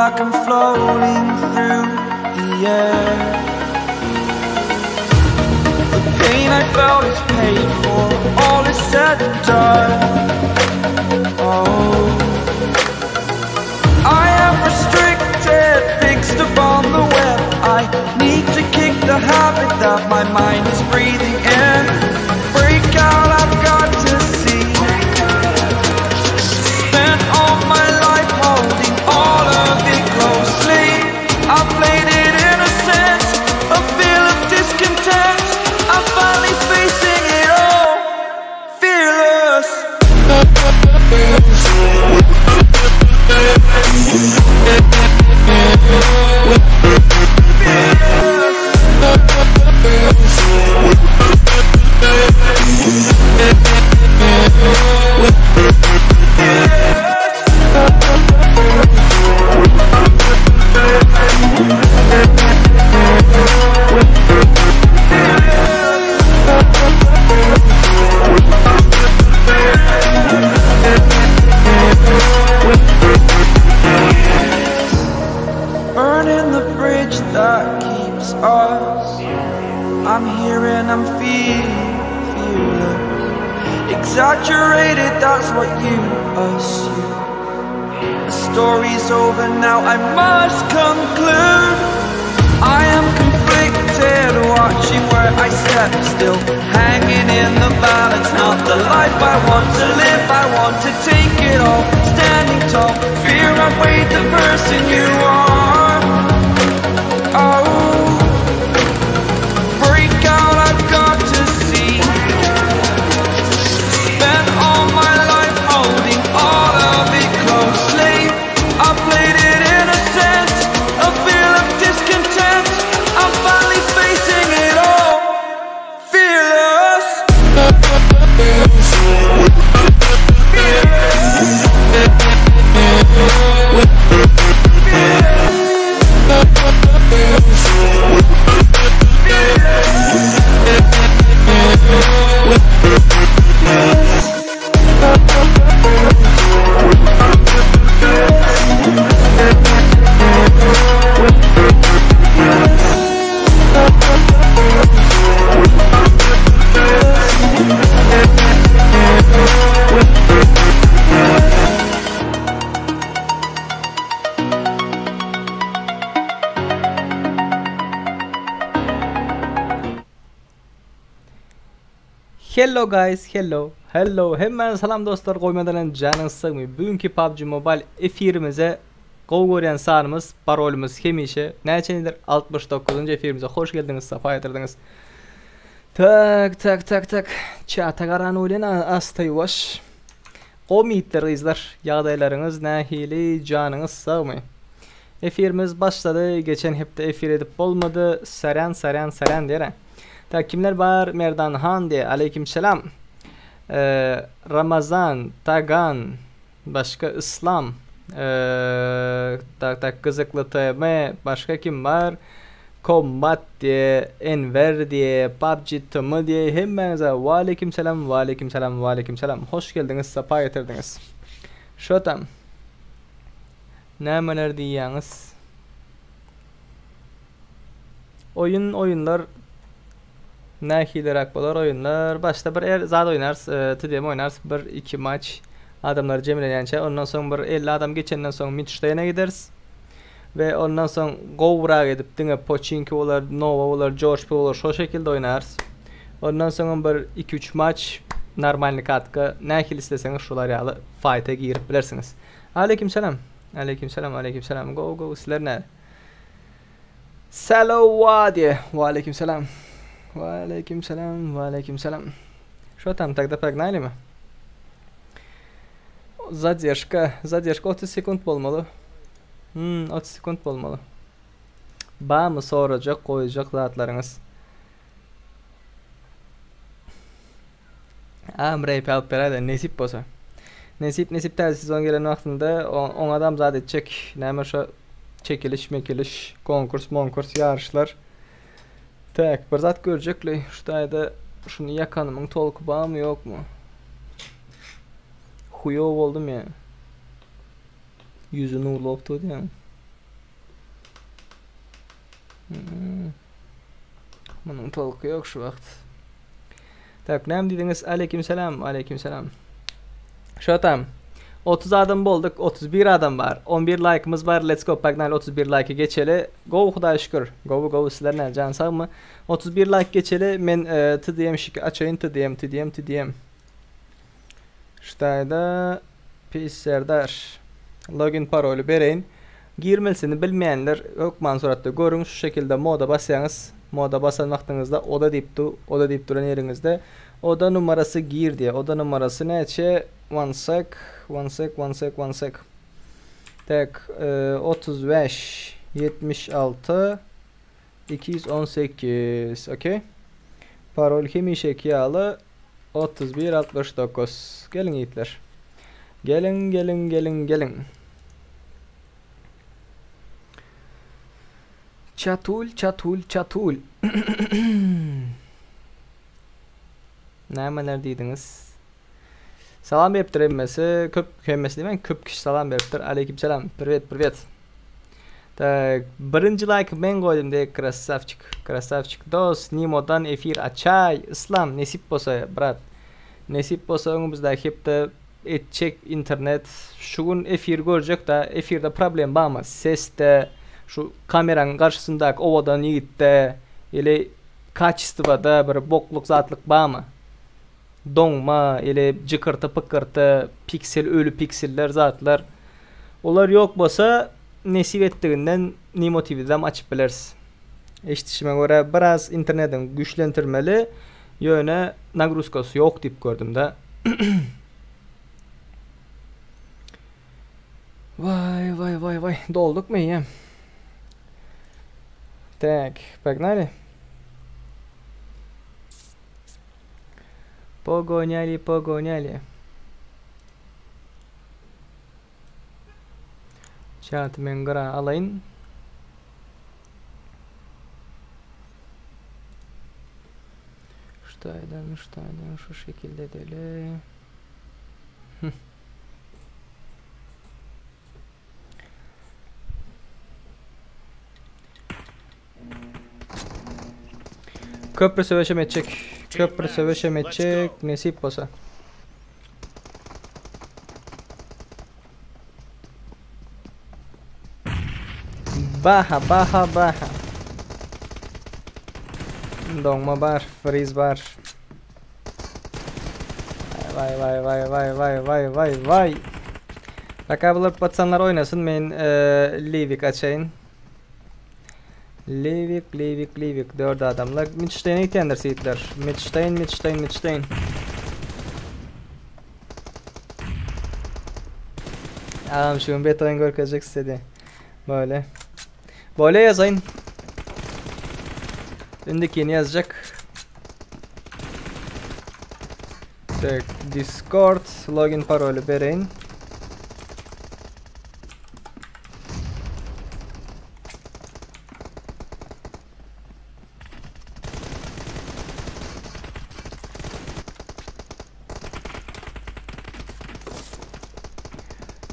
like I'm floating through the air. The pain I felt is paid for, all is said and done. Oh, I am restricted, fixed upon the web. I need to kick the habit that my mind is breathing in. Break out, I've got to see. Spent all my life holding all of it closely. I played it innocent, a feel of discontent. I'm finally facing it all, fearless. Burning the bridge that keeps us. I'm here and I'm feeling fearless. Exaggerated, that's what you assume. The story's over now, I must conclude. I am conflicted, watching where I step still, hanging in the balance. Not the life I want to live, I want to take it all. Standing tall, fear outweighed the person you are. Oh, break out, I've got to see. Spent all my life holding all of it closely. I played it innocent, a feel of discontent. I'm finally facing it all, fearless. Hello guys, hello, hello. Hemmäňize salam dostlar, goýmadan janyňyz sagmy? Bugünki PUBG Mobile efirimize gowy görýän sanymyz, parolymyz hemişe näçendir 69-njy efirimize hoş geldiňiz, sapa getirdiňiz. Tak, tak, tak, tak. Çata garan welin asta ýuwaş. Gowy ýigitler, gyzlar, ýagdaýlaryňyz nähili, janyňyz sagmy? Efirimiz başlady, geçen hepde efir edip bolmady. Saryan, saryan, saryan diýere. Tak kimler bar? Merdan Han diýe. Aleyküm selam. Ee, Ramazan, Tagan, başga Islam. Ee, tak tak Gyzykly TM, başga kim bar? Kombat diýe, Enwer diýe, PUBG TM diýe. Hemmäňize waleýkim selam, waleýkim selam, waleýkim selam. Hoş geldiňiz, sapa getirdiňiz. Şo tam. Nämeler diýýäňiz? Oýun oýunlar nähiliräk bolar oýunlar? Başda bir er, zat oýnarys, e, TDM oýnarys, bir iki maç adamlar jemlenýänçä, ondan soň bir 50 adam geçenden soň Midşteýne gideris. We ondan soň gowurak edip diňe Poçinki bolar, Nova bolar, George P bolar, şo şekilde oýnarys. Ondan soň bir 2-3 maç normalny katka nähili isleseňiz şular ýaly fight'a girip bilersiňiz. Aleyküm selam. Aleyküm selam, aleyküm selam. Go go sizler näle? Salo diye. Ve aleyküm selam. Ve aleyküm selam, ve aleyküm selam. Что там, тогда погнали мы? Задержка, задержка 30 sekund bolmaly. Hmm, 30 sekund bolmaly. Barmy sorajak, goýjak zatlaryňyz? Am rap alyp beräýde nesip bolsa. Nesip nesip täze sezon gelen wagtynda oň adam zat etjek. Näme şo çekiliş, mekiliş, konkurs, monkurs, ýaryşlar. Tak, bir zat görjekli. Şu taýda şuny ýakanymyň tolky barmy ýokmy? Huýo boldum ýa. Ýüzi nurly bolup durdy ýa. Hmm. Munuň tolky ýok şu wagt. Tak, näme diýdiňiz? Aleyküm selam, aleyküm selam. Şotam. 30 adam bolduk, 31 adam bar. 11 like'ımız bar. Let's go, pagnaly 31 like'ı geçeli. Gowy Hudaýa şükür. Gowy gowy sizler näme jan sagmy? 31 like geçeli. Men e, TDM şiki açaýyn TDM TDM TDM. Ştaýda Pis Serdar. Login paroly bereýin. Girmesini bilmeýänler hökman suratda görüň şu şekilde moda basýaňyz. Moda basan wagtyňyzda oda diýip du, oda diýip duran ýeriňizde oda numarasy gir diýýär. Oda numarasy näçe? One sec, one sec, one sec, one sec. Tak, 35 76 218. Okey. Parol hemişeki ýaly 31 69. Geliň ýigitler. Geliň, geliň, geliň, geliň. Çatul, çatul, çatul. Nämeler diýdiňiz? Salam beripdir hemmesi. Köp hemmesi diýmän, köp kişi salam beripdir. Aleyküm selam. Privet, privet. Tak, birinji like men goýdum diýip krasavçik. Krasavçik dos, Nimodan efir açaý. Islam nesip bolsa, brat. Nesip bolsa öňümizdäki hepde etjek internet. Şu gün efir görjek da, efirde problem barmy? Sesde, şu kameraň garşysyndaky owadan ýigitde, ili kaçestwada bir bokluk zatlyk barmy? Doňma, ili jykyrty pykyrty, piksel öli pikseller zatlar. Olar ýok bolsa nesip etdiginden Nimo TVdem açyp bileris. Eşidişime görä biraz internetiňi güýçlentirmeli, ýöne nagruzkasy ýok diýip gördüm-de. Waý waý waý waý doldukmy eýýäm? Tak, pognaly. Pogonýali, pogonýali. Çaty men gyra alaýyn. Ştaýdan, ştaýdan şu şekilde edeli. Köprü söweşem etjek. Köprü söweşem etjek. Nesip bolsa. Baha, baha, baha. Doňma bar, friz bar. Vay vay vay vay vay vay vay vay. Baka bular patsanlar oýnasyn men e, Livik açaýyn. Livik, Livik, Livik 4 adamlar. Midsteýne gitýändir seýitler. Midsteýn, Midsteýn, Midsteýn. Agam şu gün bet oýun görkezjek istedi. Böyle. Böyle ýazaýyn. Indikini ýazjak. Tek Discord login paroly bereýin.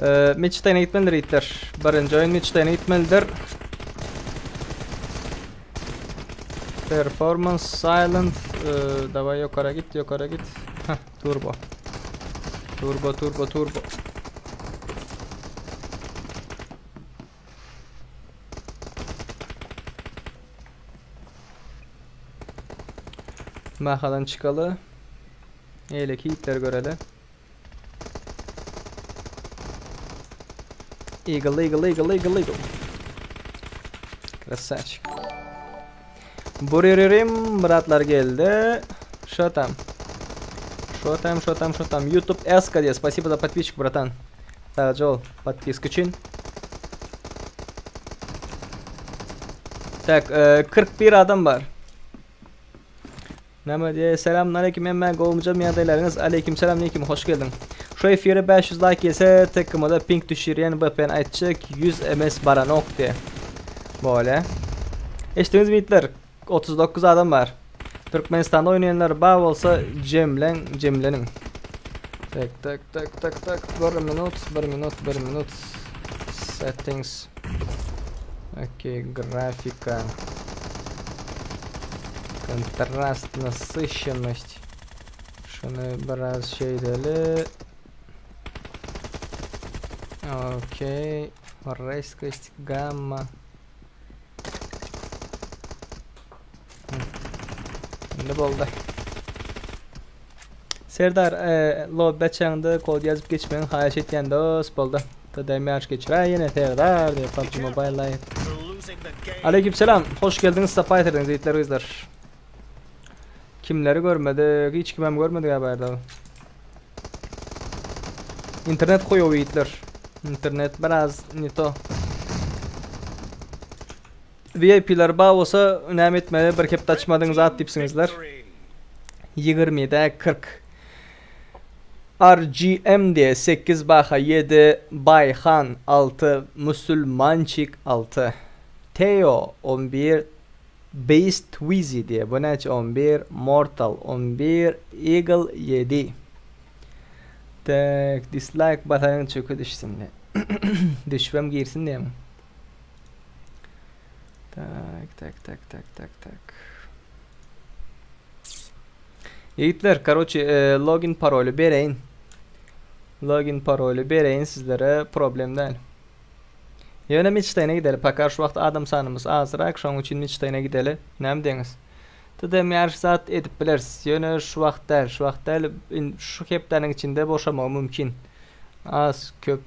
Ee, Midsteýne gitmelidir ýigitler. Birinji oýun Midsteýne gitmelidir. Performance silent. Ee, daway ýokara git, ýokara git. Heh, turbo. Turbo, turbo, turbo. Mahadan çykaly. Eýleki ýigitleri göreli. Eagle, Eagle, Eagle, Eagle, Eagle. Krasavçik. Buriririm bratlar geldi. Şo tam? Şo tam, şo tam, şo tam. YouTube SK diýe. Spasibo za podpisчик, братан. Sag bol, podpiska üçin. Tak, 41 adam bar. Näme diýe, selam aleyküm emme gowumjam ýagdaýlaryňyz aleyküm selam aleyküm hoş geldiň. Şu efire 500 like gelse TKM'da ping düşürýän VPN aýtjak 100 ms baranok diýe. Bole. Eşitdiňizmi ýigitler? 39 adam bar. Türkmenistanda oýnaýanlar bar bolsa jemleň, jemleniň. Tak tak tak tak tak bir minut, bir minut, bir minut. Settings. Okey, grafika. Kontrast, nasyşennost. Şuny biraz şeýdeli. Okey. Резкость, gamma. Indi boldy. Serdar, e, lobby açaňda kod ýazyp geçmegiň haýyş etýän dost boldy. TDM ýaryş geçiräý ýene Serdar diýip PUBG Mobile Lite. Aleyküm selam. Hoş geldiňiz, sapa getirdiňiz ýigitler gyzlar. Kimleri görmedik? Hiç kimem görmedik ha bärde. Internet goýuw ýigitler. Internet biraz ne to. VIP-ler bar bolsa näme etmeli bir hepde açmadyň zat diýipsiňizler. 20-de 40. RGM diýe 8 baha 7 Baýhan 6 Musulmançik 6 Teo 11 Beast Twizy diýe bu näçe 11 Mortal 11 Eagle 7 Tak dislike basaýyň çöke düşsün diýe. Düşübem girsin diýem. Tak tak tak tak tak tak. Ýigitler, karoçi, e, login paroly bereýin. Login paroly bereýin sizlere, problem däl. Ýöne Midsteýne gideli. Paka şu wagt adam sanymyz azrak, şonuň üçin Midsteýne gideli. Näme diýeňiz? TDM ýaryş zat edip bileris. Ýöne şu wagt däl, şu wagt däl. Şu hepdäniň içinde boşamagy mümkin. Az, köp,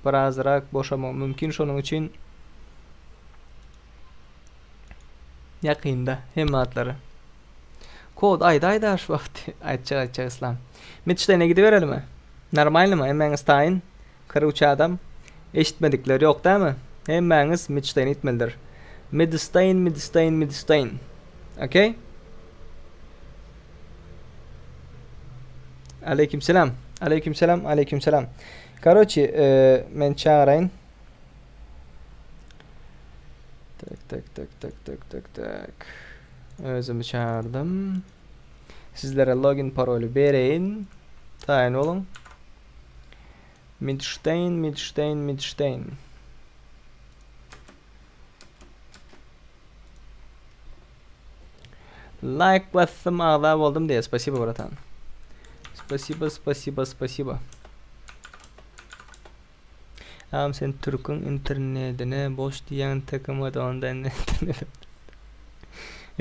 birazrak boşamagy mümkin. Şonuň üçin ýakynda hemme zatlary. Kod aýdaý-da şu wagt. Aýtjak, aýtjak Islam. Midsteýne gidiberelimi? Normalnymy? Hemmäňiz taýyn? 43 adam. Eşitmedikler ýok dämi? Hemmäňiz Midsteýne gitmelidir. Midsteýn, Midsteýn, Midsteýn. Okey? Aleyküm selam. Aleyküm selam, aleyküm selam. Karoçi, e, men çagyraýyn. Tak, tak, tak, tak, tak, tak, tak. Özümi çagyrdym. Sizlere login paroly bereýin. Taýyn boluň. Midstein, Midstein, Midstein. Like basdym, agza boldum diýe. Spasibo, bratan. Spasibo, spasibo, spasibo. Agam sen türküň internedine boş diýýäň TKM-da onda internet.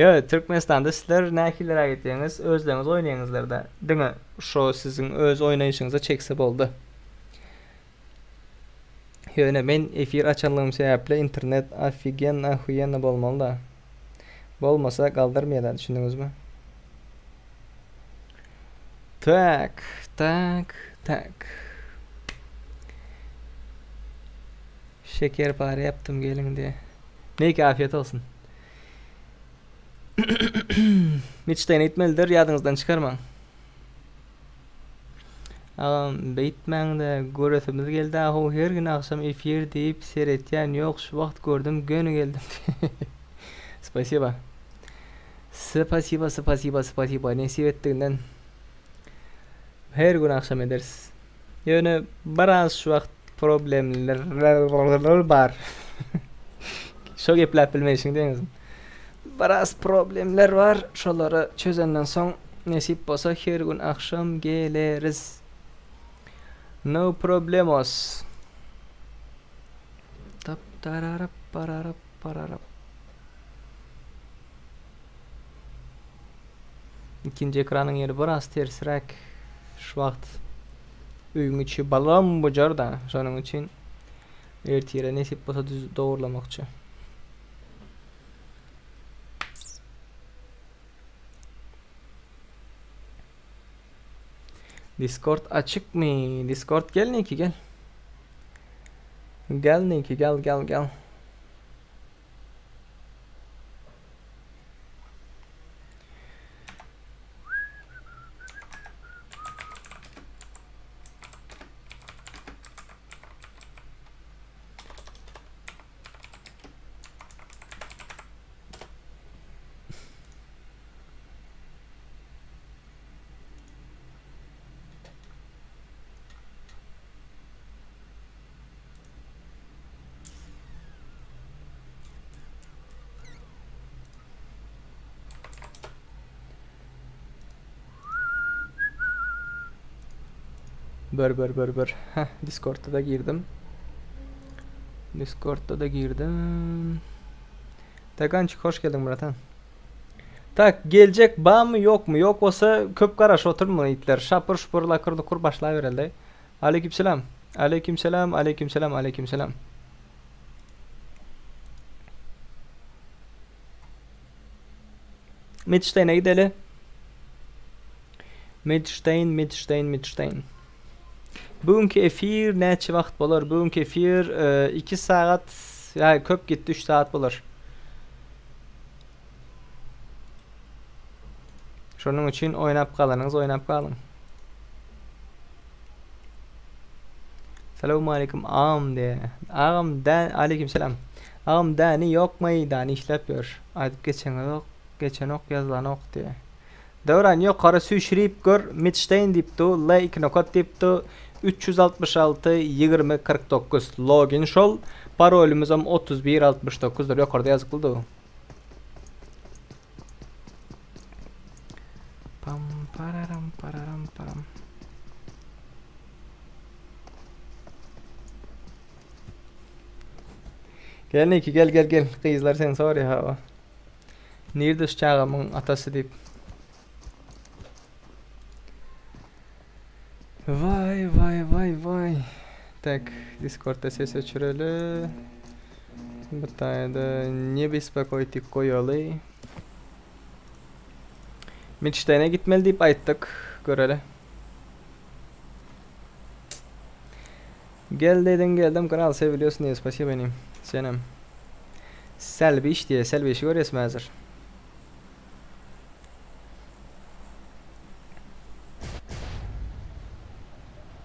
Ýo, Türkmenistanda sizler nähiliräk etýäňiz, özleriňiz oýnaýaňyzlarda. Diňe şo siziň öz oýnaýşyňyza çekse boldy. Ýöne men efir açanlygym sebäpli internet ofigenno ahuýenno bolmaly-da. Bolmasa galdyrmaýada düşündiňizmi? Tak, tak, tak. Şekerpare ýapdym geliň diýe. Neyki afiyet olsun. Miçden gitmelidir ýadyňyzdan çykarmaň. Agam beýtmäňdä göresimiz geldi ahow her gün agşam efir diýip seretýän ýok şu wagt gördüm göni geldim Spasiba. Spasiba spasiba spasiba nesip etdiginden her gün agşam ederis. Ýöne biraz şu wagt problemler bar. Şo gepläp bilmeýşiň deňizim. Biraz problemler bar, şolary çözenden soň nesip bolsa her gün agşam geleris. No problemos. Tap tararap pararap pararap. Ikinji ekranyň ýeri biraz tersräk. Şu wagt öýüň içi balam bujar da, şonuň üçin ertire nesip bolsa düz dogurlamakçy. Discord açykmy? Discord gel Niki gel. Gel Niki gel gel gel. Bir bir bir bir. Heh, Discord'da da girdim. Discord'da da girdim. Tagançik hoş geldin bratan. Tak geljek bamy ýokmy ýok bolsa köp garaşyp oturma itler şapur şupur lakyr lukur başlabereli. Aleykümselam. Aleykümselam aleykümselam aleykümselam. Midsteine gideli. Midstein, Midstein, Midstein. Bugünkü efir näçe wagt bolar? Bugünkü efir 2 sagat, ýa köp gitdi 3 sagat bolar. Şonuň üçin oýnap galanyňyz oýnap galyň. Salowmaleýkim agam diýýär. Agam dä aleýkim salam. Agam däni ýokmy däni işläp ýör. Aýdyp geçeňizok geçenok ýazylanok diýýär. Döwran ýokary süýşürip gör Midşteýn diýip du L iki nokat diýip du 366 20 49 login şol parolymyzam 31 69 dyr ýokarda ýazykly du. Pam pararam pararam param. Gel Niki gel gel gel gyzlar seni soraýar hawa. Nirde şu çagamyň atasy diýip. Vay vay vay vay. Tak Discordda ses öçüreli. Bu taýda ne bespokoýtik goýaly. Midşteýne gitmeli diýip aýtdyk. Göreli. Gel dedin geldim kral seviliyorsun diye spasibo inim. Senem. Selbi iş diye selbi işi görýäsmi häzir?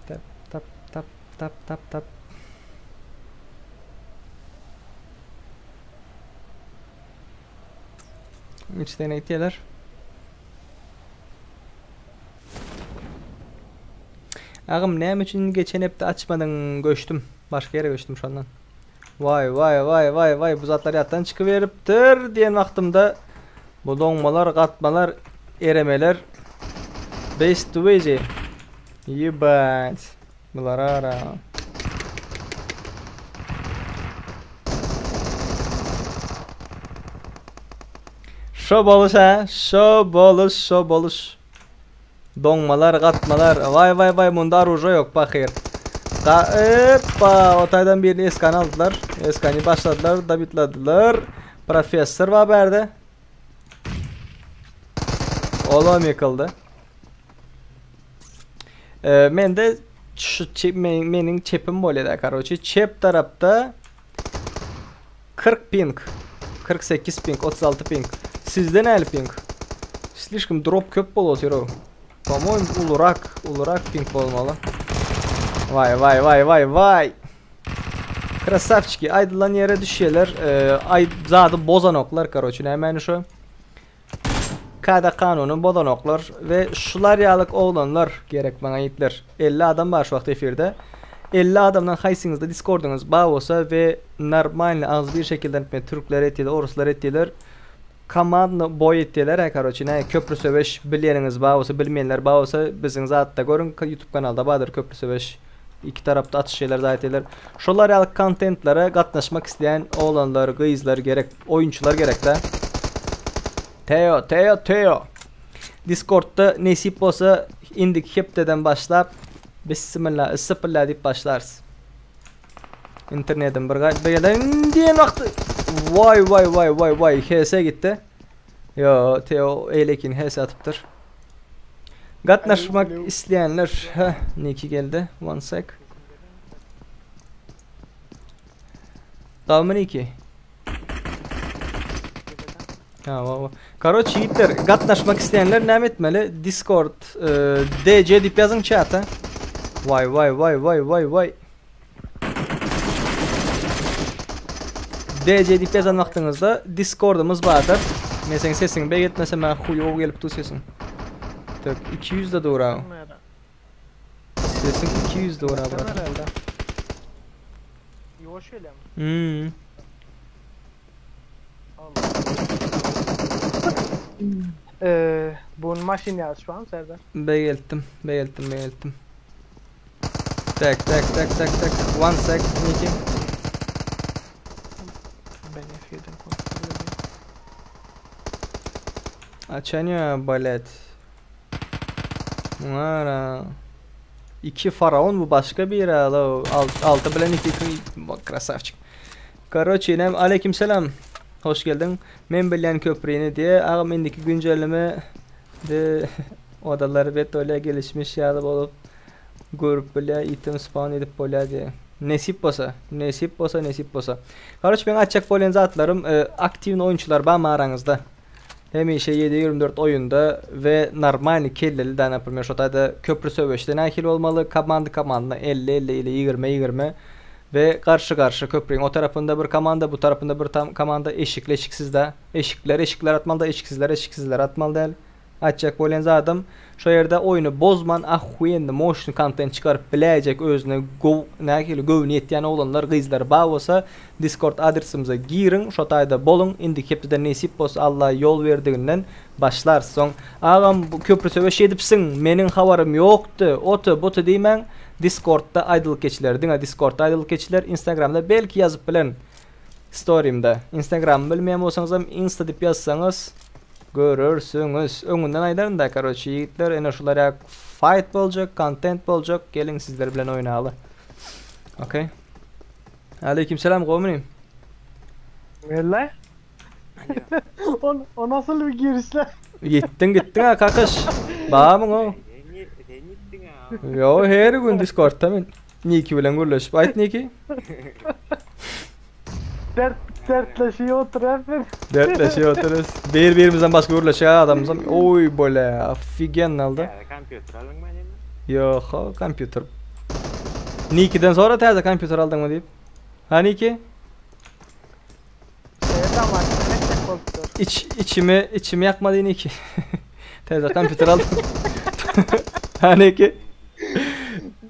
Tap tap tap tap tap tap. Üç tane gitýärler. Agam näme üçin geçen hepde açmadyň göçdüm. Başga ýere göçdüm şondan. Waý waý waý waý waý bu zatlar ýatdan çykyberipdir diýen wagtymda bu doňmalar, gatmalar, eremeler Base to easy. Ýebать. Bular ara. Şo boluş ha, şo boluş, şo boluş. Doňmalar, gatmalar. Waý waý waý munda oruža ýok pahyr. Ga eppa, o taýdan birini eskany aldylar. Eskany başladylar, dabitladylar. Professor bar bärde. Olam ýykyldy. Ee, mende şu çep, men, meniň çepim bolýar da, karoçi. Çep tarapda 40 ping, 48 ping, 36 ping. Sizde näli ping? Slişkim drop köp bolup otyr o. Po-moýemu ulurak, ulurak ping bolmaly. Vay vay vay vay vay. Krasavçiki aýdylan ýere düşýärler. Ee, aý zady bozanoklar karoçi. Nämäni şu? Kada kanuny bozanoklar we şular ýalyk oglanlar gerek maňa ýigitler. 50 adam bar şu wagt efirde. 50 adamdan haýsyňyzda Discordyňyz bar bolsa we normalny agzybir şekilde men türkler etýärler, oruslar etýärler. Komandny boý etýärler ha karoçi näme köprü söweş bilýäniňiz bar bolsa bilmeýänler bar bolsa biziň zatda görüň YouTube kanalda bardyr köprü söweş. Iki tarapda atyşýarlar zat etýärler. Şolar ýaly kontentlere gatnaşmak isleýän oglanlar, gyzlar gerek, oýunçylar gerek-de. Teo, Teo, Teo. Discordda nesip bolsa indiki hepdeden başlap Bismillah, Issypilla diýip başlarys. Internetim bir gaýt bir diýen wagty Waý waý waý waý waý HS gitdi. Yo, Teo eýlekin HS atypdyr. Gatnaşmak isleýänler, heh, Niki geldi. One sec. Dawmy Niki? Ha, wa, wa. Karoç ýigitler, gatnaşmak isleýänler näme etmeli? Discord e, DC diýip ýazyň çata. Waý waý waý waý waý waý. DC diýip ýazan wagtyňyzda Discordymyz bardyr. Men seň sesiňi bek etmesem maňa huýow gelip dur sesiň. Tak 200 de dur ha. Sesiň 200 dur ha brat. Ýuwaş gelýärmi? Hmm. Allah. Eee, bu maşyn ýaryş barmy Serdar? Begeltdim, begeltdim, begeltdim. Tak tak tak tak tak. One sec Niki. Ben F7'den kontrol edeyim. Açanyo balet. Mara. İki faraon bu başka bir alo. Altı bilen iki bak krasavçik. Karoçi inem aleyküm selam. Hoş geldin. Men bilýän köprüni diye agam indiki güncelleme de odalar bet öyle gelişmiş ýaly bolup görüp bilýär item spawn edip bolýar diye. Nesip bolsa, nesip bolsa, nesip bolsa. Karoç men açjak bolýan zatlarym e, aktiw oýunçylar bar araňyzda. Hemişe 7-24 oyunda ve normal kelleli de naprimер şo köprü söweşde nähili bolmaly komanda komanda 50-50 ile 20-20 ve karşı karşı köprünün o tarafında bir komanda bu tarafında bir tam komanda eşikli eşiksiz de eşikler eşikler atmalı da eşiksizler eşiksizler atmalı değil. Açacak bolýan zadym şu ýerde oýunu bozman ahuyenli motion content çykaryp biläýjek özüne go nähili göwni ýetýän oglanlar gyzlar bar bolsa Discord adresimize giriň şo taýda boluň indi hepdeden nesip bolsa Allah ýol berdiginden başlar soň agam bu köprü söweş edipsiň meniň habarym ýokdy oty buty diýmäň Discordda aýdylyp geçiler diňe Discordda aýdylyp geçiler Instagramda belki ýazyp bilen story'imde Instagram bilmeýän bolsaňyz hem Insta diýip ýazsaňyz görürsüňiz. Öňünden aýdaryn da karoçi ýigitler ene şular ýa fight boljak, content boljak. Geliň sizler bilen oýnaly. Okay. Aleyküm selam gowmy? Valla. o, o nasıl bir girişler? Gittin gittin ha kakaş. Bamyň o. Sen gittin ha. Yo her gün Discord'da men Niki bilen gürleşip. Aýt Niki. Dert, dertleşiyor otur hep. Dertleşiyor oturuz. Bir birimizden başka gürleşen adamımız. Oy bole, ofigen aldı. Ya kompýuter aldyň mı diýme? Yok, o kompýuter. Niki'den sonra täze kompýuter aldyň mı diýip. Ha Niki? Evet ama ne tek oldu. İç, içimi içimi yakmadı Niki. täze kompýuter aldım. ha Niki?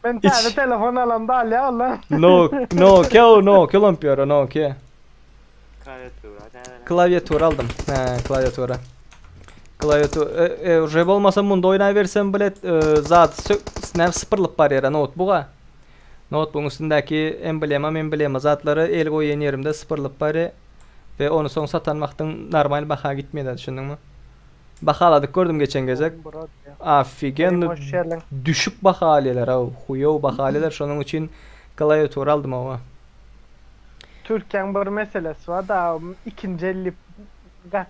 Ben İç. tane telefon alan da al ya Allah. No, no, no, no, kompýuter, no, ki. Klaviatura täze. Klaviatura aldım. He, klaviatura. Klaviatura. E, e, уже bolmasa munda oýnaýbersem bilet e, zat snap sıpırlyp bar ýere notebooka. Notebook'un üstündäki emblema, emblema zatlary el goýan ýerimde sıpırlyp bar ve onu soň satan wagtyň normal baha gitmeýär düşündiňmi? Bahaladyk gördüm geçen gezek. Afigen Hoş geldin. düşük bahaleler ha, huýow bahaleler şonuň üçin klaviatura aldım ama. Türkiye'nin bir meselesi var da ikinci elli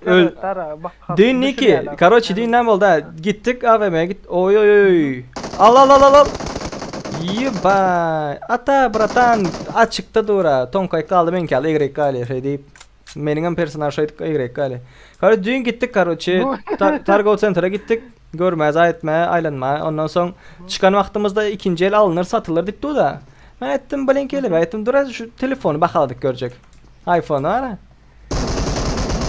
Öl- Dün Niki, karoçi dün näme boldy? ha? Gittik AVM'ye git. Oy oy oy. Al al al al al. Yebay. Ata bratan açıkta dura. Tonkay kaldı men kaldı Y kaldı şey deyip. Meniň hem personaj şey Y kaldı. Karoçi dün gittik karoçi. Tar Targo Center'a gittik. Görmez ayetme, aylanma. Ondan soň çıkan wagtymyzda ikinci el alınır satılır dipdi da. Men ettim bilen kelip aytdım dura şu telefonu bahaladyk görecek. iPhone ara.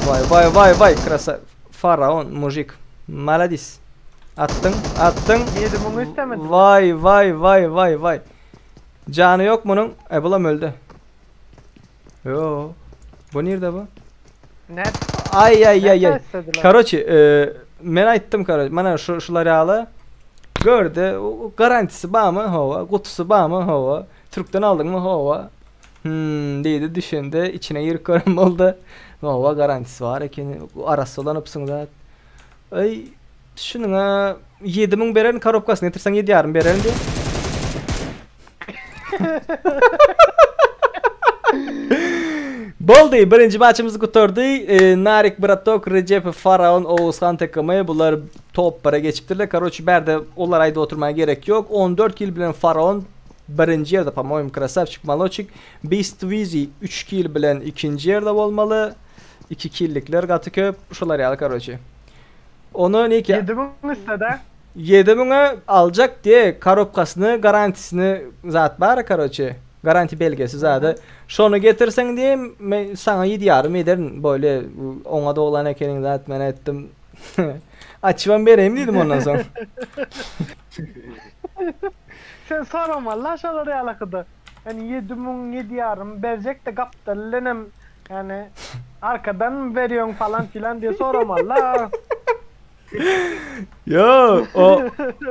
Vay vay vay vay krasa faraon mujik. Maladis. Attın, attın. Yedi bunu istemedim. Vay vay vay vay vay. Canı yok bunun. E bulam öldü. Yo. Bu nerede bu? Ne? Ay ay ay ay. istediler? Karoçi, e, men aýtdym karoçi. Mana şu şular ýaly gördü. O- o Garantisi bar mı? Hova. Kutusu bar mı? Hova. Türk'ten aldın mı? Hova. Hmm dedi düşündü. İçine yürük görüm oldu. Hova garantisi var ekeni. Arası olan öpsün zat. Ay şununa 7000 beren korobkasyny getirsen 7,5 bererin diye. Boldy birinci maçımızı gutardy. E, Narik Bratok, Recep Faraon, Oğuzhan takımı bular top para geçipdirler. Karoçi berde olar ayda oturmaya gerek yok. 14 kill bilen Faraon birinci yerde по-моему красавчик молодчик. Beast Wizi 3 kill bilen ikinci yerde olmalı. 2 killlikler gaty köp. Şular ýaly karoçi. Onu ne ki? Yedi bunu istedi. 7000'e alacak diye korobkasyny garantisini zat bar karoçi. Garanti belgesi zaten. Şonu getirsen diye men sana 7,5 ederin böyle ona da olan ekenin zaten men ettim. Açıvan bereyim dedim ondan sonra. Sen sorma la şolar alakalı. Yani yedi mun yedi yarım verecek de kaptı lenem yani arkadan mı veriyorsun falan filan diye sorma la. Yo o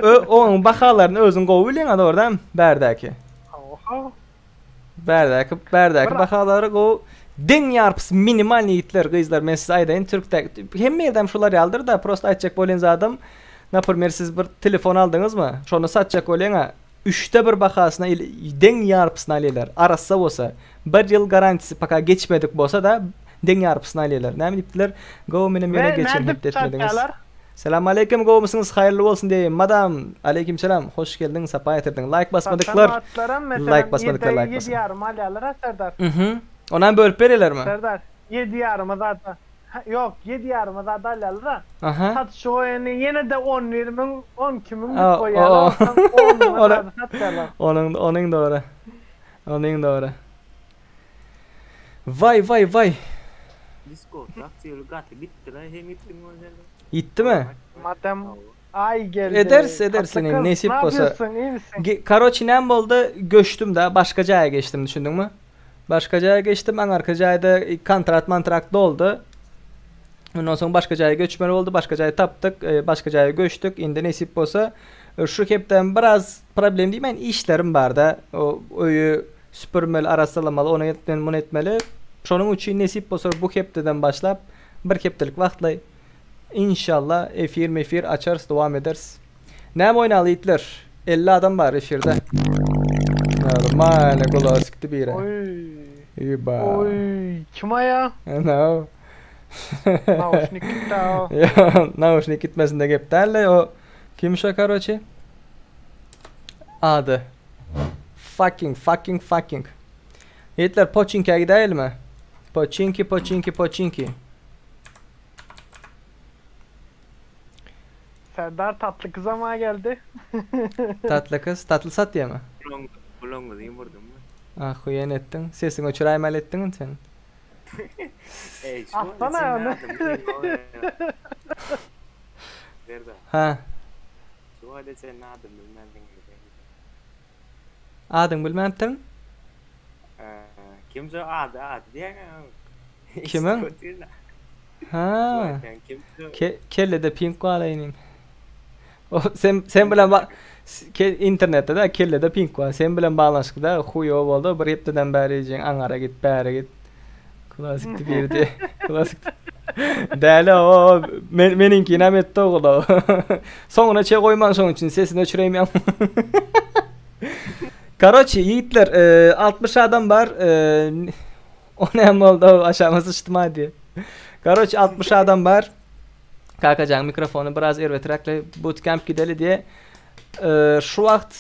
ö, onun bahalaryny özüň gowy bilýän ada oradan bärdäki. Ýok. Bärdäki bärdäki Bir- bahalary gowy. Deň ýarpysy minimal ýigitler, gyzlar men size aýdaýyn türkde hemme ýerdem şular ýalydyr da prosta aýtjak bolýan zadym naprimer siz bir telefon aldyňyzmy şony satjak bolýaňa üçde bir bahasyna il deň ýarpysyna alýarlar arassa bolsa bir ýyl garantisi paka geçmedik bolsa da deň ýarpysyna alýarlar näme diýipdiler gowy menem ýöne Ve geçen nädip hepde etmediňiz. satýarlar? Salam aleýkum gowumysyňyz haýyrly bolsun diýeýin madam aleýkim salam hoş geldiň sapa getirdiň laýk basmadyklar Satan wagtlaram laýk meselem basmadyklar ýedi laýk ýedi basyn. ýarym alýarlar ha Serdar. Mhm. Onam bölüp berýärlermi? Serdar ýedi ýaryma zada ha ýok ýedi ýaryma zada alýarlar ha. Aha. Satyşy goýany ýene-de 11 müň 12 müň A, diýip o, goýýarlar o. onsoň 10 müňe Ora zada satýarlar. onuň onuň dogry. Onuň dogry. Waý waý waý. Discord aktiwli gaty gitdi la hem gitdiň ol ýerde. Gitdimi? Madem Aý geldi. Ederiz ederiz Tatly ine kız, nesip ne bolsa. yapıyorsun, iyi misin? Ge- Karoçi näme boldy? Göçdüm da başga jaýa geçdim düşündiňmi? Başga jaýa geçdim, aňarky jaýda kontrat mantrakt doldy. Ondan soň başga jaýa göçmeli boldy, başga jaý tapdyk, e, başga jaýa göçdük. Indi nesip bolsa e, şu hepdem biraz problem diýmän işlerim barda. O öýi süpürmeli, arassalamaly, ony etmeli, muny etmeli. Şonuň üçin nesip bolsa bu hepdeden başlap bir hepdelik wagtlaý inşallah efir mefir açarys, dowam ederis. Näme oýnaly ýigitler? 50 adam bar efirde. Normalny gulagy sikdi biri. Oy. Iba. Oy. Kim aya? No. Nauşnik gitdi o. Ya, Nauşnik gitmesinde gep däl o. Kim şo karoçi? Ady. Fucking fucking fucking. Ýigitler Poçinkä gidäýelimi? Poçinki poçinki poçinki. Serdar tatly kız ama geldi. Tatly kız, tatly satýamy? Gulagyňyzy gulagyňyzy ýumurdyňmy? Ah, huýen etdiň. Sesiňi öçüräýmeli etdiň sen. Eý, şu Atsana sen onu. adamyň o. Serdar, Ha, şu wada sen adam bilmezdiň. adyň bilmänipdirin. Ee, Kim şu ady ady diýen? Kimiň? Ha. Kim şu? Ke kellede pink galaýynym. O sen sen bilen ba ke internetde de kellede pink bar. Sen bilen baglanyşykda huýo boldy. Bir hepdeden bäri jeň aňara git, bäri git. Klasikdi birdi. Klasik. Däli o men meniňki näme etdi ogul. Soňuna çe goýman şoň üçin sesini öçüreýmem. Karoçi ýigitler, e, 60 adam bar. E, o näme boldy? O aşağıma sıçtım hadi. Karoçi 60 adam bar. Kakajan mikrofonu biraz erbeträkle bootcamp gideli diye. E, şu wagt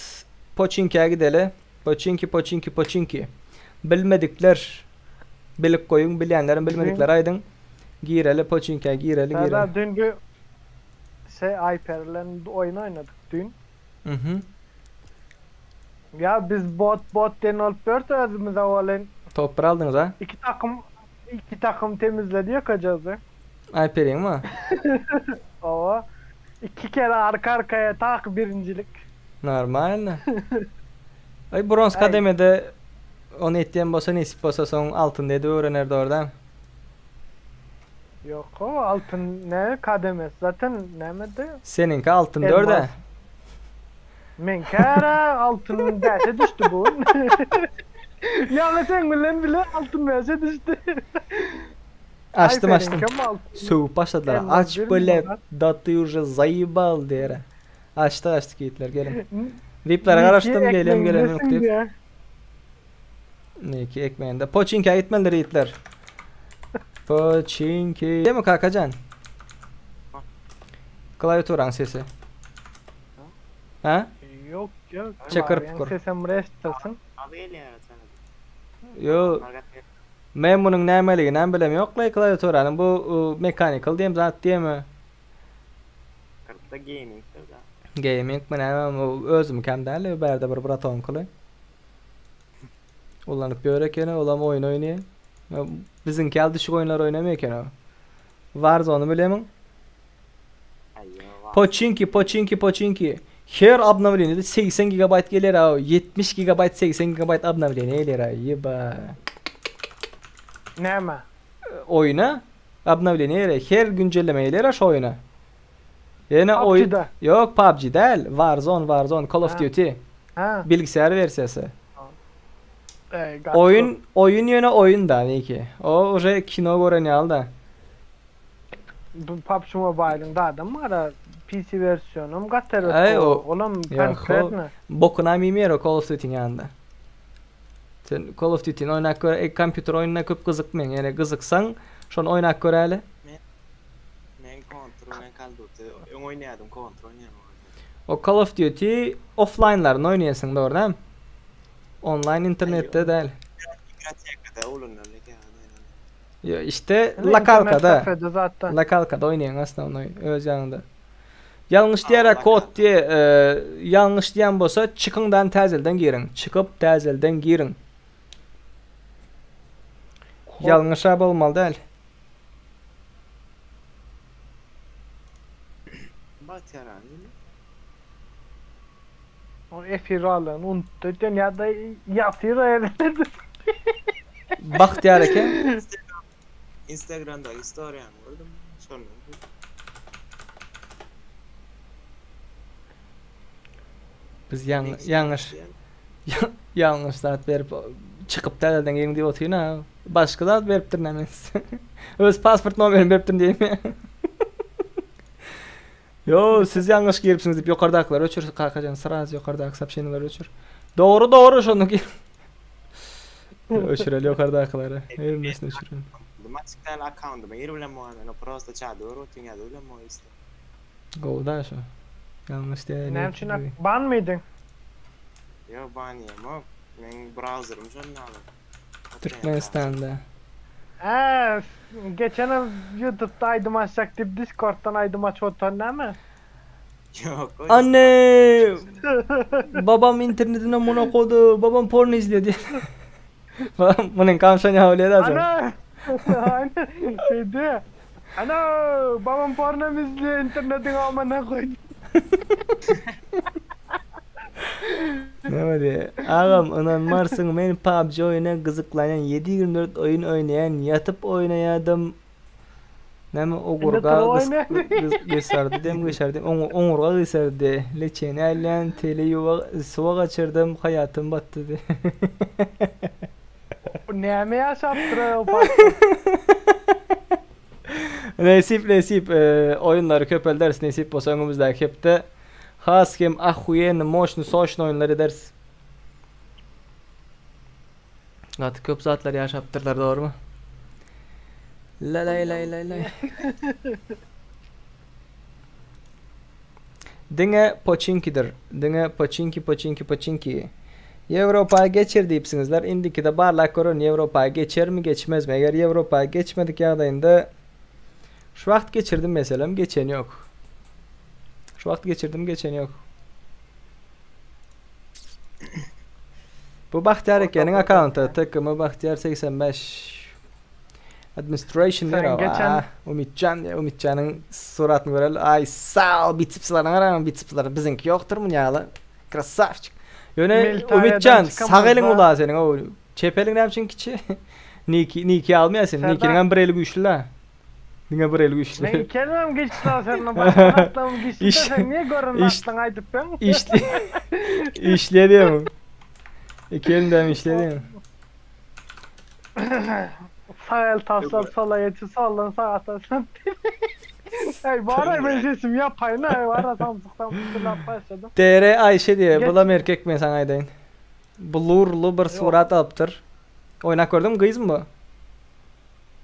Poçinki'ye gideli. Poçinki, Poçinki, Poçinki. Bilmedikler bilip koyun, bilenlerin bilmedikler aydın. Gireli Poçinki'ye gireli gireli. Serdar dün bir şey Ayper'le oyun oynadık dün. Hı hı. Ya biz bot bot den olup dört özümüze olan Top bir aldınız ha? iki takım iki takım temizledi ya kocası. Alper'in mi? O iki kere arka arkaya tak birincilik. Normal. Ay bronz Ay. kademede onu etdiyen bolsa nesip bolsa soň altın dedi öğrenerdi oradan. Yok o altın ne kademesi zaten nemedi. Seninki altın Elmas. dörde. Menkara altın derse düştü bu. Yani sen bilen bile altın derse düştü. Açtım Ay, açtım. seninki mi altın? Söğüp başladılar. Elmas Aç bir böyle mi? da ты уже заебал diýere. Açtık açtık yiğitler gelin. Viplere Niki garaştım gelem gelem yok ekmeğindesin deyip. diye. Niki ekmeğinde. Poçinki'ye gitmelidir yiğitler. Poçinki. Değil mi Kakacan? Ha. Klaviaturanın sesi. Ha? Yok yok. Çakır Yani pukur. Sesem rest alsın. Adı gelýär sana. Yo Men bunun nämeligini hem bilem yok la klaviaturanyň bu e, mechanical diýem zat diýemi? Kırkta gamingdir da. Gaming mi näme bu özüm kem däl bärde bir braton kyly. Ulanyp ýör ekeni, olam oýun oýnaýar. Biziňki ýaly düşük oýunlar oýnamaýar eken o. Warzone bilemiň? Ay yo. Poçinki, Poçinki, Poçinki. Her obnovleniýede 80 GB geler ha, 70 GB, 80 GB obnovleniýe geler ha. Ýeba. Näme? Oýuna obnovleniýe geler. Her güncelleme geler ha şu oýuna. Ýene oý PUBG'da. Yok PUBG däl. Warzone, Warzone, Call of Ha. Duty. Ha. Bilgisayar versiyası. Eý, gaty Oýun, oýun ýöne oýun da niki. O uje kino gören ýaly da. Bu PUBG Mobile'yň dadam bar PC versiýonam gaty erbet Eý, o Olam Ýa, ho, konkretno. bokuna mimýär o Call of Duty-iň ýanynda. Sen Call of Duty-ni oýnap gör, e, kompýuter oýnuna köp gyzykmaň. Ýöne gyzyksaň, şony oýnap göräli. Men men Counter bilen Call of Duty öň oýnaýardym, Counter oýnaýan O Call of Duty offline-laryny oýnaýarsyň, dogry däl? Online internetde däl. Bibliotekada ulanylýar Ýa işte lokalkada. Lokalkada oýnaýaň osnovnoý öz ýanyňda. Ýalňyş diýär kod diýe, e, ýalňyş diýen bolsa çykyňdan täzelden giriň. Çykyp täzelden giriň. Ýalňyşa bolmaly däl. Batýar abi. O efir alan unutdy. Dünýäde ýatyr evde. Bagtyýar eken. Instagramda istoriýany gördüm. Şondan. Biz ýalňyş ýalňyş zat berip çykyp täzeden giriň diýip otyryn ha. Başga zat beripdir näme. Öz pasport nomerini beripdir diýme. Yo siz ýalňyş giripsiňiz diýip ýokardakylar öçür kakajan sraz ýokardaky soobşeniýalar öçür. Dogry dogry şonu gir. Öçüreli ýokardakylary. Hemmesini öçürelim. Maçyk däl akkauntyma gir bilen muňa men prosta çady görüp otyryn ýa-da bilen muňa işte. Gowy da şu. Ýalňyş diýäýeli. Näme üçin ban mıydın? Yo ban ýemok. Men browserim şonda alyp. Türkmenistanda. Eee, geçen yıl YouTube'da aýdym açjak diýip Discord'dan aýdym açyp oturan näme? Yok. o Anne! Babam internetine muna koydu. Babam porno izliyor diye. Babam bunun kamşan yavluya da Ana! Aynen şey diyor. Ana! Babam porno mu izliyor internetin amına koydu. Ne diye? Ağam inanmarsın men PUBG oyuna gyzyklanan 7-24 oyun oynayan yatıp oynayadım. Näme ogurga gysardy dem gysardy oňurga gysardy. Leçeni alýan tele yuva suwa gaçyrdym hayatym batdy di. Näme yaşapdyr o Nesip nesip e, oyunları köpelderiz nesip bolsa öňümizdäki hepde has hem ahuyen moşny soşny oýunlar ederiz. Gaty köp zatlar ýaşapdyrlar dogrymy? La lay lay lay lay. Diňe poçinkidir. Diňe poçinki poçinki poçinki. Ýewropa geçir diýipsiňizler. Indiki de barlak görün Ýewropa geçer mi geçmez mi? Eger Ýewropa geçmedik ýagdaýynda şu wagt geçirdim meselem geçen yok. Şu wagt geçirdim geçen yok. Bu Bahtiyar ekeniň akkaunty TKM Bahtiyar 85 Administration Sen nere geçen- Ah, Ümitcan ya Ümitcan'ın suratını görelim. Ay sağ ol bitsipslerin aram bitsipsleri bizimki yoktur mu ya la? Krasavçik. Yöne Militariyadan Ümitcan sağ elin çıkamaz ula senin o çep elin näme üçin kiçi? Niki Niki almaýar sen. Serdar- Niki'nin hem bir eli güýçli la. Diňe bir eli Men güýçli. kelimem geçti lan senin baştan atlam geçti de İş- sen niye görün iş- atlan aýdyp ben? İşli işle diýem. İki elinden işle diýem. Sağ el taslap sola geçti soldan sağ atarsan. Ey bari ben sesim yapayım ne var samsuktan fırlap başladım. TR Ayşe diye. Geç. Bulam erkek men sana aýdaýyn. Blurlu bir surat alypdyr. Oýnak gördüm gyz mı bu?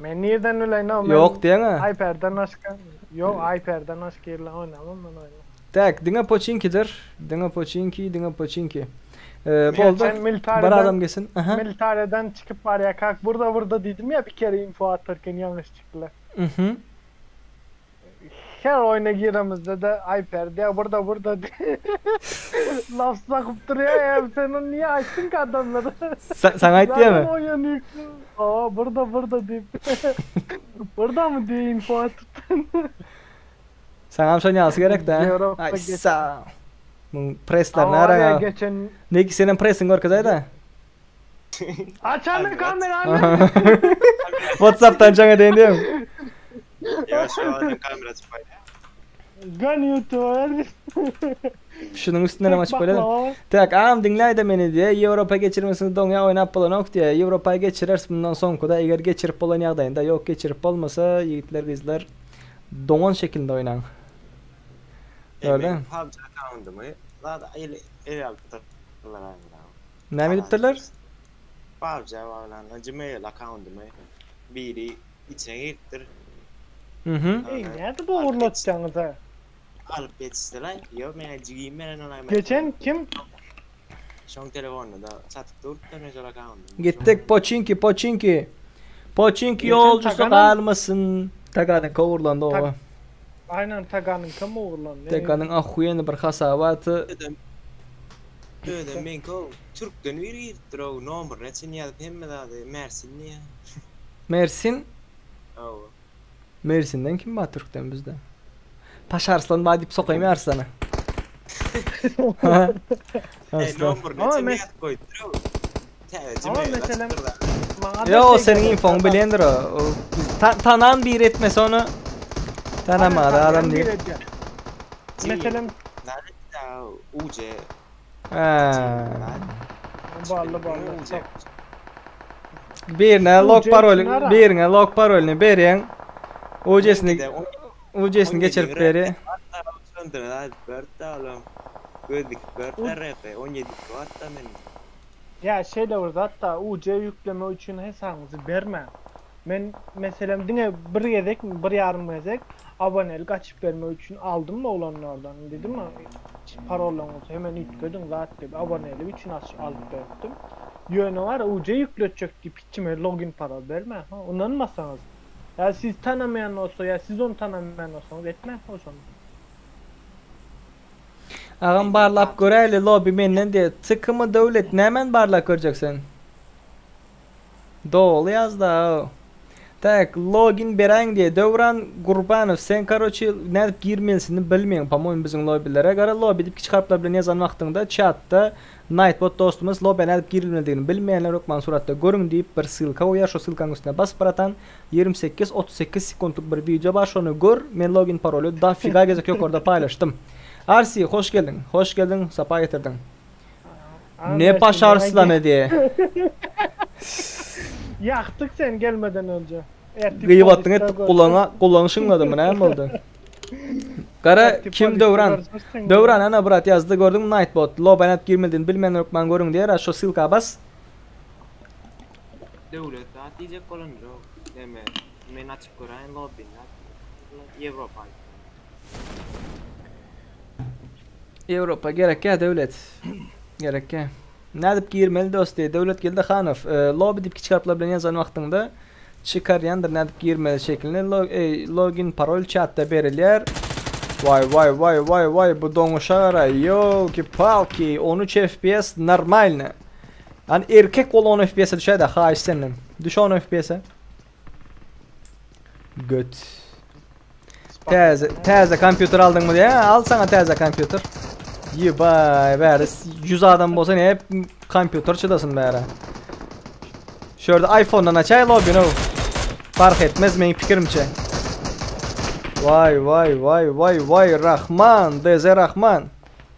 Men nereden öyle ne Yok diýeňä. Ayper'den başka. Yok Ayper'den başka yerle oynamam ben oynamam. Tak, diňe poçinkidir. Diňe poçinki, diňe poçinki. Ee, boldy. Geçen Bir militariden, adam gelsin. Aha. militariden çıkıp var ya kalk burada burada dedim ya bir kere info atarken yanlış çıktılar. Mhm. Her oyuna giremizde de Ayper diye burada burada diye. Laf sakıp duruyor ya sen onu niye açtın ki adamları? Sa sana ait diye Zaten mi? oyun yüklü. Aa burada burada deyip. burada mı diye info attın. Sana şony ýalsy gerek de. Ýewropa Ay geç- sağ. Bu presler Ama var ya näre? geçen Ne ki senin presin görkezäýde. Açanı kameranı. WhatsApp'tan jaňa deýin diýem. Ya şu an kamera açıp ya. Gön YouTube'a Şunuň üstünden hem açyp bolýar. Tak, agam diňläýde meni diýe, Ýewropa geçirmesiňiz doňýa oýnap bolanok diýe. Ýewropa geçireris mundan soňkuda, eger geçirip bolan ýagdaýynda, ýok geçirip bolmasa, ýigitler gyzlar doňan şekilinde oýnaň. Gördüň? PUBG akkaundymy zat el el alypdyrlar aýna. Näme edipdirler? PUBG baglan Gmail akkaundymy biri içine giripdir. Mhm. Ey nädip ogurlatjaňyz-a? Alyp ýetişdiler. Ýok, men jigim bilen onaýman. Geçen kim? Şoň telefonyny da satyp durupdyr men şol akkaundymy. Gitdik Poçinki, Poçinki. Poçinki Geçen ýolcusy Taganyň- galmasyn. Taganyň ogurlandy oba. Aynen Taganyňkam ogurlandy. Taganyň ahuýenny bir hasabaty. Özem Özem meňki o türkden biri giripdir o nomeryna çenli ýazyp hemme zady Mersin diýýär. Mersin? Hawa. Mersinden kim bar türkden bizde? Paşa Arslan bar diýip sokaýmy Arslana? E, Arslan. nomeryna Ama çenli mes- ýazyp goýupdyr o. Täze Ama Gmail meselem- açypdyr da. Maňa da Yo o şey seniň geldi, infoň Tagan- bilendir o. O ta- tanan bir etmese onu tanamady Aynen, adam Tagan diýip. bir edýär. Meselem Zaten da UC. Ha. Bally bally. UC. Birine log UC paroly, şunara. birine log parolyny berýäň. UC-sini UC-sini geçirip berýär. Ya şeýle bir zat da UC ýükleme üçin hesabyňyzy berme. Men meselem diňe bir gezek bir ýarym gezek abonelik açyp bermek üçin aldym oglanlardan dedim parolaňyzy hemen üýtgediň zat diýip abonelik üçin aç alyp berdim. Ýöne bar UC ýükletjek diýip hiçime login parol berme. Ha, Inanmasaňyz. Ya siz tanamayan olsa ya siz onu tanamayan olsaňyz etme o şonu. Agam barlap göräýli lobby menden diye. Tıkımı döwlet nämen barlap görjeksen? Doly ýaz da. Tak, login beräň diye. Döwran Gurbanow sen karoçi nädip girmelisini bilmeýän, по-моему biziň lobbilere. Gara lobby diýip kiçi harplar bilen ýazan wagtyňda chatda Nightbot dostumyz lobby nädip girilmelidigini bilmeýänler hökman suratda görüň diýip bir ssylka goýar. Şo ssylkanyň üstüne bas bratan. 28-38 sekundlyk bir video bar. Şony gör. Men login paroly dafiga gezek ýokarda paýlaşdym. Arsi hoş geldiň. Hoş geldiň. Sapa getirdiň. Ne paş arslany diye. Yaktık sen gelmeden önce. Ertip Gıybatdyň polisler etdik görse- gulaňa gulaň şyňlady mı näme boldy? Gara Ertip kim polisler Döwran? görse sen- Döwran ana brat ýazdy gördüň Nightbot. Lobanat girmediğini bilmeýän hökman görüň diýer. Şo ssylka bas. Döwlet zat diýjek bolandyr o. Deme, men açyp göräýin lobbyny. Ýewropa. Ýewropa gerek ýa döwlet. Gerek ýa. Nädip girmeli dost diýe Döwlet geldi Hanow. E, lobby diýip kiçi harplar bilen ýazan wagtyňda çykarýandyr nädip girmeli şeklinde Lo- e, login parol chatda berilýär. Vay vay vay vay vay bu doňuşa gara. Ýolki palki 13 FPS normalny. Yani erkek ol 10 FPS'e düşer de haýyş senden. Düş 10 FPS'e. Göt. Täze täze kompýuter aldyň mı diye. Al sana täze kompýuter. Yibay bäri 100 adam bolsa ne hep kompýuter çydasyn bäri. Şurada iPhone'dan açay lobby no. Fark etmez meň pikirimçe. Vay vay vay vay vay Rahman, DZ Rahman.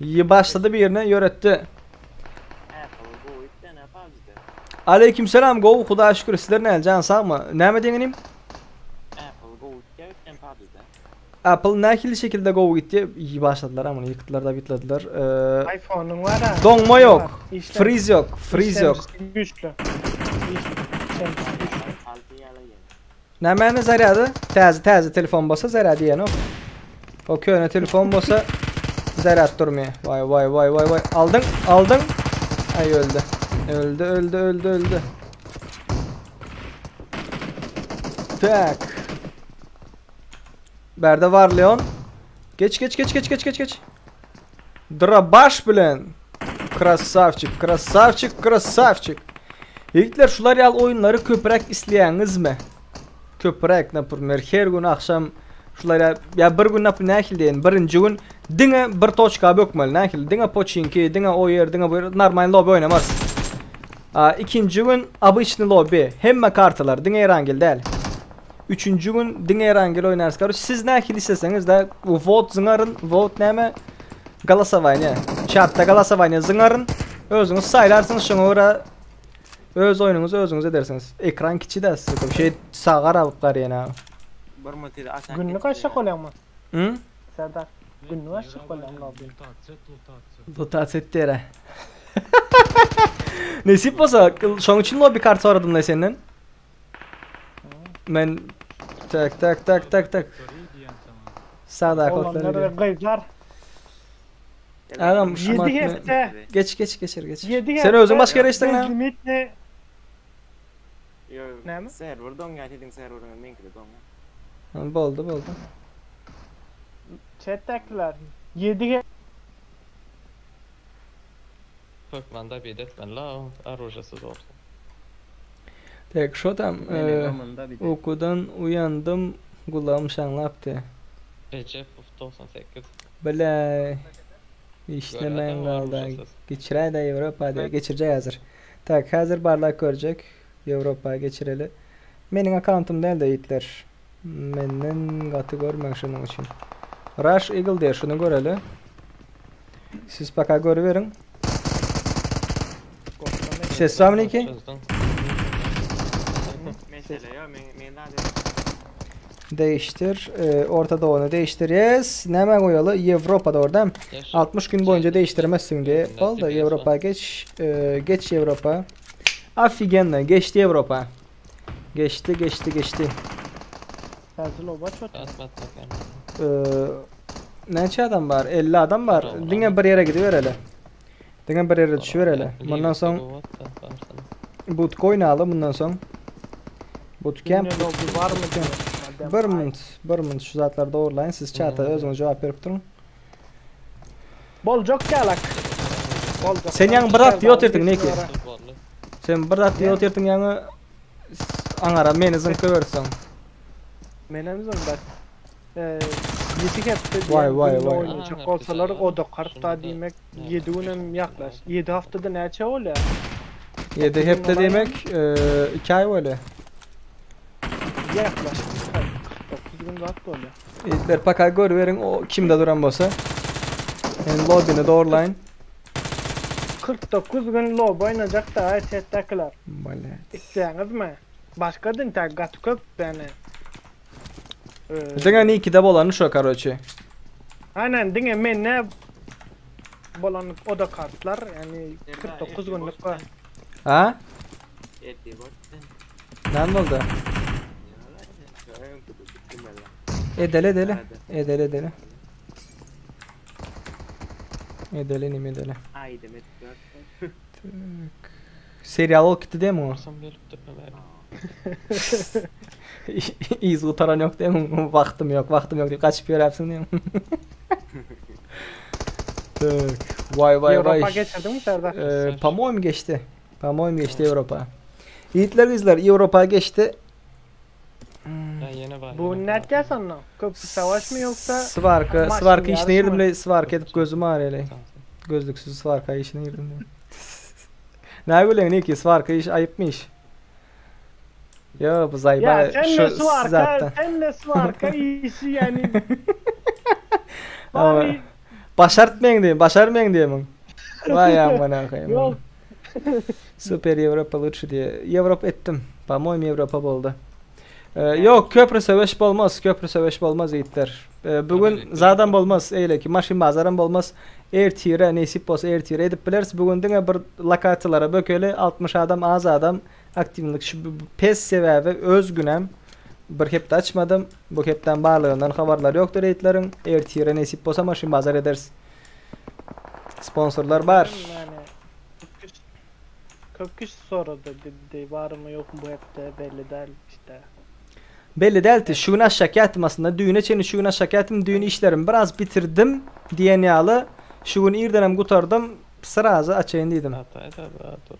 Yi başladı bir yerine yöretti. Apple bu itden PUBG'de. Aleykümselam go Hudaýa şükür sizler ne can sağ mı? Näme diýenim? Apple bu itden PUBG'de. Apple nähili şekilde go gitti? İyi başladılar ama yıktılar da bitladılar. Ee, iPhone'un var ha. donma yok. İşlem- Freeze yok. Freeze yok. işlemcisi Güçlü. İşlemcisi güçlü. Altı ýaly ýene. Nämäni zarýady? Täze täze telefon bolsa zarýady ýene. O köne telefon bolsa zarýad durmaýar. Vay vay vay vay vay. Aldın, aldın. Ay öldü. Öldü, öldü, öldü, öldü. Tak. Berde var Leon. Geç geç geç geç geç geç geç. Drabaş bilen. Krasavçik, krasavçik, krasavçik. Ýigitler şular ýaly oýunlary köpräk isleýäňiz mi? Köpräk, naprimер, her gün akşam şular ýa ya bir gün naprimер nähili diýen, birinji gün diňe bir toçka bökmeli, nähili diňe poçinki, diňe o ýer, diňe bu ýer, normal lobby oýnamaz. A, ikinji gün обычный lobby, hemme kartalar, diňe Erangel däl. Üçünji gün diňe Erangel oýnarys. Karoç siz nähili isleseňiz de vote zyňaryn. Vote näme? Golosowanie. Chatda golosowanie zyňaryn. Özüňiz saýlarsyňyz şoňa görä öz oýnuňyzy özüňiz edersiňiz. Ekran kiçi de siz şey sagar alyp garýan ha. Bir motel aşak. Günlük aşak bolýarmy? Hı? Serdar. Günlük aşak bolýarmy lobby? Dotatsiýa etdiler. Nesip bolsa, şoň üçin lobby kart soradym da senden. Men tak tak tak tak tak. Sağda Oglanlar kodlar. ve gyzlar. Agam şu 7 mat- hepde. Geç geç geçir geç. 7 Sen özüň başga ýere geçdiň ha? Limitli Yo, Näme? Server doňýar dedim serverine meňki de doňýar. Ha, Boldy boldy. chat'takiler. 7 Hökmanda bir etmen la orujesiz olsun. Tek şu tam e, uykudan uyandım kulağım şaňlapdy. Recep 98. Bile işlemen Görede galdy. orujesiz. Geçiray da Avropa geçirecek hazır. Tak hazır barlak görecek. Avropa geçireli. Menin akkauntym däl de itler. Menden gaty görmek şunuň üçin. Rush Eagle diye şunu göreli. Siz paka görüverin. Ses var mı ki? Çözdün. Mesele yo, men men da Değiştir. Orta Doğu'nu değiştir. Näme goýaly? Avrupa'da orada. Yaş- 60 gün boyunca değiştiremezsin diye. Oldu. Avrupa geç. Geç Avrupa. Afigenle geçti Avrupa. Geçti geçti geçti. Serdi loba çot. Atma atma Ee, neçe adam var? 50 adam var. Tamam. Diňe bir yere gidiver hele. Diňe bir yere düşüver hele. Bundan soň bootcoin alı bundan soň. Bootcamp. Dünya lobby var mı diyor. Madem Bir minut, bir minut şu zatları doğrulayın. Siz çata özüňiz cevap berip durun. Boljak galak. Boljak. Sen ýaňy bir at diýip otyrdyň, neki? Bolly. Sen bir zat diýip otyrdyň ýaňy aňara meni zyňky berseň. Menem bak. Eee 7 hepde Vay, vay, diýen vay. oýnajak Aha, bolsalar güzel. o da kartta Şunda- diýmek Evet. 7 günem yaklaş. 7 haftada näçe bolýar? 7 hepde diýmek, 2 aý bolýar. Yaklaş. 49 gün zat bolýar. İtler paka görüverin o kimde duran bolsa. Yani lobby'ni doğrulayın. 49 gün lob oynayacak da ay chat'takiler. Bale. İsteýäňiz mi? Başga din tä gaty köp yani. Ee, Diňe ni 2'de bolany şo karoçi. Aynen diňe men ne bolan o da kartlar yani 49 günlük var. Ha? Erdi bor. Näme boldy? Edele edele. Edele edele. Edele nim edele. Ay demet. Serial ol gitti değil mi o? Olsam gelip durma İz gutaran yok değil mi? Vaktım yok, vaktim yok diye kaçıp yörepsin değil mi? Tak. Vay vay Avrupa vay. geçirdi mi Serdar? Ee, Pamoyum geçti. Pamoyum geçti Avrupa. Yiğitler kızlar Avrupa geçti. Ben yeni var. Bu yeni net var. gelsin Köprü savaş mı yoksa Svarka, maç mı, Svarka yarış işine girdim mı? bile Svarka edip gözüm ağrıyor hele. Tamam. Gözlüksüz Svarka işine girdim diye. Ne bileyim ne ki Svarka iş ayıp mı iş? Ya bu zayba Ya sen şu de su arka, zaten. sen de su arka iyisi yani. Ama Bari başartmayın diyeyim, başarmayın diyeyim. Vay amına koyayım. Yok. Süper Avrupa lütfü diye. Avrupa ettim. По-моему, Avrupa boldy. Ee, yok köprü söveş bolmaz, köprü söveş bolmaz yiğitler. Ee, bugün Tabii, zaten bolmaz, eyle ki maşın bazaran bolmaz. Ertire nesip bolsa ertire edip bileriz. Bugün diňe bir lokasiyalara bökeli 60 adam, az adam aktivlik şu bu- bu pes sebebi öz günem bir hepde açmadım. Bu hepten barlığından haberler yoktur yiğitlerin. Ertire nesip bolsa maşın bazar ederiz. Sponsorlar var. Yani köp kişi, köp kişi sordu dedi var mı yok mu bu hepte belli değil işte. Belli değildi. Şu gün aşağı ettim aslında. Düğüne çeni şu gün aşağı ettim. Düğün işlerimi biraz bitirdim diyen yağlı. Şu gün irdenem kurtardım. Sırazı açayım dedim. Hatay da da dur.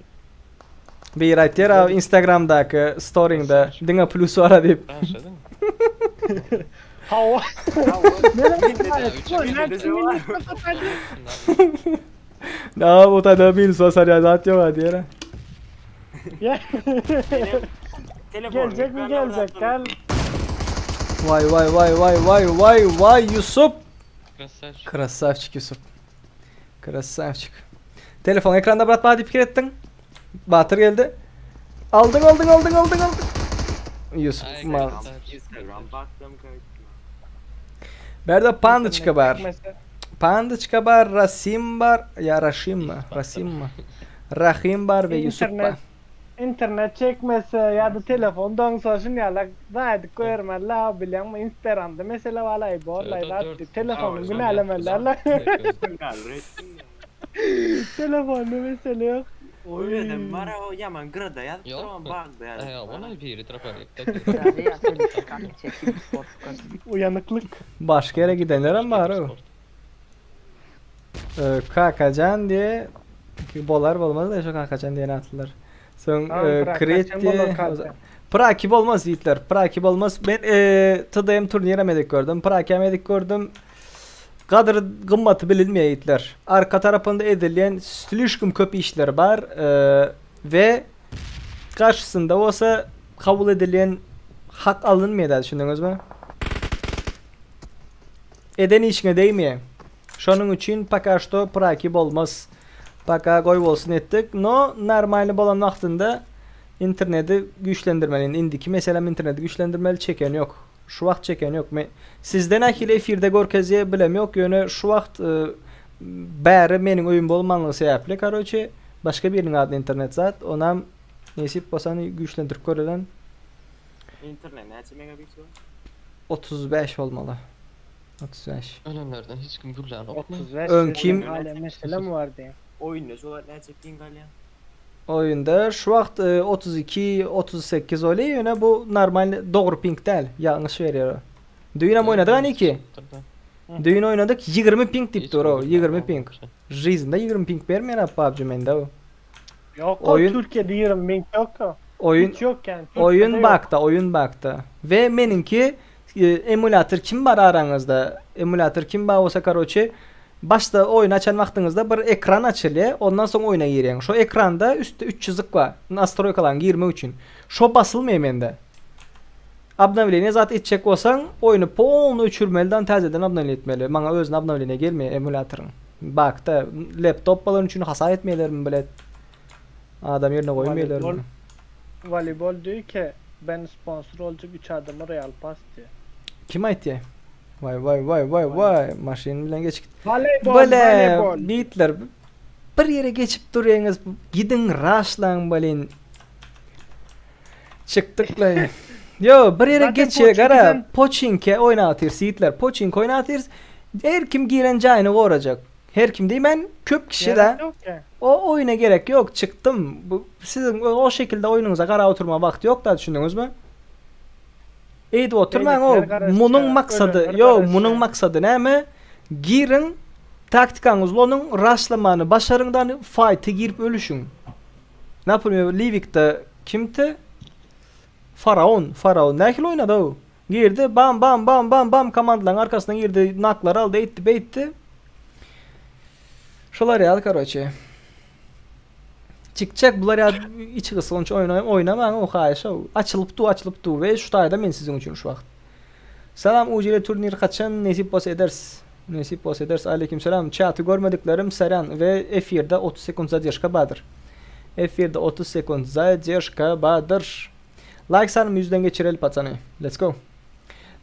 Bir aytyer abi Instagram'daki story'inde diňe plus var deyip. Ben şey değil mi? Hava. Ne bu da minus var ya zaten yok diye. Ya Telefon. gelecek mi gelecek gel. Vay vay vay vay vay vay vay Yusuf. Krasavçik. Krasavçik Yusuf. Krasavçik. Telefon ekranda brat bana pikir ettin. Batır geldi. Aldın aldın aldın aldın aldın. Yusuf Ay, mal. krasavçik. Instagram baktım kayıtma. Berde pandıçka var. Mesela Pandıçka var, Rasim var. Ya Raşim mi? Rasim mi? Rahim var ve Yusuf var. İnternet. İnternet çekmese ya da telefon donsa şunu ya zaten koyarım la bilmem Instagram'da mesela vallahi bu Evet, vallahi dört. zaten telefonu Evet, günahlemelerle Galrettin ya. telefonu mesele yok. Öyle var o yaman gırda yazıp Yok. duran bagda yazıp. Ey, ona biri trapa. Uyanıklık. Başka yere gidenler ama var o. Ee, Kakacan diye ki bolar bolmaz da şu Kakacan diye attılar. Son Tamam, e, bırak, Create kaçan diye bolur kaldı. Prakip olmaz yiğitler. Prakip olmaz. Ben e, TDM turnire medik gördüm. Praki medik gördüm. Kadir gımmatı bilinmeyen yiğitler. Arka tarafında edilen slişkim köp işler var. E, ve karşısında olsa kabul edilen hak alınmıyor da düşündünüz mü? Eden işine değmiyor. Şonun üçün paka što prakip olmaz. Paka goy bolsun ettik. No normali bolan wagtynda interneti güçlendirmeli. Indiki meselem interneti güçlendirmeli çeken yok. Şu vakt çeken yok. Me sizden akil efirde görkezye bilem yok. Yöne şu vakt e, bäri meniň öýüm bolmanlygy sebäpli karoçe başka biriniň adyna internet zat. Onam nesip bolsany güçlendirip görelen İnternet näçe megabit var? 35 olmalı. 35. Ölenlerden hiç kim güllen yok mu? 35 Ön kim? Hala mesele mi var diye. Oyunda şu var näçe ping alýan? Oyunda şu vakt e, 32 38 oluyor. Yöne bu normal doğru ping değil. Yanlış veriyor. Düğün am oynadık hani ki. Düğün oynadık 20 ping dip dur o. 20 ping. Jizinde 20 ping bermeýär abi PUBG mende o. Yok Oyun- o Türkiye'de 20 bin yok o. Oyun Hiç yok yani. Türkiye'de oyun yok. bakta, oyun bakta. Ve meninki e, emülatör kim var aranızda? Emülatör kim var olsa karoçe Başta oyun açan wagtyňyzda bir ekran açılýar, ondan soň oyuna girýän. Şo ekranda üstde 3 çyzyk bar. Nastroýkalan girmek üçin. Şo basylmaýar mende. Obnovlение zat etjek bolsaň, oyunu polny öçürmeliden täzeden obnovlение etmeli. Maňa özüne obnovlение gelmeýär emulatoryň. Bakda laptop bolan üçin hasa etmeýärler bilet. Adam yerine goýmaýarlar. Voleybol, voleybol diyor ki ben sponsor olacak 3 adamı Real Pas diyor. Kim aýtdy? Vay vay vay vay vay maşyn bilen geçip Voleybol, Bale, voleybol. bitler bir yere geçip durýaňyz. Gidin raşlaň balin. Çykdyk la. Yo, bir yere Zaten geçe gara Poçinki'den- Poçinke oýnatyr sitler. Poçink oýnatyr. Her kim giren jaýyny gorajak. Her kim diýmen köp kişi de Gerek yok ki. o oyuna gerek yok çıktım. Bu sizin o şekilde oyununuza gara oturma vakti yok da düşündünüz mü? Eýdi oturmaň o Beýlekler garaşýar, munun maksady ölenler yo garaşýar. munun maksady näme? Girin taktikaňyz onun raşlamany başarıňdan fight'e girip ölüşün. Ne yapıyor? Livik'te kimti? Faraon, Faraon nähili oýnady o? Girdi bam bam bam bam bam komandalaryň arkasyndan girdi, naklar aldy, etdi, beytdi. Şolar ýaly karoçe. Çykjak bular ya içi gysylynç oýnaýam, oýnamaň o haýyş o. Açylyp du, açylyp du ve şu taýda men siziň üçin şu wagt. Salam UCL turnir kaçan nesip bolsa ederiz. Nesip bolsa ederiz. Aleykümselam. Chat'ı görmediklerim Seren ve F1'de 30 sekund zadержка bardyr. F1'de 30 sekund zadержка bardyr. Like sanım yüzden geçirelim patsany. Let's go.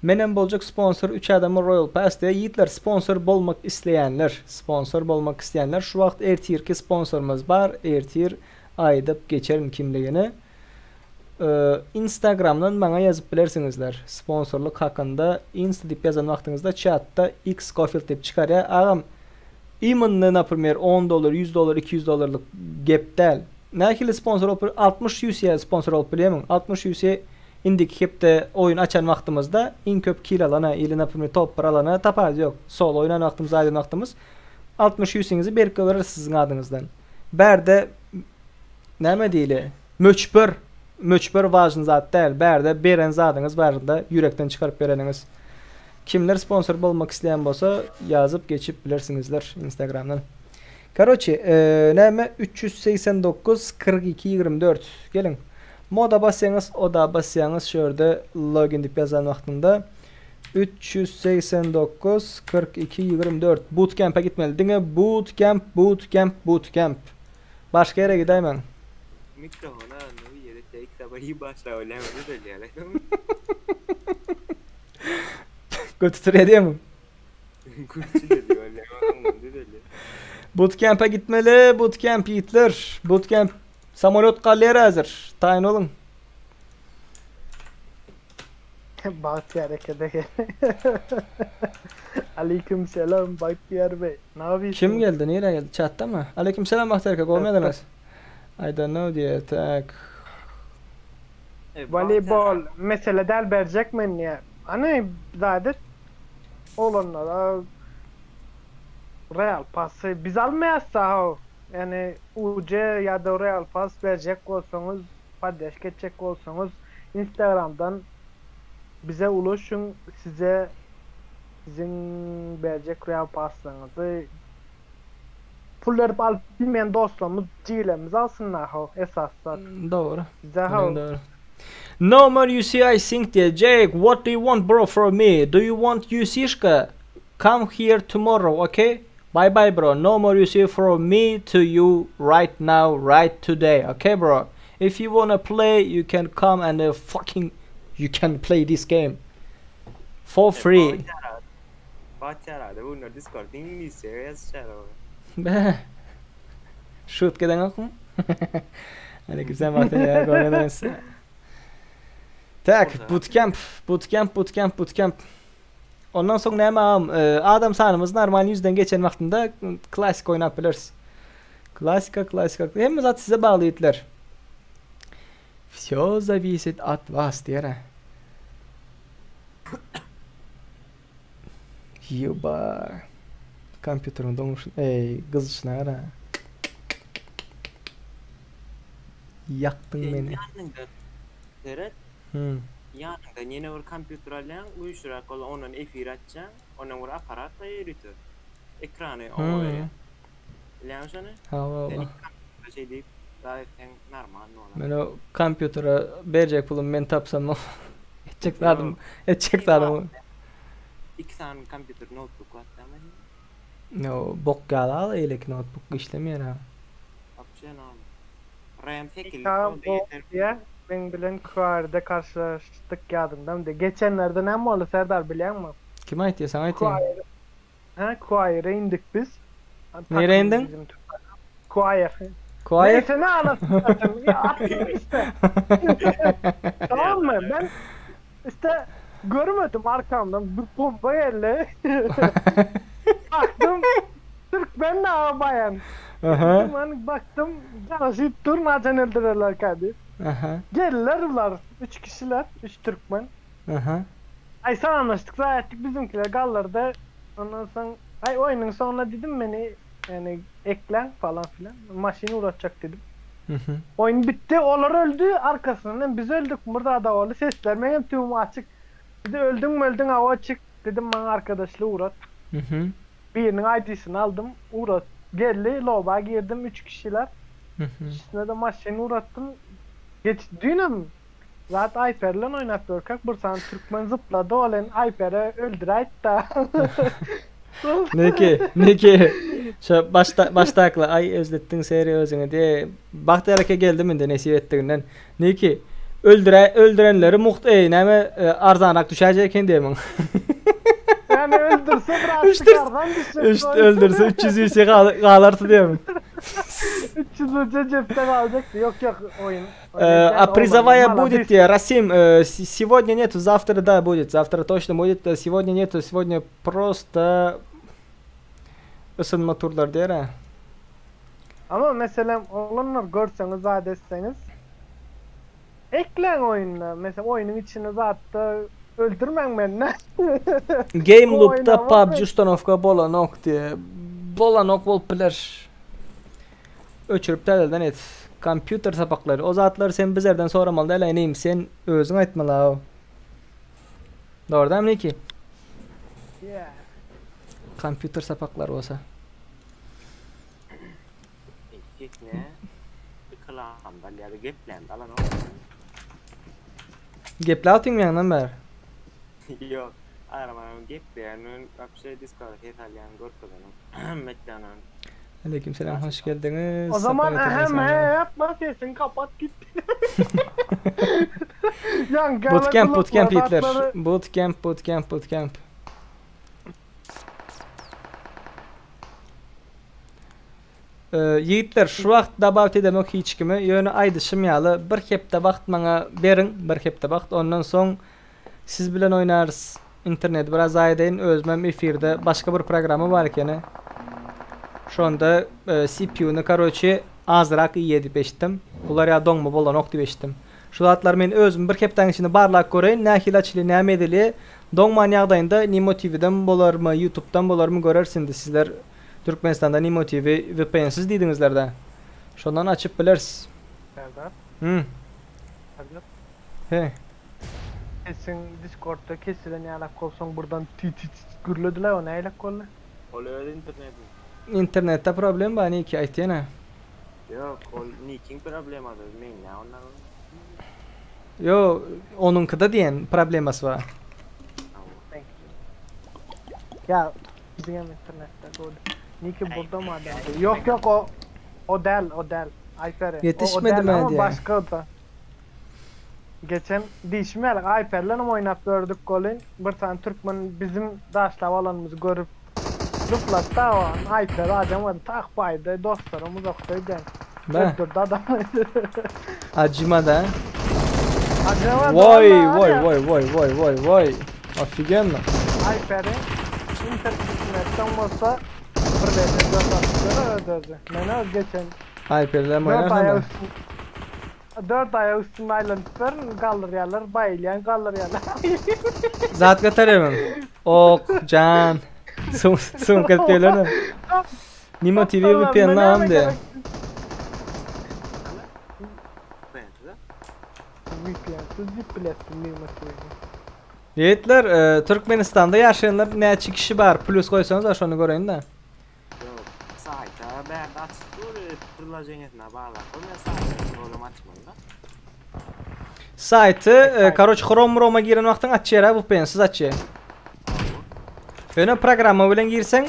Menem boljak sponsor 3 adamı Royal Pass diye yiğitler sponsor bolmak isteyenler sponsor bolmak isteyenler şu vakt Ertir'ki sponsorumuz var. Ertir aydıp geçerim kimliğini. Ee, Instagram'dan bana yazıp bilersinizler. Sponsorluk hakkında Insta deyip yazan vaxtınızda chatta X Cofield deyip çıkar ya. Ağam imanlı например 10 dolar, 100 dolar, 200 dolarlık gap del. Nähili sponsor olup 60 UC sponsor olup bilýärmiň? 60 UC indiki hepde oyun açan wagtymyzda iň köp kill alana, ili naprimер top bir alana tapar yok. Solo oynan wagtymyz, aýdan wagtymyz 60 UC'nizi berip goýberer siziň adyňyzdan. Bärde näme diýili? Möçber möçber важny zat däl. Bärde beren zadyňyz barda ýürekden çykaryp bereniňiz. Kimler sponsor bolmak isleýän bolsa ýazyp geçip bilersiňizler Instagramdan. Karoçe, e, näme 389 42 24. Gelin. Moda basýaňyz, oda basýaňyz şurada login diýip ýazan wagtynda. 389 42 24 Bootcamp'e gitmeli. Diňe bootcamp, bootcamp, bootcamp. Başga ýere gidäýmäň. Mikrofona ne bir ýere tek sabah başla öyle mi düzelýär. Götü türýär diýemi? Gülçü dedi öyle düzelýär. Bootcamp'e gitmeli. Bootcamp ýigitler. Bootcamp samolýot galýar häzir. Taýyn boluň. Bagtyýar eke-de gel. Aleyküm selam Bagtyýar bey. Ne yapıyorsun? Kim geldi? Nirä geldi? Chatda mı? Aleyküm selam Bagtyýar eke. Gowy medeniz? I don't know diýär. Tak. Voleybol mesele däl berjek men diýär. Hany zadet oglanlara Real pasy biz almaýas-da how. Ýani UC ýa-da Real pas berjek bolsaňyz, poddeşka etjek bolsaňyz Instagramdan bize ulaşyň size siziň berjek Real paslaryňyzy pul berip alyp bilmeýän dostlarymyz jigilerimiz alsynlar how esasy zat. Dogry. Bize how. Dogry. No more UC I think diýär. Jake, what do you want bro from me? Do you want UC-şka? Come here tomorrow, okay? Bye bye bro. No more UC from me to you right now, right today. Okay bro? If you wanna play, you can come and uh, fucking you can play this game for free. Bagtyýar ada bunlar Discord iňlisçe ýazyşar o. Be. Şut geden okmy? Aleykümselam Bagtyýar. Gowy Tak, bootcamp, bootcamp, bootcamp, bootcamp. Ondan soň näme agam, e, adam sanymyz normal 100-den geçen wagtynda klasik oýnap bileris. Klasika, klasika. Hemme zat size bagly ýigitler. Все зависит от вас diýer. Ýuba. Kompýuteriň doňuşy, eý, gyzyşyna gara. Ýakdyň meni. Ýanyňda seret. Hmm. Ýanyňda ýene bir kompýuter alýaň, güýçliräk bolan ondan efir açýaň, ondan bir aparat da ýörite. Ekrany oňa Hmm. berýär. Bilýäňmi şony? Hawa, Sen hawa. iki kompýuter şey diýip, daha etseň normal bolar. Men o kompýutere berjek pulum men tapsam etjek zadym, etjek zadym. Iki sany kompýuter notebook var tamam. No, bok ýaly al eýleki notebook işlemeýär ha. Apşen al. RAM 8 Tamam oldu o yeter. diye ben bilen QR'de karşılaştık yadımdan de. Geçenlerde ne mi oldu Serdar biliyor musun? Kim aýtdy sana aýtdy. Choir. Ha, choir'e indik biz. Nereye indin? Bizim Türk Choir. Choir. Neyse ne anasını satayım. Ya attım işte. Tamam mı? Ben işte görmedim arkamdan bir bomba geldi. Baktım Türk ben de bayan. Aha. Hani baktım karşı durmadan öldürürler kardeş. Aha. Geldiler ular. Üç kişiler. Üç Türkmen. Aha. Ay sen anlaştık zaten bizimkiler gallarda. Ondan sonra ay oyunun sonuna dedim beni yani eklen falan filan. Maşini uğratacak dedim. Hı hı. Oyun bitti. Onlar öldü. Arkasından biz öldük. Burada da oldu. Sesler benim tüm açık. Dedi öldün mü öldün hava açık. Dedim bana arkadaşlığı uğrat. Hı hı. Birinin ID'sini aldım. Uğrat. Geldi. Loba girdim. Üç kişiler. Hı hı. İkisine de maşini uğrattım. Geç düğünüm. Zaten Ayper'le oynatıyor. Kalk bursan Türkmen zıpladı. Olen Ayper'e öldüreyt da. Neki, neki. Şu başta baştakla ay özlettin seri özüňi diye Bagtyýar eke geldi mende nesip etdiginden. Neki öldüre öldürenleri muht ey näme e, arzanrak düşäjek eken diýemiň. Yani öldürse biraz Üçtür- çıkardan düşecek. Üç öldürse 300 üyesi galarty diýemiň. 300 uca cepte kalacaktı. Yok yok oyun. Э, А призовая Olmadı. будет, э, Расим, э, с- сегодня нету, завтра да будет, завтра точно будет, э, сегодня нету, сегодня просто ısınma turlar diýer ha. Ama mesela olanlar görseniz adetseniz eklen oyununa. Mesela oyunun içine zaten öldürmen beni. Game Loop'da Oynama PUBG ustanovka bolanok diýe. Bolanok bolup biler. Öçürüp täzeden et. Kompýuter sapaklary. O zatlary sen bizlerden soramaly däl, inim, sen özüň aýtmaly ha. Dogry ki? Yeah. Kompýuter sapaklary bolsa. Erkek ne? Bir kılamda ya da geplendi alan o. Geple atayım yandan ber. Yok. Aramam gepleýän wapşe Discord ses alýan görkezenim Metjanan. Aleyküm selam hoş geldiňiz. O zaman Safa ahem getirdiniz he bana. yapma sesini kapat git. Yan gala Bootcamp bootcamp kulaklar yiğitler. atları. Bootcamp bootcamp bootcamp. Ee, Yiğitler şu wagt dabawt edemok hiç kimi. Ýöne aýdyşym ýaly bir hepde wagt maňa beriň, bir hepde wagt. Ondan soň siz bilen oýnarys. Internet biraz aýdaýyn, özümem efirde başga bir programma bar ekeni. Şonda e, CPU-ny karoçi azrak iýe diýip eşitdim. Bular ýa doňma bolanok diýip eşitdim. Şu zatlar men özüm bir hepdäň içinde barlap göreýin, nähili açylýar, näme edilýär. Doňman ýagdaýynda Nimo TV-den bolarmy, YouTube-dan bolarmy göreris indi sizler Türkmenistanda Nimo TV VPN-siz diýdiňizler-dä. Şondan açyp bileris. Serdar. Hmm. Serdar. He. Sesin Discord'da kesilen ýalak bolsaň buradan ti ti ti gürlediler o näýlek boldy? Ol öz interneti. Internetde problem bar Niki aýtýana. Ýok, ol Nikiň problemady, men nä ondan. Yo, onuňkyda diýen problemasy bar. Ya bizim hem internette doğru. Niki burada mı adam? Yok yok o o del o del. Ayfer'e. O, o Yetişmedi del mi ama diye. başka da. Geçen dişimi yarak Ayfer'le mi oynap gördük golün. Bir tane Türkmen bizim daşlav alanımızı görüp zıplattı o an Ayfer acamadı tak baydı dostlarım uzaktaydı. Be. Öldürdü adam. Acıma da. Acamadı Vay vallahi vay ya. vay vay vay vay vay. Ofigenno. Ayfer'i internetten olsa bir de dört attılar öldürdü. Ben o geçen Ayper'le mi Dört oynarsan ayağı da. üstün. Dört ayağı üstüne aylanıplar, kaldırıyorlar, bayılyan kaldırıyorlar. Zat gatarım. Ok can. Sum sum katıyorlar da. Nimo TV VPN am de. VPN-de. VPN'siz zip biletsin Nimo TV. Yiğitler, e, Türkmenistan'da yaşayanlar näçe kişi bar? Plus koysanız da şonu göreyim de. Ýok, saýta bärde açyp dur, priloženiýesine barlap, men saýta olam açmaly da. Saytı, e, karoç Chrome Rome'a giren wagtyň açýar ha VPN-siz açýar. Ýöne programma bilen girseň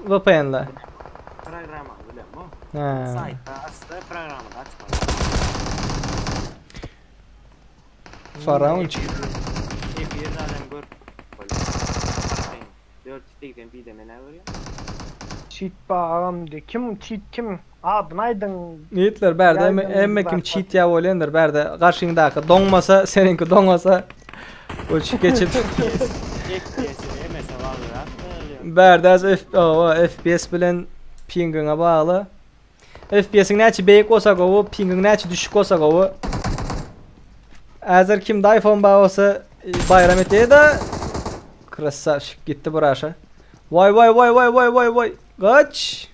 VPN-le. Programma bilen bu. Ha. Saýta açsa programma da açmaly. Faraon çıktı. Efir adam gör. 480 bir de mena görýär. Cheat bağım de. Kim cheat kim? Adını aydın. Yiğitler bärde Geldim, emme kim bak, cheat ya bolýandyr bärde garşyňdaky doňmasa seniňki doňmasa uçup geçip FPS-i MS'e bagly bärde az F o, FPS bilen pingiňe bagly. FPS-iň näçe beýik bolsa gowy, pingiň näçe düşük bolsa gowy. Äzer kimde iPhone bar bolsa e, bayram etdi de Krasavşik gitti buraşa. Vay vay vay vay vay vay vay. Kaç.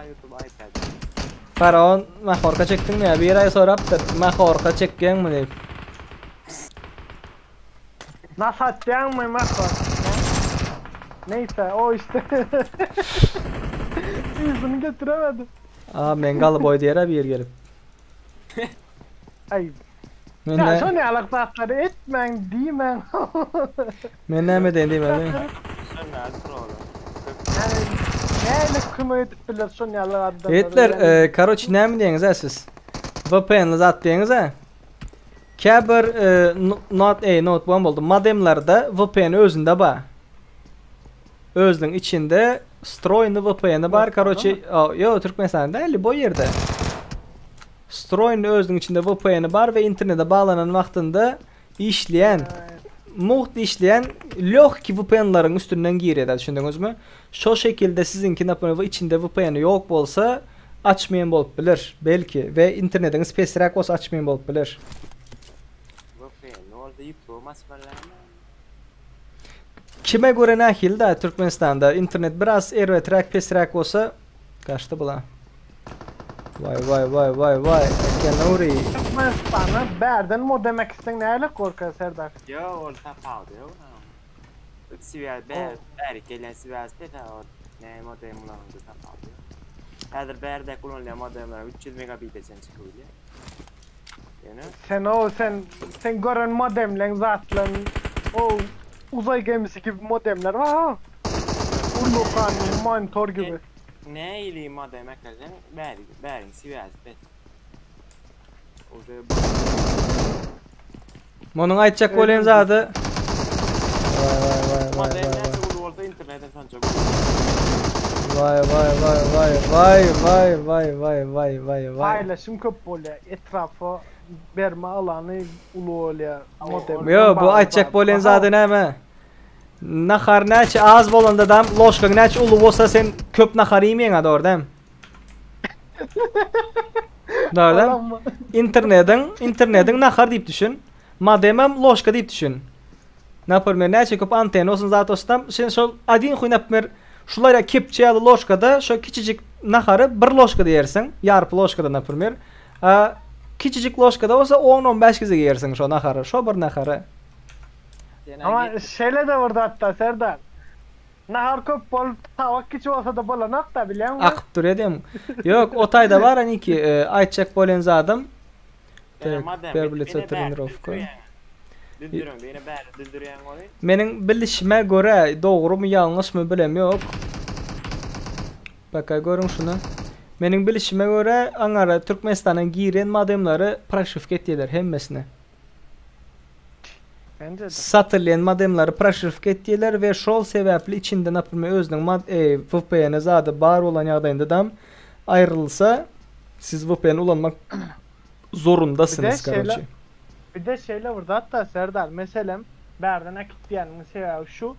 YouTube iPad. Faraon mahorka çektin mi ya? Bir ay soraptır. Mahorka çekken mi deyip. Nasıl atlayan mı Marco? Neyse o işte. Yüzünü getiremedim. Aa mengalı boy diğer bir yer gelip. Ay. Men Ya ne, şu ne alakları etmen dimen. men näme deýin diýme. Şonda troll. Yani neyle kime edip bilir şu ne alakları. Yiğitler, e, karoç näme diýeňiz ha siz? VPN-li zat diýeňiz ha? Käbir e, no- not a not one boldy. Modemlerde VPN özünde bar. Özüniň içinde stroyny VPN-i bar. Karoçi, yo Türkmenistanda däl, bu ýerde. Stroyny özüniň içinde VPN-i bar we internete baglanan wagtynda işleýän muht işleýän logki VPN-leriň üstünden girýär düşündiňizmi? Şo şekilde siziňki naprimýer içinde VPN ýok bolsa açmaýan bolup biler belki we internetiňiz pesräk bolsa açmaýan bolup biler. VPN oldu YouTube açmaly. Kime göre nähili da Türkmenistanda internet biraz erbetrek pesräk bolsa kaçtı bula. Vay vay vay vay vay. Kenuri. Türkmenistan'a berden mo demek isten neyle korkar Serdar? Yo, ol tapawdy yo. Siwel ber, ber gelen siwel peta ol. Ne modem ulanyldy tapawdy. Häzir berde kullanylýan modemler 300 megabit sen çykyp bilýär. Ýöne Sen o sen sen gören modemleň zatlaň o uzay gemisi gibi modemler var ha. Ulukan monitor gibi. Nähili modem äklerseň bäri bäriň swýazy pes. Uje Munuň aýtjak bolýan zady Vay vay vay vay modem vay vay. näçe uly bolsa internetem şonça güýçli. Vay vay vay vay vay vay vay vay vay vay vay. Paylaşım köp bolýar. Etrafa berme alany uly bolýar. Modem. Yo bu aýtjak bolýan zady näme? Nahar näçe az bolanda dam loşkaň näçe uly bolsa sen köp nahar iýmeýäň dogry dämi? Dogry dämi? Internetiň, internetiň nahar diýip düşün. Modemem loşka diýip düşün. Naprimер, näçe köp antenna bolsun zat bolsun sen şol один хуй например, şulara kepçe ýaly loşkada şo kiçijik nahary bir loşkada ýersiň, ýarpy loşkada naprimер. A kiçijik loşkada bolsa 10-15 gezek ýersiň şo nahary, şo bir nahary. Ama şeýle de bir hatta Serdar. Nahar köp bolup tavak kiçi bolsa da bolanak da bilýäňmi? Akyp durýar diýem. Ýok, o taýda bar aniki, e, aýtjak bolýan zadym. Ýöne Tak, modem Berblica ýene bäri trenirovka. düzdürýäň. Düzdürüň, ýene bäri düzdürýäň ony. Meniň bilişime görä dogrumy ýalňyşmy bilem ýok. Baka görüň şunu. Meniň bilişime görä aňara Türkmenistana giren modemleri proşivka etýärler hemmesini. Bence de. Satylýan modemleri proşivka etýärler we şol sebäpli içinde naprimер özüniň mod e, VPN zady bar bolan ýagdaýynda dam aýrylsa siz VPN ulanmak zorundasınız Bir de şeyle- karoçi. Bir de şeýle bir hatta Serdar meselem bärden akit diýeniň sebäbi şu.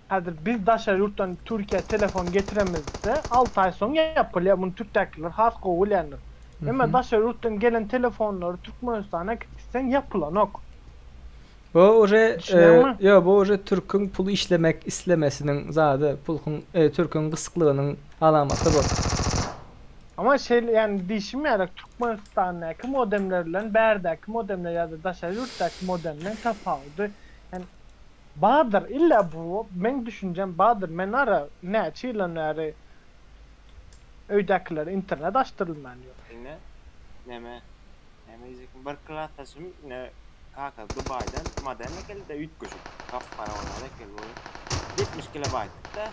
Hazır biz daşary ýurtdan Türkiye telefon getiremizde 6 ay soň yapılýar. Bunu Türkdäkiler has gowy bilýärler. Emma daşary ýurtdan gelen telefonlary Türkmenistana gitsen yapılanok. Bu уже e, Düşünýäňmi? yo bu уже Türk'ün pulu işlemek islemesiniň zady, pulun e, Türk'ün gysyklygynyň alamaty bu. Ama şey yani dişim yani Türkmenistan'daki modemlerle bärdäki modemler ya da daşary ýurtdaky modemler tapawudy. Yani Badyr illa bu men düşüncem Badyr men ara näçe ýyldan bäri öýdäkiler internet açdyrylman diýär. Ine näme? Näme diyecektim? Bir klasdaşym ne kaka Dubay'dan modem geldi de üýtgeşik. Kap para olar geldi. 70 kilobayt da.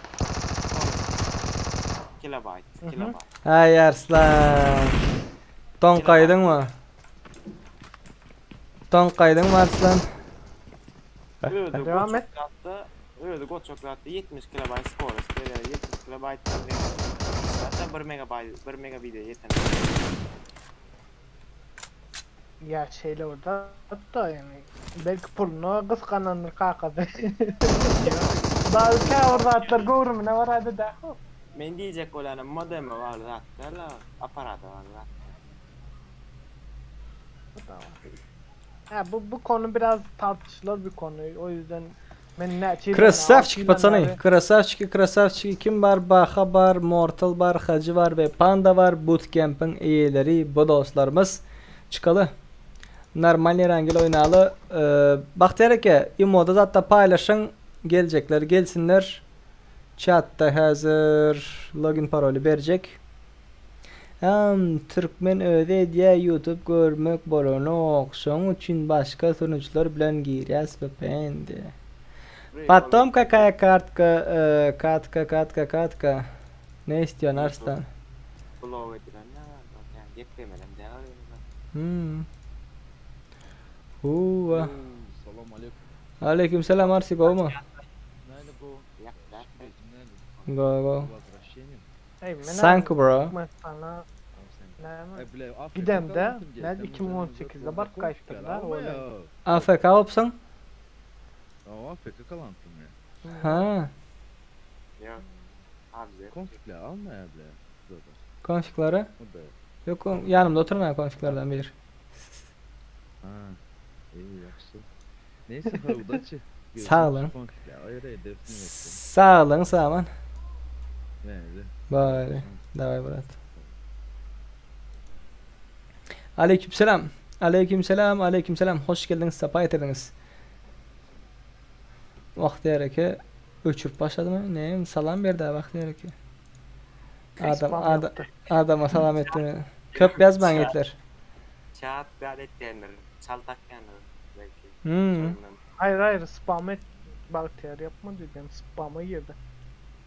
Kilobayt, kilobayt. Ay Arslan. Ton kaydın mı? Ton kaydın mı Arslan? Öyle Devam et. Goçoklat'ta, öyle Goçoklat'ta 70 kilobayt skor, 70 kilobayt Zaten 1 megabayt, 1 megabit yeter. Ya şeyle orada hatta yani belki pulunu gysganandyr kakasy. Daha ülke orada atlar gowrumuna var hadi da. Men diyecek olanım modemi var zaten la, aparatı var zaten. Ha bu bu konu biraz tartışılır bir konu. O yüzden men näçe Красавчики, пацаны. Красавчики, красавчики. Kim var? Baha var, Mortal var, Hacı var ve Panda var. Bootcamp'ın üyeleri bu dostlarımız. Çıkalı. Normal rengli oynalı. Ee, Bahtiyar aka, imoda zaten paylaşın. Gelecekler gelsinler. Chatta hazır login parolü verecek. Hem Türkmen öde diye YouTube görmek bolanok. Şoň üçin başga sunucular bilen girýäs bependi. Потом какая картка, э, катка, катка, катка. Ne istiyorsun Arslan? Blow edilen ne var? Yani geplemelem devam edelim. Hmm. Huwa. Salam aleyküm. Aleyküm selam Arsi go mu? Nerede bu? Yak yak. Nerede? Go go. Возвращение. Ey, men Thank you bro. Türkmenistana Tamam sen. näme? Ay bile Afrika Gidemde, kalıntım ne gelsem, 2018'de bak kaçtım da, Ama öyle. ya. AFK olupsun? Ama Afrika kalıntım ya. Ha. Ya. Abi Konflikle alma ya bile. Zaten. Konfikleri. O da. Yok o- yanımda oturmayan konfiklerden bir. Ha. İyi yaxşı. Neyse ha удачи. Sağ olun. Konflikle ayrı hedefini Sağ olun sağ olun. Neyse. Bye. Давай брат. Aleykümselam. Aleykümselam, aleykümselam. Hoş geldiniz, sefa getirdiniz. Bahtiyar aka öçürüp başladı mı? Ne? Salam berdi Bahtiyar aka. Adam, Spam adam, yaptı. adama salam ettim. Köp yazmayın yetler. Çat zat etýändir, çal takýandyr belki. Hmm. Şondan. Hayır hayır spam et. Bagtyýar yapma diýdim. Spama girdi.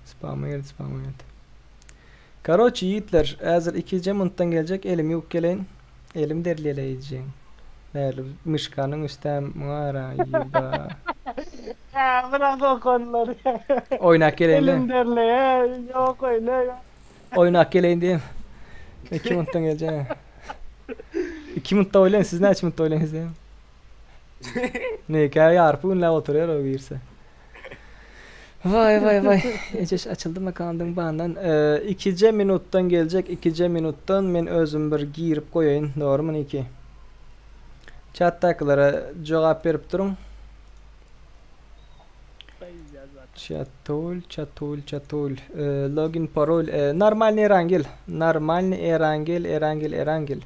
Spama girdi, spama girdi. Karoçi ýigitler, häzir ikije minutdan geljek, elimi ýuwup geleýin. Elim derleleýjeň. Bärli myşkanyň üstem muňa ýyba. Ha bırak o konuları. Oýnap geleýin Elim derleye. Yok öyle yok. Oýnap geleýin diýen. 2 minutdan geljek. 2 minutda oýlaýyn, siz näçe minutda oýlaýyňyz diýen. Neke ýarpy günläp oturýar o girse. Vay vay vay. Ejeş açyldy mı kandyň bandan. Ee, ikije minutdan geljek, ikije minutdan men özüm bir girip goýaýyn. Dogrymy Niki? Chatdakylara jogap berip duruň. Chatul, chatul, chatul. Ee, login parol. Ee, normalny Erangel. Normalny Erangel, Erangel, Erangel.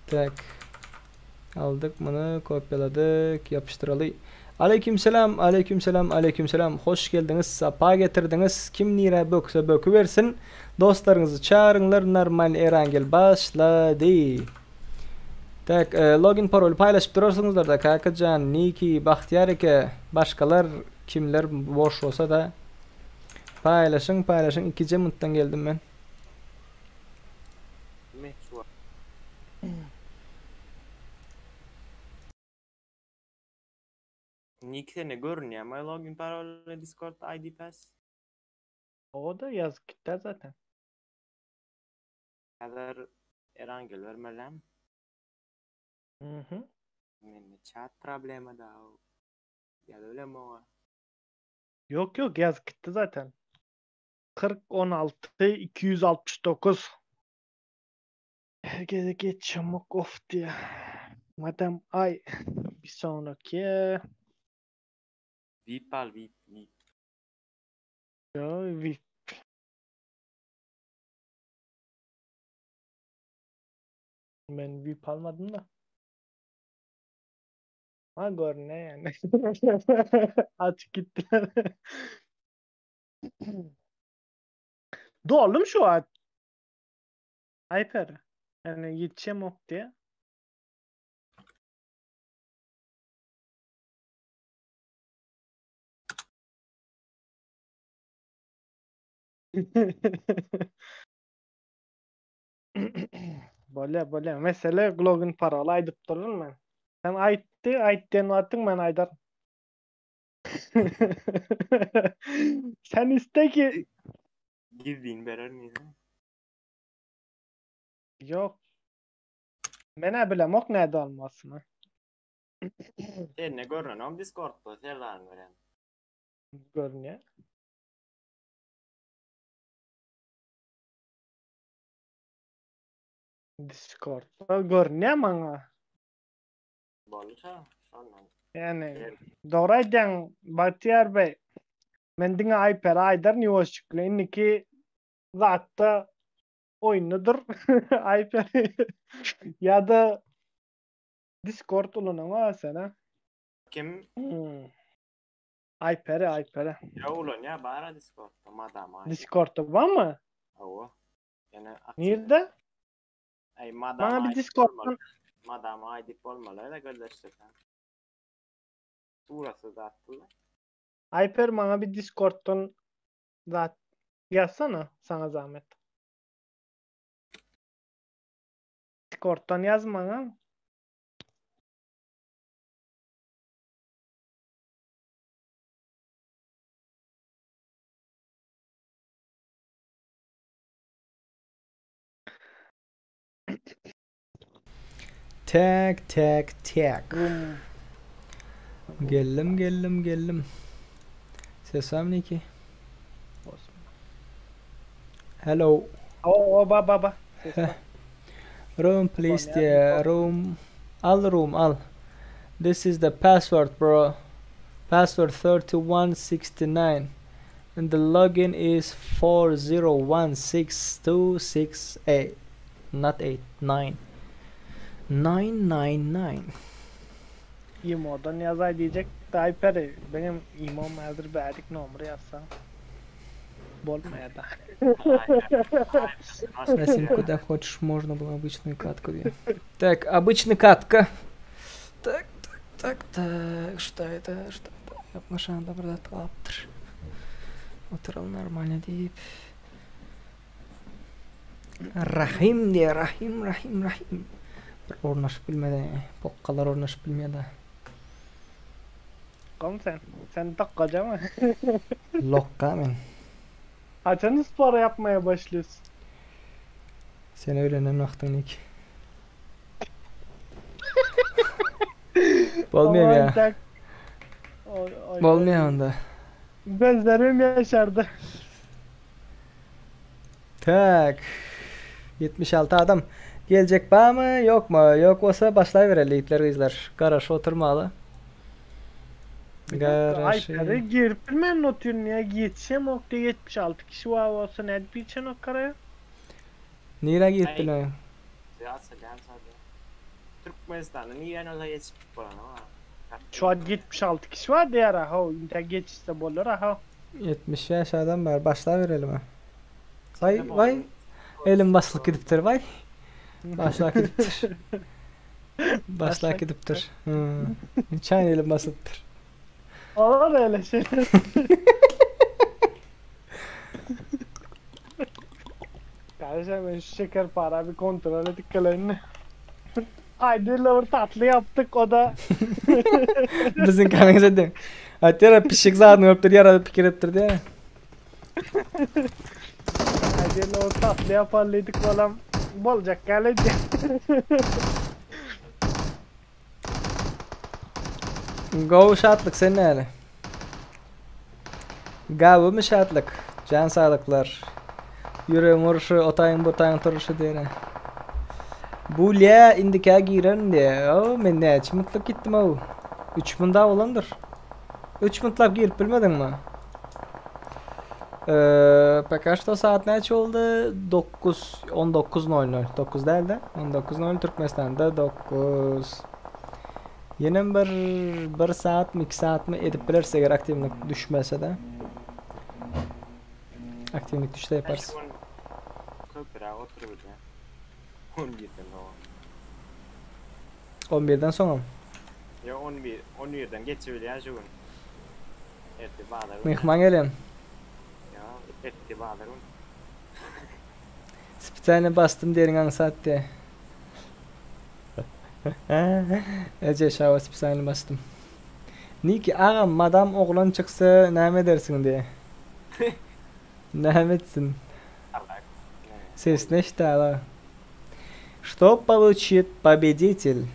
Tak. Aldyk muny, kopýaladyk, ýapyşdyraly. Aleykümselam, aleykümselam, aleykümselam. Hoş geldiňiz, sapa getirdiňiz. Kim nirä bökse bökübersin. Dostlaryňyzy çagyryňlar, normal Erangel başlady. Tak, e, login paroly paýlaşyp durarsyňyzlar da Kakajan, Niki, Bagtyýar eke, başgalar kimler boş bolsa da paýlaşyň, paýlaşyň. Ikije minutdan geldim men. Meç var. Nick seni görünýär mi login paroly Discord ID pass? O da yazık gitti zaten. Häzir Erangel bermelem. Hı hı. Mende chat problema da. Ya da öyle mi o? Yok yok yazık gitti zaten. 40 16 269. Herkese geç çamuk of diye. Madem ay bir sonraki VIP al VIP VIP. ya VIP. Ben VIP almadım da. Ha gör ne yani. Açık gittiler. Doldum şu an. Ayper. Yani yetişem ok diye. Bolýa, bolýa. Mesele login paroly aýdyp durun men. Sen aýtdy, aýt diýen wagtyň men aýdar. Sen iste ki Gizlin berer miyiz? Yok. Men bilemok näde almasyny. Sen ne görünen Discord'da Serdar'ın veren. Görünýär. Discord'da görünýär maňa. Bolsa şondan. Yani Evet. dogry aýdýaň Bagtyýar Bey. Men diňe Ayper aýdar ýuwaşjykly. Indiki zatda oýnudyr Ayper. Ya-da Discord ulanyň sen ha. Kim? Hmm. Ayper'e Ayper'e. Ya ulan ya bara Discord'da madam ay. Discord'da var mı? Hawa. Yani aktif. Nerede? Ay madam Bana bir ay Discord'dan Madam ay dip olmalı da gözleştirsen. Burası da attılar. Ayper bana bir Discord'dan zat yazsana sana zahmet. Discord'dan yaz bana. Tek tek tek. Geldim geldim geldim. Ses var mı Niki? Hello. O, o ba ba ba. Ses var. Room please ya, diye room. Al room al. This is the password bro. Password 3169. And the login is 4016268. Not 8, 9. 999. İmo'dan yazay diyecek de Ayper benim İmo'm hazır verdik numara yazsam. Bolmaýar da. Насим, куда хочешь, можно было обычную катку. Так, обычная катка. Так, так, так, так, что это, что это? Yapmaşan da burada taptır. Oturalım normalde deyip. Rahim diye, Rahim, Rahim, Rahim. Bir ornaşıp bilmedi. Bokkalar ornaşıp bilmiyor da. Kom sen. Sen dakikaca mı? Lokka men. Haçan spor yapmaya başlıyorsun? Sen öğrenen wagtyň nik. Bolmaýar Aman ya. tak. Oy, oy, Bolmaýar onda. Gözlerim yaşardı. Tak. 76 adam. Gelecek bar mı yok mu? Yok olsa başlayıvereli ýigitler gyzlar. Garaşyp oturmaly. Garaşy. Ayper'e girip bilmem notun ya yetişem ok diye 76 kişi var olsa ne biçen o karaya? Nirä girip Aý. bilmeýän? Açylýan sadece. Türkmenistan'da niye olsa yetişip bolan ama. Şu an 76 kişi var diğer ha o inter geçişse bolur ha. 75 adam bar. Başlaýberelim ha. Vay vay. Elim baslyk gidipdir vay. Başlap gidipdir. Başlap gidipdir. Hmm. Çaýyn elim basypdyr. Olur öyle şeyler. Kardeşim ben şu şeker para bir kontrol ettik kalanını. Haydi lover tatlı yaptık o da. Biziň kanyňyz edin. Aýtýar pişik zadyny görüpdir, ýaradyp pikir edipdir diýä. Haydi lover tatlı yaparlıydık falan. Bolacak geldi. Gowy şatlyk sen näle? Gawymy şatlyk? Jan saglyklar. Ýüregiň uruşy, otaýyň butaýyň turuşy diýene. Bu lä indikä giren diýe. O men näçe mutlyk gitdim o. 3 munda bolandyr. 3 mutlap girip bilmediňmi? Ee, пока что saat näçe boldy? 9 19.00. 9 däl de 19.00 Türkmenistanda 9. Ýenem bir 1 saatmy 2 saatmy edip bileris eger aktiwlik düşmese de. Aktiwlik düşse yaparys. Köpüräk oturup 11'den soň. 11'den soňam. Ýa 11, 11'den geçibilýän şu gün. Ertir bazar gün. Myhman gelen. Ýa ertir bazar gün. Spesialny bastym deriň aňsat diye. Ece şawa spesialny bastym. Niki agam madam oglan çyksa näme edersiň diye. Näme etsin? Allah. Sesini eşitdä Что получит победитель?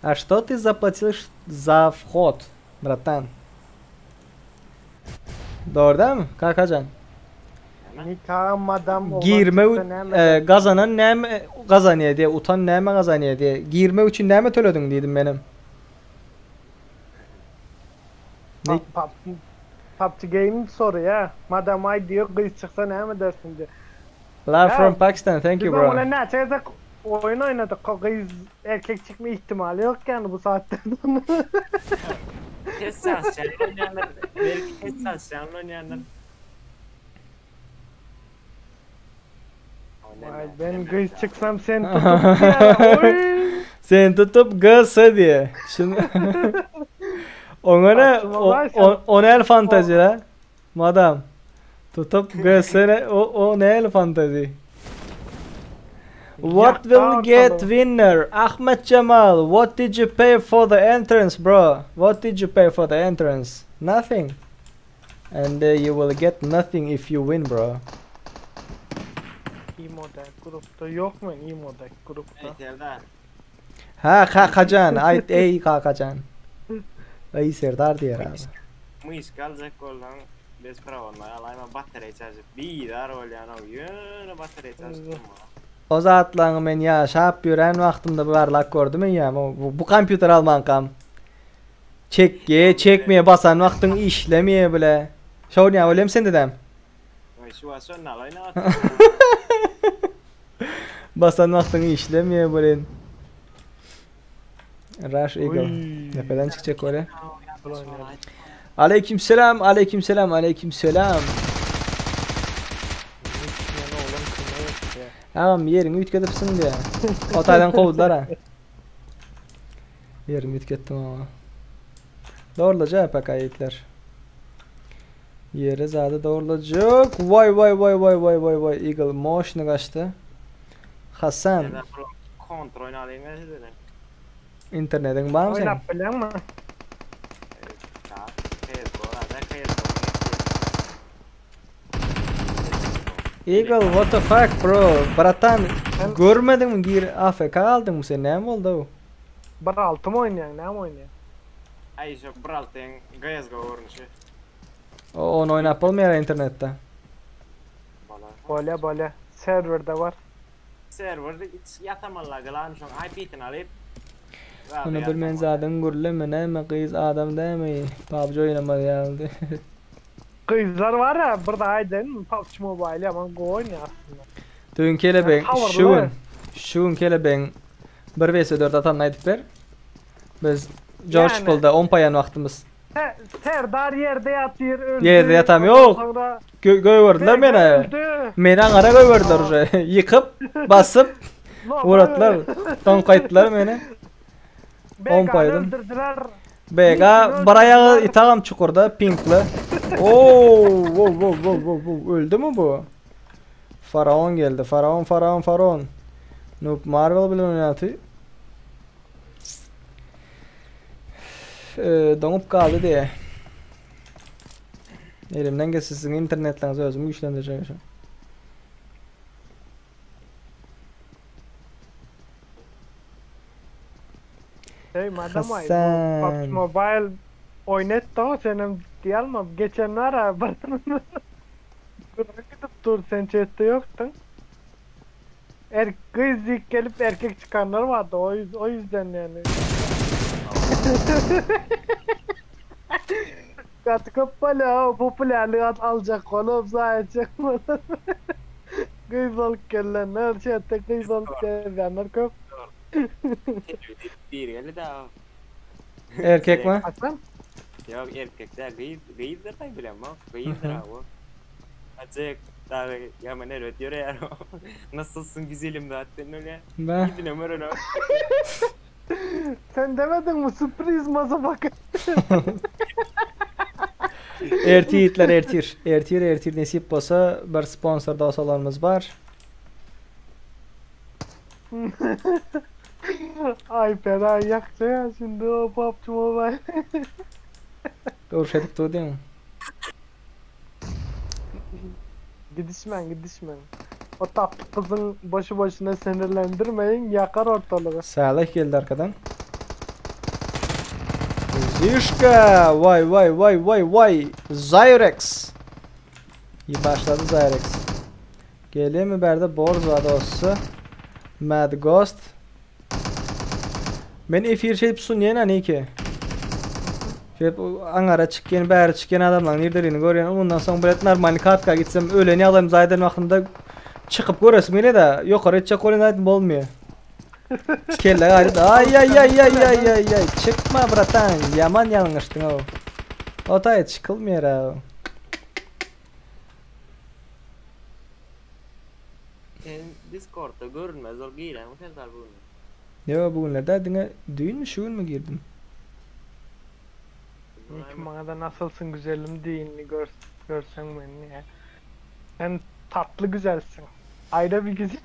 А что ты заплатил за вход, братан? Dogry dälmi, kakajan? Nikah madam oglan Girme çyksa näme e, gazanan näme gazanýar diye, utan näme gazanýar diye. Girmek üçin näme tölediň diýdim menem. Ne? Pap, PUBG Game soruyor. Madam ay diyor kız çıksa ne mi dersin diyor. Love Ya, from Pakistan. Thank you Biz bro. onunla ne çeksek oyun oynadık. Kız erkek çıkma ihtimali yok yani bu saatten sonra. Test şanslı oynayanlar. Belki test şanslı oynayanlar. Vay ben kız çıksam sen tutup ya. Oy. Sen tutup gılsa diye. Şimdi Ona ne Saçma o, lan sen. o, o ne el fantazi la? Madam. Tutup gılsa ne o, o ne el fantazi? What Yaktı will get ortalığı. winner? Ahmet Cemal, what did you pay for the entrance bro? What did you pay for the entrance? Nothing. And uh, you will get nothing if you win bro. İyi model grupta yok mu iyi model grupta? Evet Serdar. Ha kakacan, ay ey kakacan. Ey Serdar diýer abi. Myşka aljak bolsaň bez prawanlar alayma batarýa çarjyp bir dar bolýan o ýöne batarýa çarjyp durma. O zatlaryňy men ýaşap ýören wagtymda barlak gördüm ýa bu, bu kompýuter almankam. Çekge, çekmeye basan wagtyň işlemeye bile. Şoň ýa bolem sen dedem. Oý şu aşon alayna. Basan wagtyň işlemeye bile. Rush Eagle. Oy. Tepeden çıkacak öyle. Aleykümselam, aleykümselam, aleykümselam. Agam ýeriňi üýtgedipsiň diýä. O taýdan kowdular ha. Ýerimi üýtgetdim ama. Dogrulyja paka ýigitler. Ýeri zady dogrulyjak. Waý waý waý waý waý waý waý Eagle moşny gaçdy. Hasan. Kontrol oýnalyň sizden. Internetiň barmy seň? Oýnap bilýäňmi? Eagle what the fuck bro bratan görmediňmi gir AFK galdyňmy sen näme boldy ow? Bir altymy oýnaýaň näme oýnaýaň? Aý şo bir altyň CSGO görnüşi. Ony oýnap bolmaýar internetde. Bolýa bolýa serwerde bar. Serwer hiç ýasamalla gylan şoň IP-sini alyp. Muny bilmen zadyň gürleme näme gyz adam dämi PUBG oýnamaz ýalydy. Gyzlar bar ya bir daha aýdaýynmy PUBG Mobile ýaman gowy oýnaýar aslynda. Düýn kelebeň şu gün şu gün kelebeň 1 vs 4 atanyny aýdyp ber. Biz George Bullda 10 paýan wagtymyz. Serdar ýerde ýatyr öldi. Ýerde ýatam ýok. Göýberdiler meni. Meni aňara göýberdiler uje. Ýykyp, basyp, uratlar. Soň gaýtdylar meni. On paýdym. BG bir aýagy itagam çukurda pinkli. Oo, wo wo wo wo wo öldümi bu? Faraon geldi. Faraon, faraon, faraon. Noob Marvel bilen oýnaty. Doňup galdy diýe. Elimden gelse siziň internetleriňizi özüm güýçlendirjek şu. Hey madam ay, bu PUBG Mobile oýnat da senem diýalma. Geçen ara bir gidip dur sen chatde ýokduň. Er gyz diýip gelip erkek çykanlar bardy o, yüz, o yüzden yani. Gaty köp bolýar o populärlik at aljak bolup zaýa etjek bolup. Gyz bolup gelenler, chatde gyz bolup gezýänler köp. Bir geldi da. Erkek mi? Hasan? Ýok erkek däl gyz gyzdyr da bilemok gyzdyr o. Acek dagy ýaman erbet ýöreýär. Nasylsyn güzelim zaten öyle. Ben. Gidin ömür öyle. Sen demedin mi sürpriz motherfucker? Ertir ýigitler ertir. Ertir ertir nesip bolsa bir sponsor dosalarymyz bar. Ay fena yakça ya şimdi o PUBG Mobile. Uruş edip dur diýiň. Gidişmen gidişmen. O tatlı kızın boşu boşuna sinirlendirmeyin yakar ortalığı. Salih geldi arkadan. Zişka! Vay vay vay vay vay! Zyrex! İyi başladı Zyrex. Gelýärmi bärde Borz bar dosty. Mad Ghost. Men efir şeýdip sunýan hani ki. Şeýdip aňara çykýan, bäri çykýan adamlaryň nirdeligini görýän. Ondan soň bilet normalny katka gitsem ölen ýagdaýym zaýdan wagtynda çykyp göresim gelýär-de, ýokary etjek bolýan zaýdan bolmaýar. Kelle gaýry ay ay ay ay ay ay ay çykma bratan ýaman ýalňyşdyň ow. O taýa çykylmaýar ow. Sen Discordda görünmez ol giren Serdar bu gün. Ýo bu günlerde diňe düýnmi şu günmi girdim. İyi bana da nasılsın güzelim diyinli gör, görsen beni ya. Sen tatlı güzelsin. Ayrı bir güzel.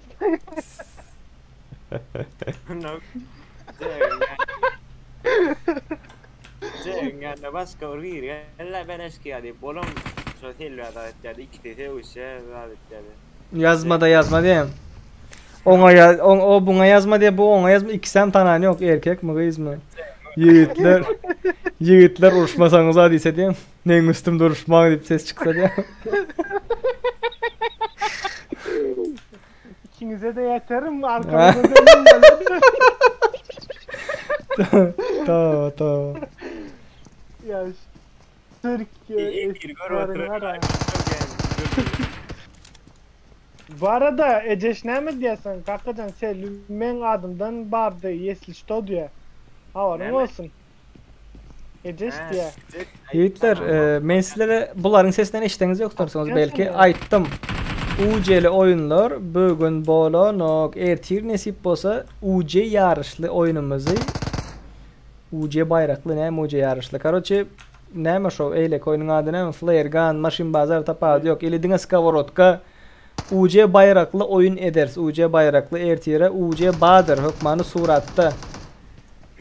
Cengen'de başka bir gir. Ella ben eşkıya diýip bolam şo selbe da etýärdi. Ikisi sögüşýär, zat etýärdi. Ýazma da ýazma diýen. Oňa ýa, o, o buňa ýazma diýe, bu oňa ýazma. Ikisem tanan ýok, erkekmi, gyzmy? Ýigitler, ýigitler uruşmasaňyza diýse diýen. Meň üstümde uruşmaň diýip ses çyksa diýen. İkinize de yeterim arkamda dönün böyle. Tamam, tamam. Ya şu Türkiye Bir gör oturup. eskilerin var ya. Bu arada Eceş näme diýersen kakajan sen men adımdan bardy если что diýe. Habaryn Näme? bolsun. Eceş diýe. Ýigitler, e, men sizlere bularyň sesinden eşdeňiz ýokdursyňyz Atýan belki şony. aýtdym. UC-li oýunlar bu gün bolanok. Ertir nesip bolsa UC ýaryşly oýnumyzy UC baýrakly näme UC ýaryşly. Karoçe näme şo eýleki oýnuň ady näme? Flare gun, maşyn bazar tapawudy ýok. Ili diňe skoworotka UC baýrakly oýun ederis. UC baýrakly ertire UC badyr hökmany suratda.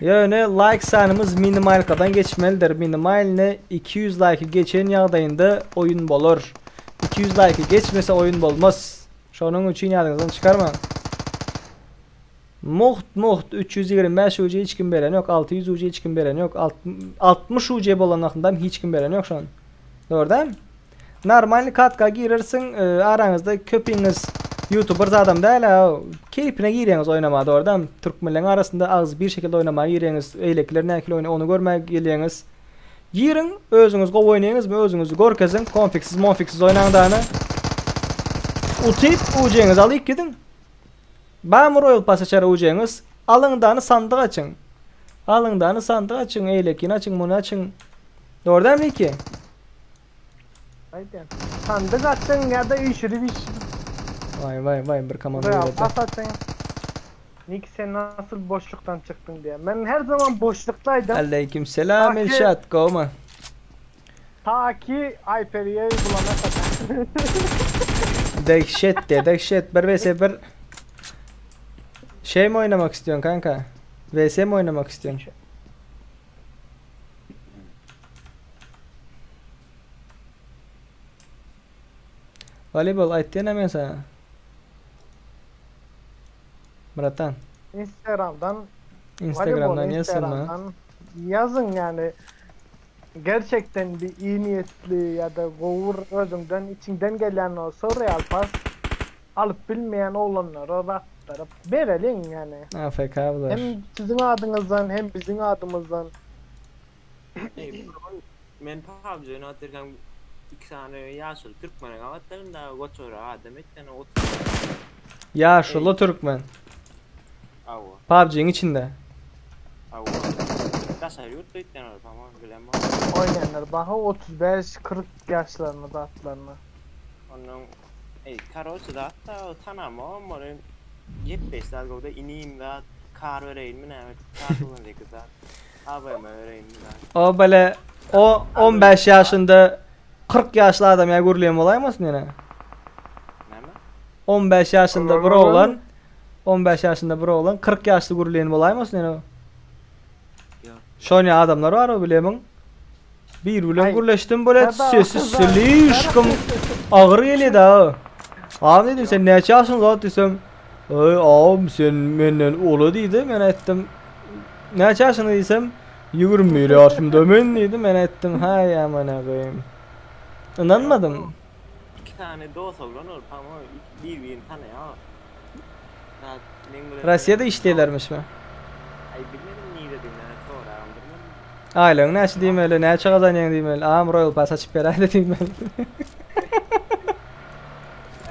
Ýöne laýk sanymyz minimalkadan geçmelidir. Minimalny 200 laýky geçen ýagdaýynda oýun bolar. 200 laýky geçmese oýun bolmaz. Şonuň üçin ýadyňyzdan çykarmaň. Mugt mugt 325 UC hiç kim beren ýok, 600 UC hiç kim beren ýok, 60 UC bolan wagtynda hiç kim beren ýok şony. Dogry dälmi? Normalny katka girersiň, e, araňyzda köpiňiz YouTuber adam däl, keýpine girýäňiz oýnamaga dogry dälmi? Türkmenleriň arasynda agzy bir şekilde oýnamaga girýäňiz, eýlekiler nähili oýnaýar ony görmäge gelýäňiz. Giriň, özüňiz gowy oýnaýaňyzmy, özüňizi görkeziň, konfiksiz, monfiksiz oýnaň dana. Utyp, UC-ňizi alyp gidiň. Bamy Royal Pass açar UC-ňiz, alyň dany sandyk açyň. Alyň dany sandyk açyň, eýlekini açyň, muny açyň. Dogry dälmi iki? Aýdýan. Sandyk açyň ýa-da üýşürip üýşürip. Waý waý waý bir komanda Royal geldi. Pass açyň. Nik sen nasıl boşlukdan çykdyň diýýär. Men her zaman boşlukdaydym. Aleyküm selam Aki- Elşat gowmy? Ta ki Ayperi'yi bulana kadar. Dehşet de dehşet 1 vs 1 Şey mi oynamak istiyorsun kanka? VS mi oynamak istiyorsun? Voleybol aýtdyn men sana. Bratan, Instagram'dan Instagram'dan voleybol yazsın mı? Instagram'dan yazın yani. Gerçekten bir iyi niyetli ya da govur özünden içinden gelen olsa Real Pass alıp bilmeyen olanlara rahatlarıp verelim yani. AFK bular. Hem sizin adınızdan hem bizim adımızdan. Ey, Men PUBG oynatırken iki tane yaşlı Türkmen'e avatlarım da goçora adam etken otur. Ýaşuly türkmen. Awa. PUBG'nin içinde. Awa. Daşary yurt etken ol tamam bilemem. Oynayanlar baha 35-40 yaşlarına da atlarına. Onun ey karosu da hatta tanama ama 75 saat orada ineyim da kar vereyim mi ne? Kar kullanacak da. Abi vereyim mi da. O böyle o 15 yaşında 40 yaşlı adam ya gurluyum olaymasın yine. Neme? 15 yaşında bir oğlan 15 yaşında bir oğlan 40 yaşlı gurluyum olaymasın yine. Yok. Şöyle adamlar var o bilemin. Bir bilen Ay, gurleştim böyle Baba, sesi kızlar. slişkim ağır geliyor da. Abi dedim sen ne yaşıyorsun lan desem. Ey ağam sen benden ulu dedi ben ettim. Ne yaşıyorsun desem 21 yaşımda men dedi ben ettim hay amına koyayım. İnanmadım. İki tane dost olan ol tamam bir bir tane ya. Da, men bilen- Rusya'da işleýlermiş mi? Ay bilmedim niye dedim yani sonra andırmadım. Aýlygyň näçe diýmeli, näçe gazanýaň diýmeli. Am Royal Pass açyp beräýdi diýmeli.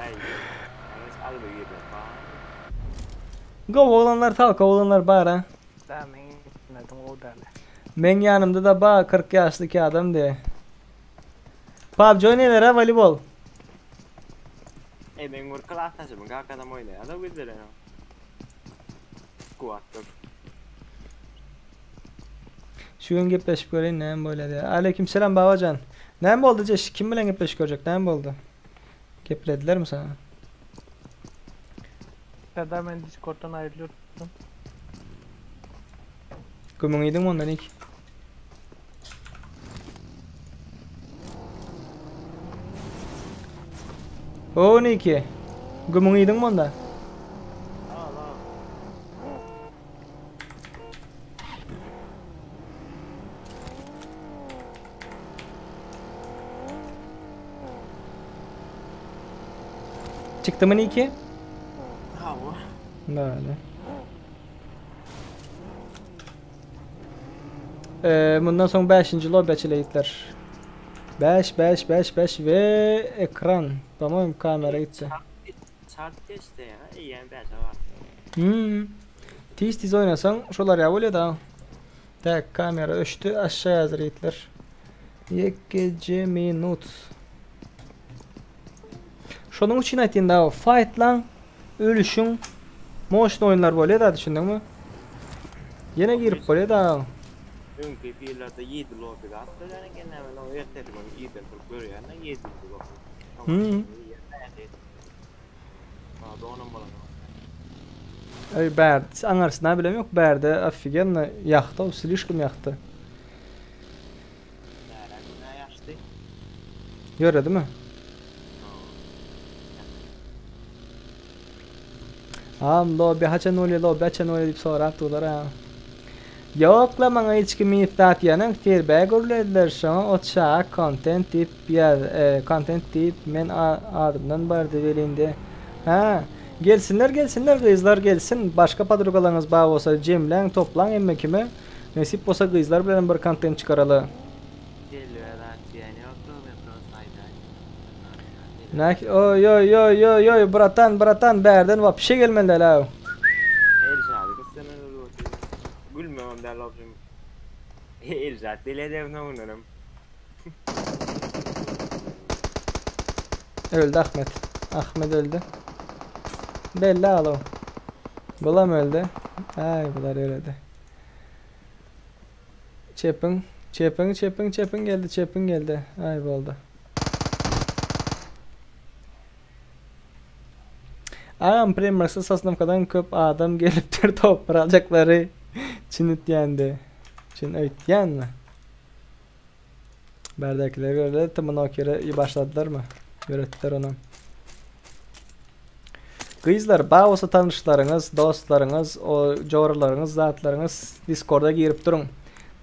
Ay. Yalnız al bu gibi. Go olanlar talk olanlar bar ha. Ben gitmedim o derli. Men ýanymda da ba 40 ýaşly iki adam diye. PUBG oýnaýlar ha voleybol. Ey ben vur klastasım kalk adam oynaya da güzel ya. Kuatlı. Şu gün gepleşip göreyim näme bolýar diye. Aleykümselam babajan. Näme boldy jeş? Kim bilen gepleşip görecek? Näme boldy? Geplediler mi sana? Serdar ben Discord'dan ayrılıyorum. Gümüň iýdiň ondan ilk. O 12. Gümüň iýdiň onda? Al al. Çykdy mı 2? Ha bu. Böyle. Ee, bundan sonra 5. lobi açılayıklar. 5 5 5 5 ve ekran. Tamam kamera gitti. Çarp geçti ya. İyi yani ben var. Hmm. Tiz tiz oynasan şolar ya böyle da. Tak kamera öçtü aşağı yazır yiğitler. Yekece minut. Şonuň üçin aýtýan da fightlaň ölüşiň moşny oýunlar bolýar da düşündiňmi? Ýene girip bolýar da. Öňki efirlerde 7 lobby zat berýän eken näme o ertesi gün irden turup görýän da 7 lobby. Hmm. Ha donam bolan. Ey bärde aňarsyna bilem yok bärde ofigenno ýakdy o slişkom ýakdy. Näre günä ýaşdy. Ýöredimi? Am lobby haçan bolýar lobby haçan bolýar diýip sorap durlar ha. Ýok la maňa hiç kim zat diýenen feedback gürlediler şoňa o çaga content diýip ýaz e, content diýip men adymdan bardy welinde. Ha, gelsinler gelsinler gyzlar gelsin başga podrugalaryňyz bar bolsa jemläň toplaň hemme kime nesip bolsa gyzlar bilen bir content çykaraly. Gelýär zat diýen ýokdy men prosta aýdaýdym. Näh oý oý oý oý oý bratan bratan bärden wapşe gelmeli däl aw. Elşady gitsen Gülmemem däl obşim. Elşat deli ederim soňundanam. Öldü Ahmet. Ahmet öldü. Belli alo. Bulam öldü. Ay bular öldü. Çepin, çepin, çepin, çepin geldi, çepin geldi. Ay boldy. Agam Premrsa Sosnowkadan köp adam gelipdir topar aljaklary. Çyn ötýändi. Çyn öýtýänmi? Bärdäkiler görle Tmnokere i başladylarmy? Ýöretdiler onam. Gyzlar, bar bolsa tanyşlaryňyz, dostlaryňyz, o joralaryňyz, zatlaryňyz Discorda girip duruň.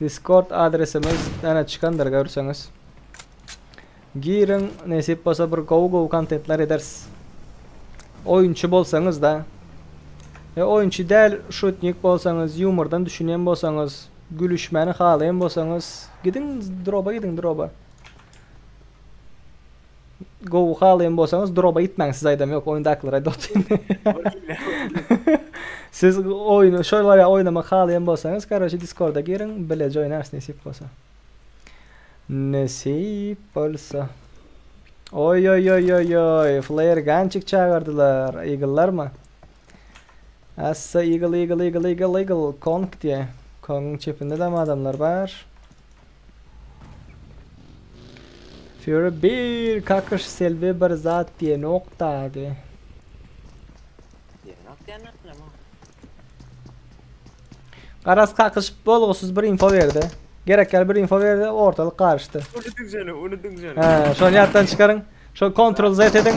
Discord adresimiz ene çykandyr görseňiz. Giriň, nesip bolsa bir gowy gowy kontentler ederis. Oýunçy bolsaňyz da, e, oýunçy däl, şutnik bolsaňyz, ýumordan düşünýän bolsaňyz, gülüşmäni halaýan bolsaňyz, gidiň droba gidiň droba. Gowy halaýan bolsaňyz droba gitmäň siz aýdam ýok, oýundakylar aýdyp otyryn. Siz oýny şol barýa oýnamak halaýan bolsaňyz, karoçe Discorda giriň, bileje oýnarys nesip bolsa. Nesip bolsa. Oý oý oý oý oý, flare gançik çagyrdylar. Eagle'larmy? Assa Eagle Eagle Eagle Eagle Eagle Kong diye. Kong'un çepinde de adamlar var. Fury bir kakış selvi bir zat diye nokta diye. Diýen ok diýen näme? Garaz kakyş bolgusyz bir info berdi. Gerek ýaly bir info berdi, ortalyk garyşdy. Unutun seni, unutun seni. He, şony ýatdan çykaryň. Şo Ctrl Z ediň.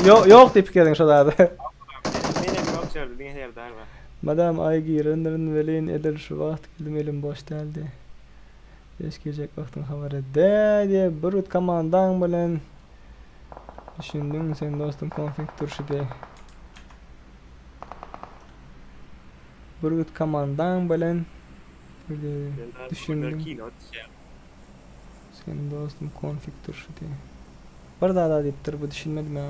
Ýok, ýok diýip pikir ediň şo zady. Menem ýok şerde, diňe Serdar bar. Madam aý girendirin welin edil şu wagt geldim elim boş däldi. Geç girjek wagtyň habar edäý diýe bir ut komandaň bilen düşündiň sen dostum konfig turşy diýe. Bir ut komandaň bilen düşündim. Kino düşýär. Sen dostum konfig turşy diýe. Bir zada diýipdir bu düşünmedim ha.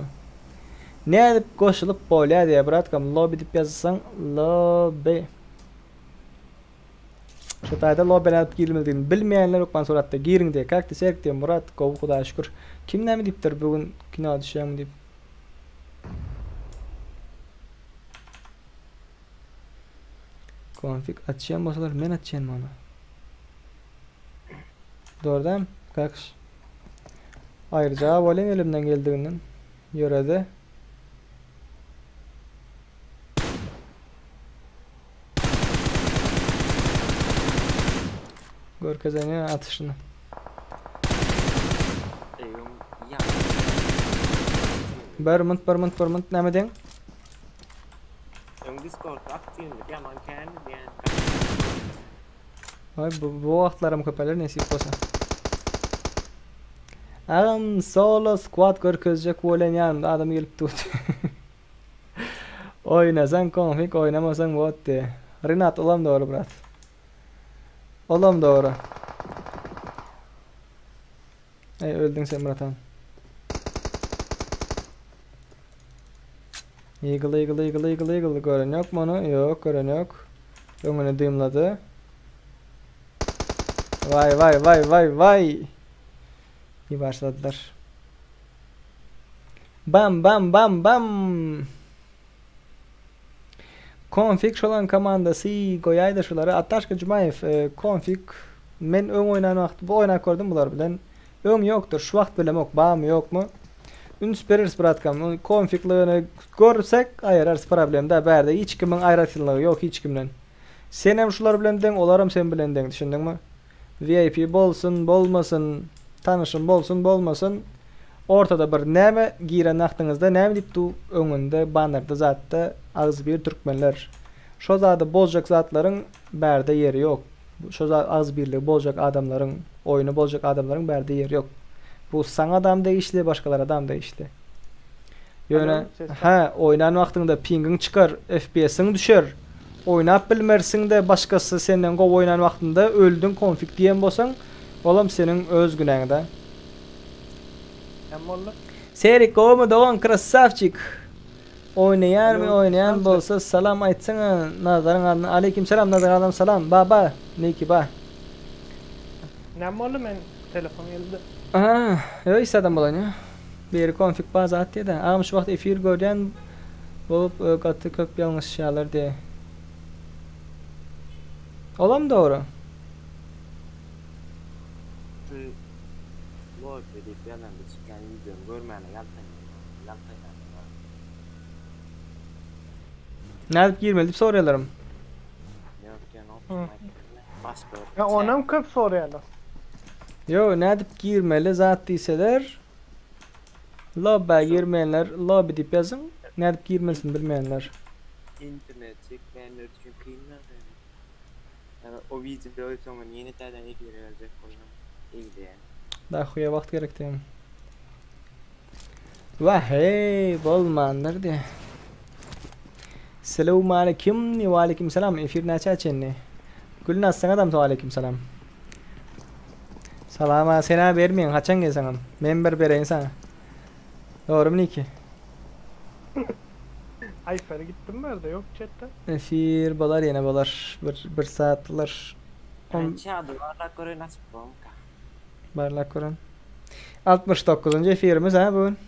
Nädip goşulyp bolýar diýe bratkam lobby diýip ýazsaň lobby. Şu taýda lobby nädip girilmelidigini bilmeýänler hökman suratda giriň diýe. Как ты Serk diýe Murat gowy Hudaýa şükür. Kim näme diýipdir bu gün kino düşýäňmi diýip. Konfig açýan bolsalar men açýan onu. Doğru değil mi? Kalkış. Ayrıca volen elimden geldiğinden yörede. Görkezeni atışını. Eýum ýa. Bir mınt bir mınt bir mınt näme diýen? Öň Discord aktiwlik ýaman kän diýen. Ay bu, bu wagtlaram köpeler nesip bolsa. Agam solo squad görkezjek bolan ýanymda adam gelip durdy. Oynasan konfig oynamasan bot diye. Rinat olam doğru brat. Olam doğru. Ey öldün sen bratan. Eagle Eagle Eagle Eagle Eagle gören yok mu onu? Yok gören yok. Öňüne dymlady. Vay vay vay vay vay. İyi başladılar. Bam bam bam bam. Konfig şolaň komandasy goýaýda şulary. Ataşka Jumaýew e, konfig men öň oýnan wagt bu oýnap gördüm bular bilen. Öň ýokdur şu wagt bilemok barmy ýokmy. Üns bereris bratkam. Konfiglerini görsek aýyrarys problem da bärde hiç kimiň aýratynlygy ýok hiç kimden. Senem şular bilen deň olaram sen bilen deň düşündiňmi? VIP bolsun bolmasyn tanyşym bolsun bolmasyn ortada bir näme giren wagtyňyzda näme diýip du öňünde bannerda zatda agzybir türkmenler şo zady bozjak zatlaryň bärde ýeri ýok şo agzybirligi bozjak adamlaryň oýny bozjak adamlaryň bärde ýeri ýok bu saňadam degişli başgalaradam degişli ýöne hä oýnan wagtyňda pingiň çykar fps-iň düşer Oýnap bilmersiňde başgasy senden gowy oýnan wagtynda öldüň konfig diýen bolsaň olam seniň öz günäňda. Näme boldy? Serik gowumy dogan krassawçik. Oýnaýarmy oýnaýan bolsa salam aýtsaňa Nazaryň adyna Aleýkim salam Nazar adam salam baba niki ba. Näme boldy men telefon geldi. Aha ýok hiç zadam bolan ýok. Biri konfig bar zat diýdi. Agam şu wagt efir görýän bolup gaty köp ýalňyşýarlar diýe. Olam dogry. Şu lobby diýip ýazanda çykýan wideony görmäne ýaltanýan ýaltanýan. Nädip girmeli diýip soraýarlarym. Ýok ýa no. Başga bir. Ya onam köp soraýarlar. Ýok nädip girmeli zat diýseler Lobbä girmeýänler lobby diýip ýazyň. Nädip girmelisini bilmeýänler. Internet çekmeýänler üçin kyn ýagdaý. Ýa o wideo soňra ýene täzeden efire geljek bolýan. Egleýän. Dahuýa wagt gerek diýen. Wah hey bolmandyr diýe. Selewmaleýkim we aleýkim salam efir näçä çenli? Gülnaz saňadam we aleýkim salam. Salama senä bermeýin haçan gelseňem. Men bir bereýin saňa. Dogrymy Niki? Aýfer gitdim bärde ýok chatde. Efir bolar ýene bolar. Bir, bir saat bolar. On... Çady barlap göreýin açyp bolmyka. Barlap gören. 69-njy efirimiz ha bu gün.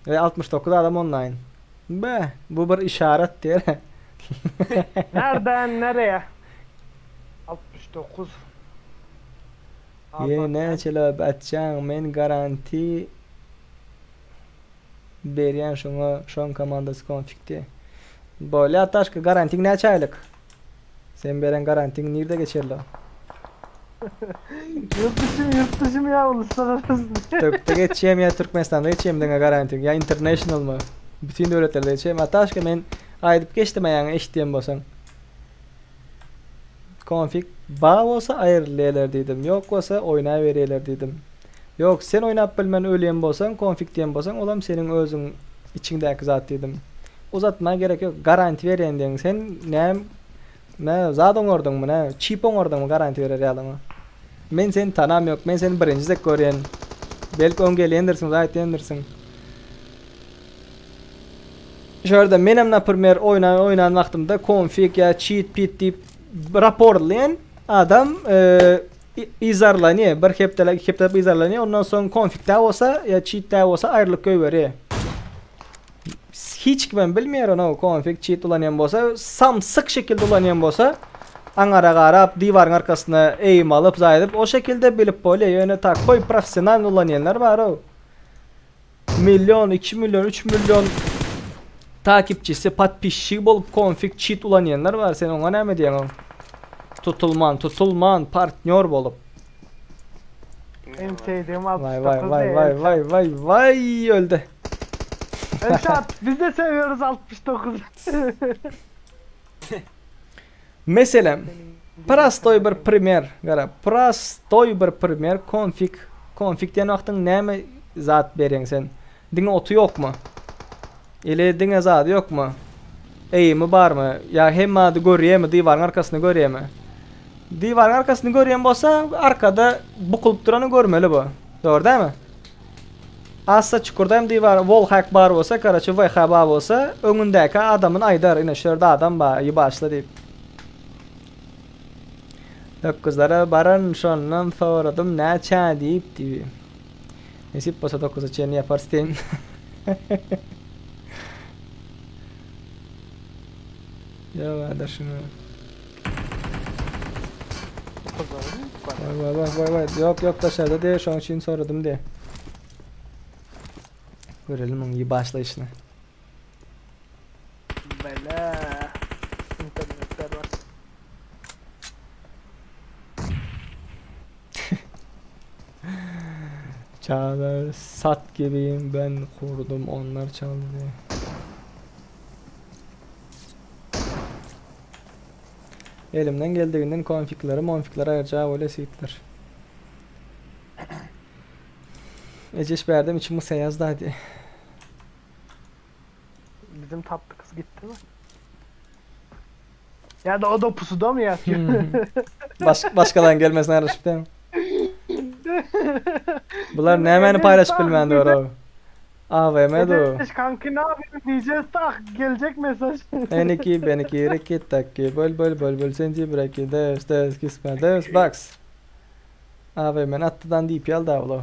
Ve 69 adam online. Be, bu bir işaret diýer. Nereden nereye? 69. Ýene näçe lap atjaň men garanti berýän şoňa şoň komandasy konfikdi. Bolýa Taşka garantiň näçe aýlyk? Sen beren garantiň nirde geçerli? Yurt dışı mı yurt dışı mı ya uluslararası? Türkde geçýämi ýa Türkmenistanda geçýämi diňe garantiň ýa international mı? Bütün döwletlerde geçýämi? Ataşka men aýdyp geçdim aýaňy eşitýän bolsaň. Konfig bar bolsa aýrylýarlar diýdim. Ýok bolsa oýnaberýärler diýdim. Ýok sen oýnap bilmän ölýän bolsaň konfig diýen bolsaň olam seniň özüň içiňdäki zat diýdim. Uzatma gerek ýok. Garanti berýän diýen sen näm nä zat oňardyňmy nä çip oňardyňmy garanti berer ýalyňa. Men seni tanam ýok. Men seni birinji dek görýän. Belki öň gelýändirsiň zat etýändirsiň. Şu ýerde menem naprimer oýnan oýnan wagtymda konfig ýa cheat pit diýip raporlaýan adam e, yzarlanýar. Bir hepdelik, iki hepdelik yzarlanýar. Ondan soň konfig dä bolsa ýa cheat dä bolsa aýrylyp goýberýär. Hiç kimem bilmeýär ony konfig cheat ulanýan bolsa, samsyk şekilde ulanýan bolsa, aňara garap, diwaryň arkasyna eým alyp, zaýadyp, o şekilde bilip bolýar. Ýöne takoý professional ulanýanlar bar-ow. Million, 2 million, 3 million takipçisi, podpisçigi bolup konfig cheat ulanýanlar bar. Sen oňa näme diýeň? Tutulman, tutulman partnýor bolup. En sevdiğim Vay 69 vay vay ne? vay vay vay vay öldü. Elşat biz de seviyoruz 69. Meselem, prostoý bir primer, gara, prostoý bir primer konfig, konfig diýen wagtyň näme zat berýäň sen? Diňe oty ýokmy? Ili diňe zady ýokmy? Eýimi barmy? Ýa hemme ady görýärmi, diwaryň arkasyny görýärmi? Diwaryň arkasyny görýän bolsa, arkada bukulyp durany görmeli bu. Dogry dälmi? Assa çukurda hem diwar wallhack bar bolsa, karaçy VH bar bolsa, öňündäki adamyn aýdar, ine şu ýerde adam bar, ýybaşla diýip. Dokuzlara baran şondan soradym näçä diýip diýip. Nesip bolsa dokuza çenli ýaparys diýen. Ýok ada şuny. Vay vay vay vay vay. Ýok ýok daşarda diýe şoň üçin soradym diýe. Görelim oň iyi başlaýşyny. Bele. Internet berbat. Çağlar sat gibiyim ben kurdum onlar çaldı diye. Elimden geldiginden konfikleri monfikleri ayırcağı öyle seyitler. Eceş berdim içim ısa yazdı hadi. Bizim tatlı kız gitti mi? Ya da o da pusuda mı yatıyor? Baş, başkadan gelmesine araşıp değil mi? Bular nämeni paylaşıp bilmän dur o. AVM do. Edeş kanki ne yapayım diyeceğiz tak gelecek mesaj. Eniki beniki riki takki böl böl böl böl senci breki des des kisme des box. AVM'nin attıdan DP aldı abla.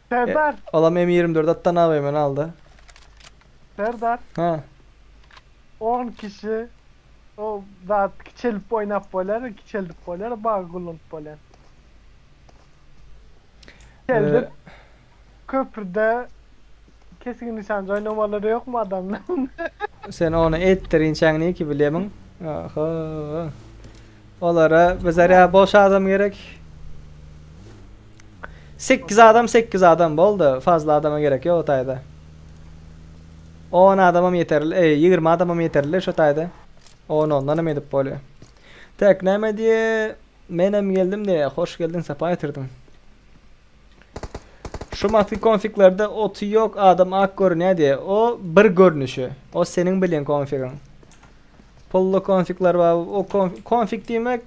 Serdar, Olam M24 attan AVM'ni aldı. Serdar Ha. 10 kişi o da kiçelip oynap bolar, kiçelip bolar, bağ kullanıp bolar. Geldi Ee, köprüde keskin nişancı oynamaları yok mu adamların? sen onu ettirin çäňni ki bilemin. Aha. Olara bizlere boş adam gerek. 8 adam 8 adam boldy. Fazla adama gerek yok o taýda. 10 adamam yeterli, e, 20 adamam yeterli şu taýda. 10 ondan hem edip bolýar. Tek näme diye menem geldim diye hoş geldin sapa getirdim. Şu matki konfiglerde otu yok adam ak görünýär diye. O bir görünüşü. O senin bilin konfigin. Pullu konfigler var. O konf konfig diýmek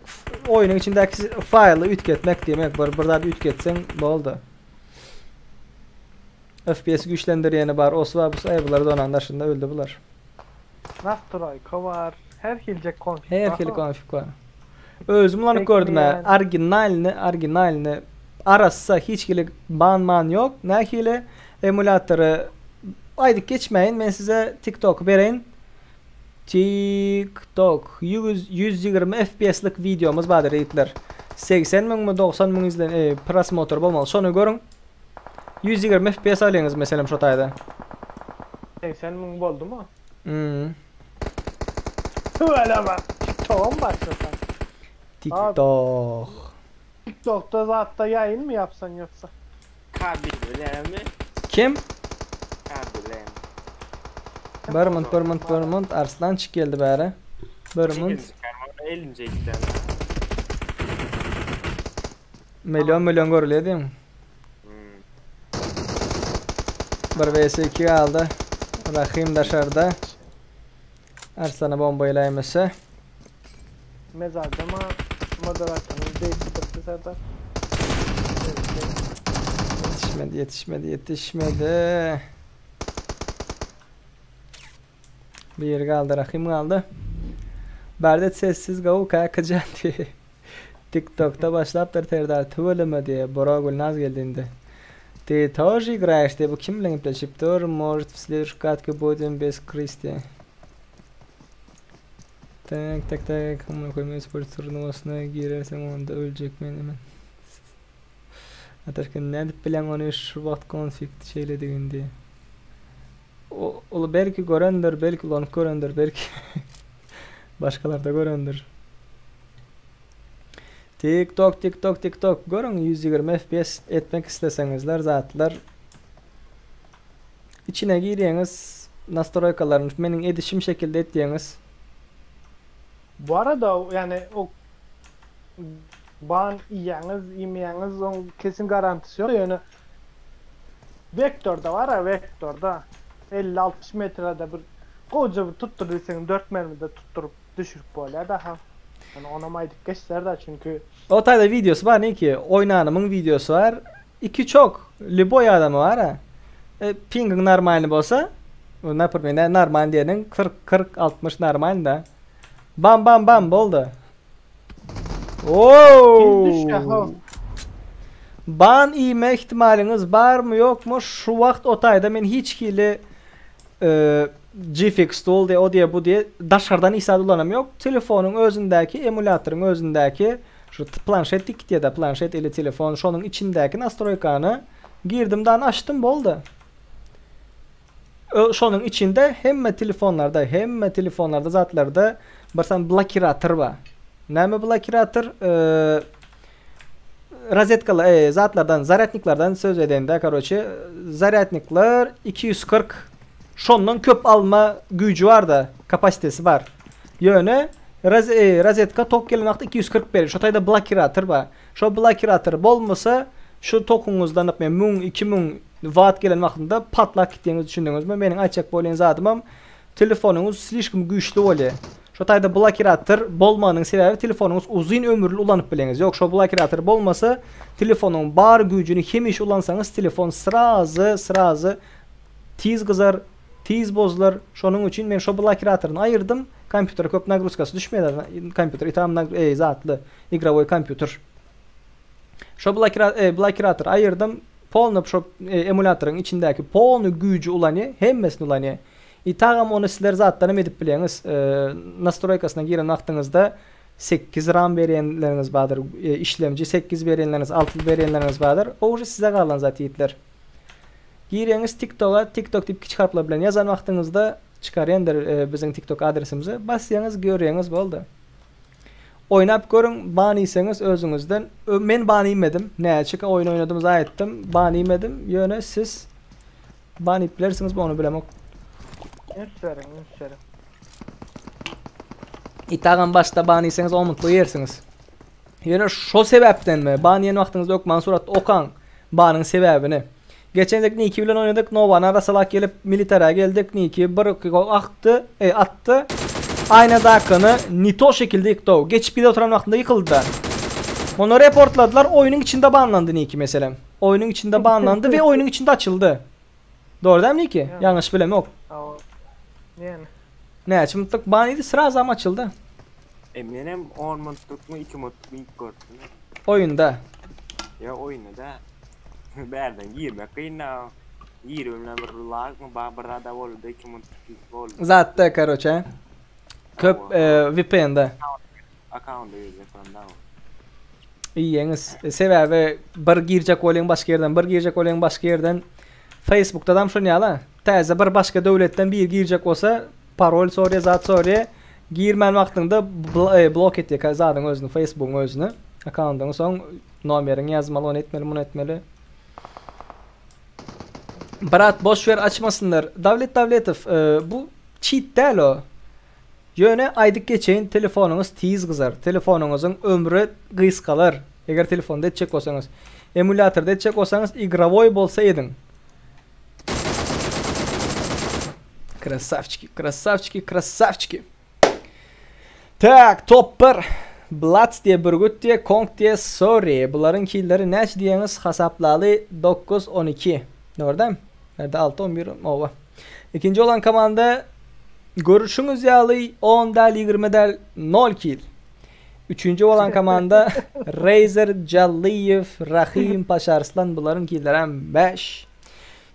oyunun içindäki faýly ütketmek diýmek. Bir bir zat ütketseň boldy. FPS güçlendirýäni bar. Osy bar, busy ay bular donan daşynda öldü bular. Nastroyka var. Her hilecek konfig Her var. hili konfig var. Özüm ulanyp gördüm ha. Bekleyen. Originalny, originalny. Arassa hiç hili ban man yok. Nähili emulatory aýdyp geçmeyin. Men size TikTok bereýin. TikTok 100, 120 FPS-lik videomuz bardyr ýigitler. 80 müň mi 90 müň izlen e, prosmotr bolmaly. Şonu görüň. 120 FPS alýaňyz meselem şo taýda. 80 müň boldu mu? Hmm. Öyle bak. TikTok'a mı başlasan? TikTok. TikTok'ta zaten yayın mı yapsan yoksa? Kabil bilen mi? Kim? Kabil Bermont, Bermont, Bermont. Arslan çık geldi bäri. Bermont. Elince giden. Milyon milyon görülýär diýim. Hmm. 1 vs 2 aldı. Rahim daşarda. Arslan'a bomba iläýmese. Mezarda mı? Moderatörün değiştirdi Serdar. Yetişmedi, yetişmedi, yetişmedi. Bir kaldı, Rahim kaldı. Berdet sessiz gavuk kakacan diye. TikTok'ta başlapdyr Serdar tüweleme diye. Bora Gülnaz geldi indi. Ты тоже играешь? Ты bu kim bilen gepleşip Может в следующей катке будем без Кристи. Tak tak tak. Amına koyayım spor turnuvasına girersem onda ölecek men hemen. Ataşka nädip bilen onu şu wagt konflikt şeýle diye. O, ol belki görendir, belki ulanyp görendir, belki başkalar da görendir. TikTok, TikTok, TikTok. Görün 120 FPS etmek isteseňizler zatlar içine girýäňiz nastroýkalarını meniň edişim şekilde etýäňiz. Bu arada yani o ban yiyeniniz, yemeyeniniz onun kesin garantisi yok. Yani Vektörde var ya vektörde 50-60 metrede bir koca bir tutturursan 4 mermide tutturup düşürüp böyle daha. Yani ona maydık geçler de çünkü O taýda videosy bar ne ki oýnanymyň videosy var. Iki çok liboy adamy var ha. E, pingin normalny bolsa, o naprimер, ne normal diýeniň 40 40 60 normal da. Bam bam bam boldy. Oo! Kim düşýär, ha? Ban iýme ihtimalyňyz barmy ýokmy şu wagt o taýda men hiç hili GFX tool diýe o diýe bu diýe daşardan hiç zat ulanam ýok. Telefonyň özündäki emulatoryň özündäki şu planşet diýip gitýär-de planşet ili telefon şonuň içindäki nastroýkany girdim dan açdym boldy. Şonuň içinde hemme telefonlarda hemme telefonlarda zatlarda bir san blokirator bar. Näme blokirator? Rozetkalar, e, zatlardan, zaryadniklardan söz edende, karoçe, zaryadniklar 240 şondan köp alma güýji bar-da, kapasitesi bar. Ýöne roz, e, rozetka tok gelen wagtda 240 berer. Şo taýda blokirator bar. Şo blokirator bolmasa, şu tokuňyzdan, naprimýer, 1000, 2000 watt gelen wagtynda patlap gitýäňiz, düşündiňizmi? Meniň aýtjak bolýan zadymam Telefonyňyz slişkom güýçli bolýa. Şo taýda blokirator bolmagynyň sebäbi telefonyňyz uzyn ömürli ulanyp bileňiz. Ýok şo blokirator bolmasa telefonyň bar güýjüni hemişe ulansaňyz telefon srazy srazy tiz gyzar, tiz bozular. Şonuň üçin men şo blokiratoryny aýyrdym. Kompýutere köp nagruzkasy düşmeýär. Kompýuter itam eý zatly igrowoý kompýuter. Şo blokiratory aýyrdym. Polny şo emulatoryň içindäki polny güýji ulanýa, hemmesini ulanýa. I tagam ony sizler zatdanam edip bileňiz. Nastroýkasyna giren wagtyňyzda 8 ram berýänleriňiz bardyr, işlemji 8 berýänleriňiz, 6 berýänleriňiz bardyr. O uje size galan zat ýigitler. Gireňiz TikToga, TikTok diýip kiçi harplar bilen ýazan wagtyňyzda çykarýandyr biziň TikTok adresimizi. Basýaňyz, görýäňiz boldy. Oýnap görüň, ban iýseňiz özüňizden. Men ban iýmedim. Näçe oýun oýnadym, zaý etdim, ban iýmedim. Ýöne siz ban iýip bilersiňiz, ony bilemok. Üns beriň, üns beriň. Itagam başda ban iýseňiz omutly ýersiňiz. Ýöne şo sebäpdenmi, ban iýen wagtyňyzda hökman suratda okaň banyň sebäbini. Geçen gezek Niki bilen oýnadyk, Nowany arasalak gelip militara geldik, Niki bir gol akdy, e, atdy. Aýnadakyny ne to şekilde ýykdy o. Geçip gidip oturan wagtynda ýykyldy-da. Ony reportladylar, oýnuň içinde banlandy Niki meselem. Oýnuň içinde banlandy we oýnuň içinde açyldy. Dogry dälmi Niki? Ýalňyş bilemok. Hawa. Ýene. Näçe minutlyk ban idi, srazam açyldy. E menem 10 minutlykmy 2 minutlykmy iýip gördüm. Oýunda. Ýa oýunda da. Bärden girmek kyn da. Girip bilen bir lag mı ba bir zada boldy 2 minut boldy. Zatda karoçe. Köp e, VPN-de. Akkaunta girjek bolanda. Iýeňiz. E, sebäbi bir girjek bolýaň başga ýerden, bir girjek bolýaň başga ýerden. Facebookda da şon ýaly. Täze bir başga döwletden bir girjek bolsa, parol sorýar, zat sorýar. Girmän wagtyňda e, blok etýär zadyň özüni, Facebookyň özüni. Akkauntyňy soň nomeriňi ýazmaly, ony etmeli, muny etmeli. Brat boş ver açmasynlar. Davlet Davletow, e, bu cheat däl o. Ýöne aýdyp geçeýin telefonyňyz tiz gyzar. Telefonyňyzyň ömri gysgalar. Eger telefonda etjek bolsaňyz. Emulyatorda etjek bolsaňyz igrowoý bolsa ediň. Krasavçiki, krasavçiki, krasavçiki. Tak, top 1. Blats diýe Bürgüt diýe Kong diýe Sorry. Bularyň killeri näçe diýeňiz hasaplaly 9 12. Dogry dämi? Nerede 6 11 owa. Ikinji bolan komanda görüşüňiz ýaly 10 däl 20 däl 0 kill. Üçünji bolan komanda Razer Jallyýew, Rahim Paşarslan bularyň killeri hem 5.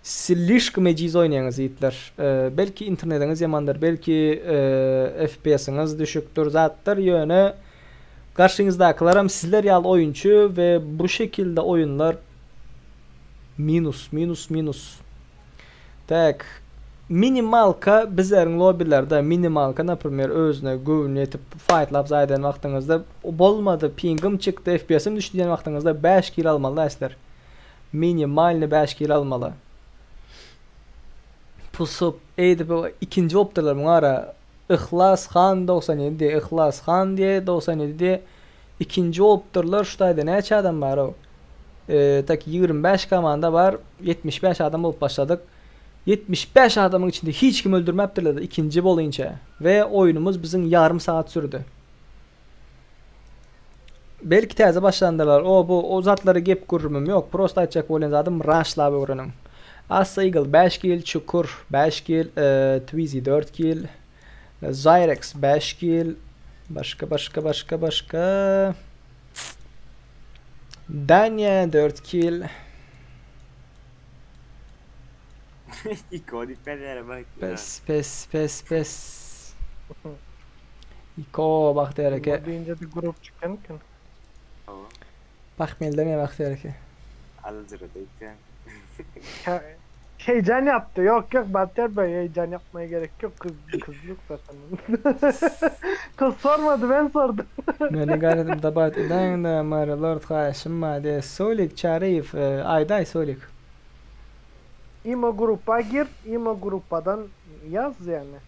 Slişkom ejiz oýnaýaňyz ýigitler. Belki internetiňiz ýamandyr, belki FPS-iňiz düşükdir, zatdyr, ýöne garşyňyzdakylaram sizler ýaly oýunçy we bu şekilde oýunlar minus, minus, minus. Tak. Minimalka bizleriň lobbilerde minimalka naprimer özüne göwün ýetip faýtlap zaý eden wagtyňyzda bolmady pingim çykdy FPS-im düşdi diýen wagtyňyzda 5 kill almaly da sizler. Minimalny 5 kill almaly. Pusup eýdip ikinji bolupdyrlar muňa ara. Yhlas Han 97 diýe Yhlas Han diýe 97 diýe ikinji bolupdyrlar şu taýda näçe adam bar o? E, tak 25 komanda bar 75 adam bolup başladyk. 75 adamyň içinde hiç kim öldürmäpdirler ikinji bolynça we oýunumyz biziň ýarym sagat sürdi. Belki täze başlandyrlar. O bu o zatlary gep gürrümim ýok. Prosta aýtjak bolýan zadym raşlap öwreniň. Assa Eagle 5 kill, Çukur 5 kill, e, Twizy 4 kill, Zyrex 5 kill, başga başga başga başga. Daniýa 4 kill. Iko diýip berýär bak. Pes pes pes pes. Iko Bagtyýar eke. Deyince de grup çıkan kim? Bakmaýly deme Bagtyýar eke. Aljyrady eken. Heyecan yaptı. Yok yok Bahtiyar Bey heyecan yapmaya gerek yok. Kız kızlık zaten. Kız sormadı ben sordum. Meni gaýratym dabat edäňde Mary Lord haýyşym bar diýe Solik Çaryýew aýdaý Solik. İmo grupa gir, İmo grupadan yaz yani.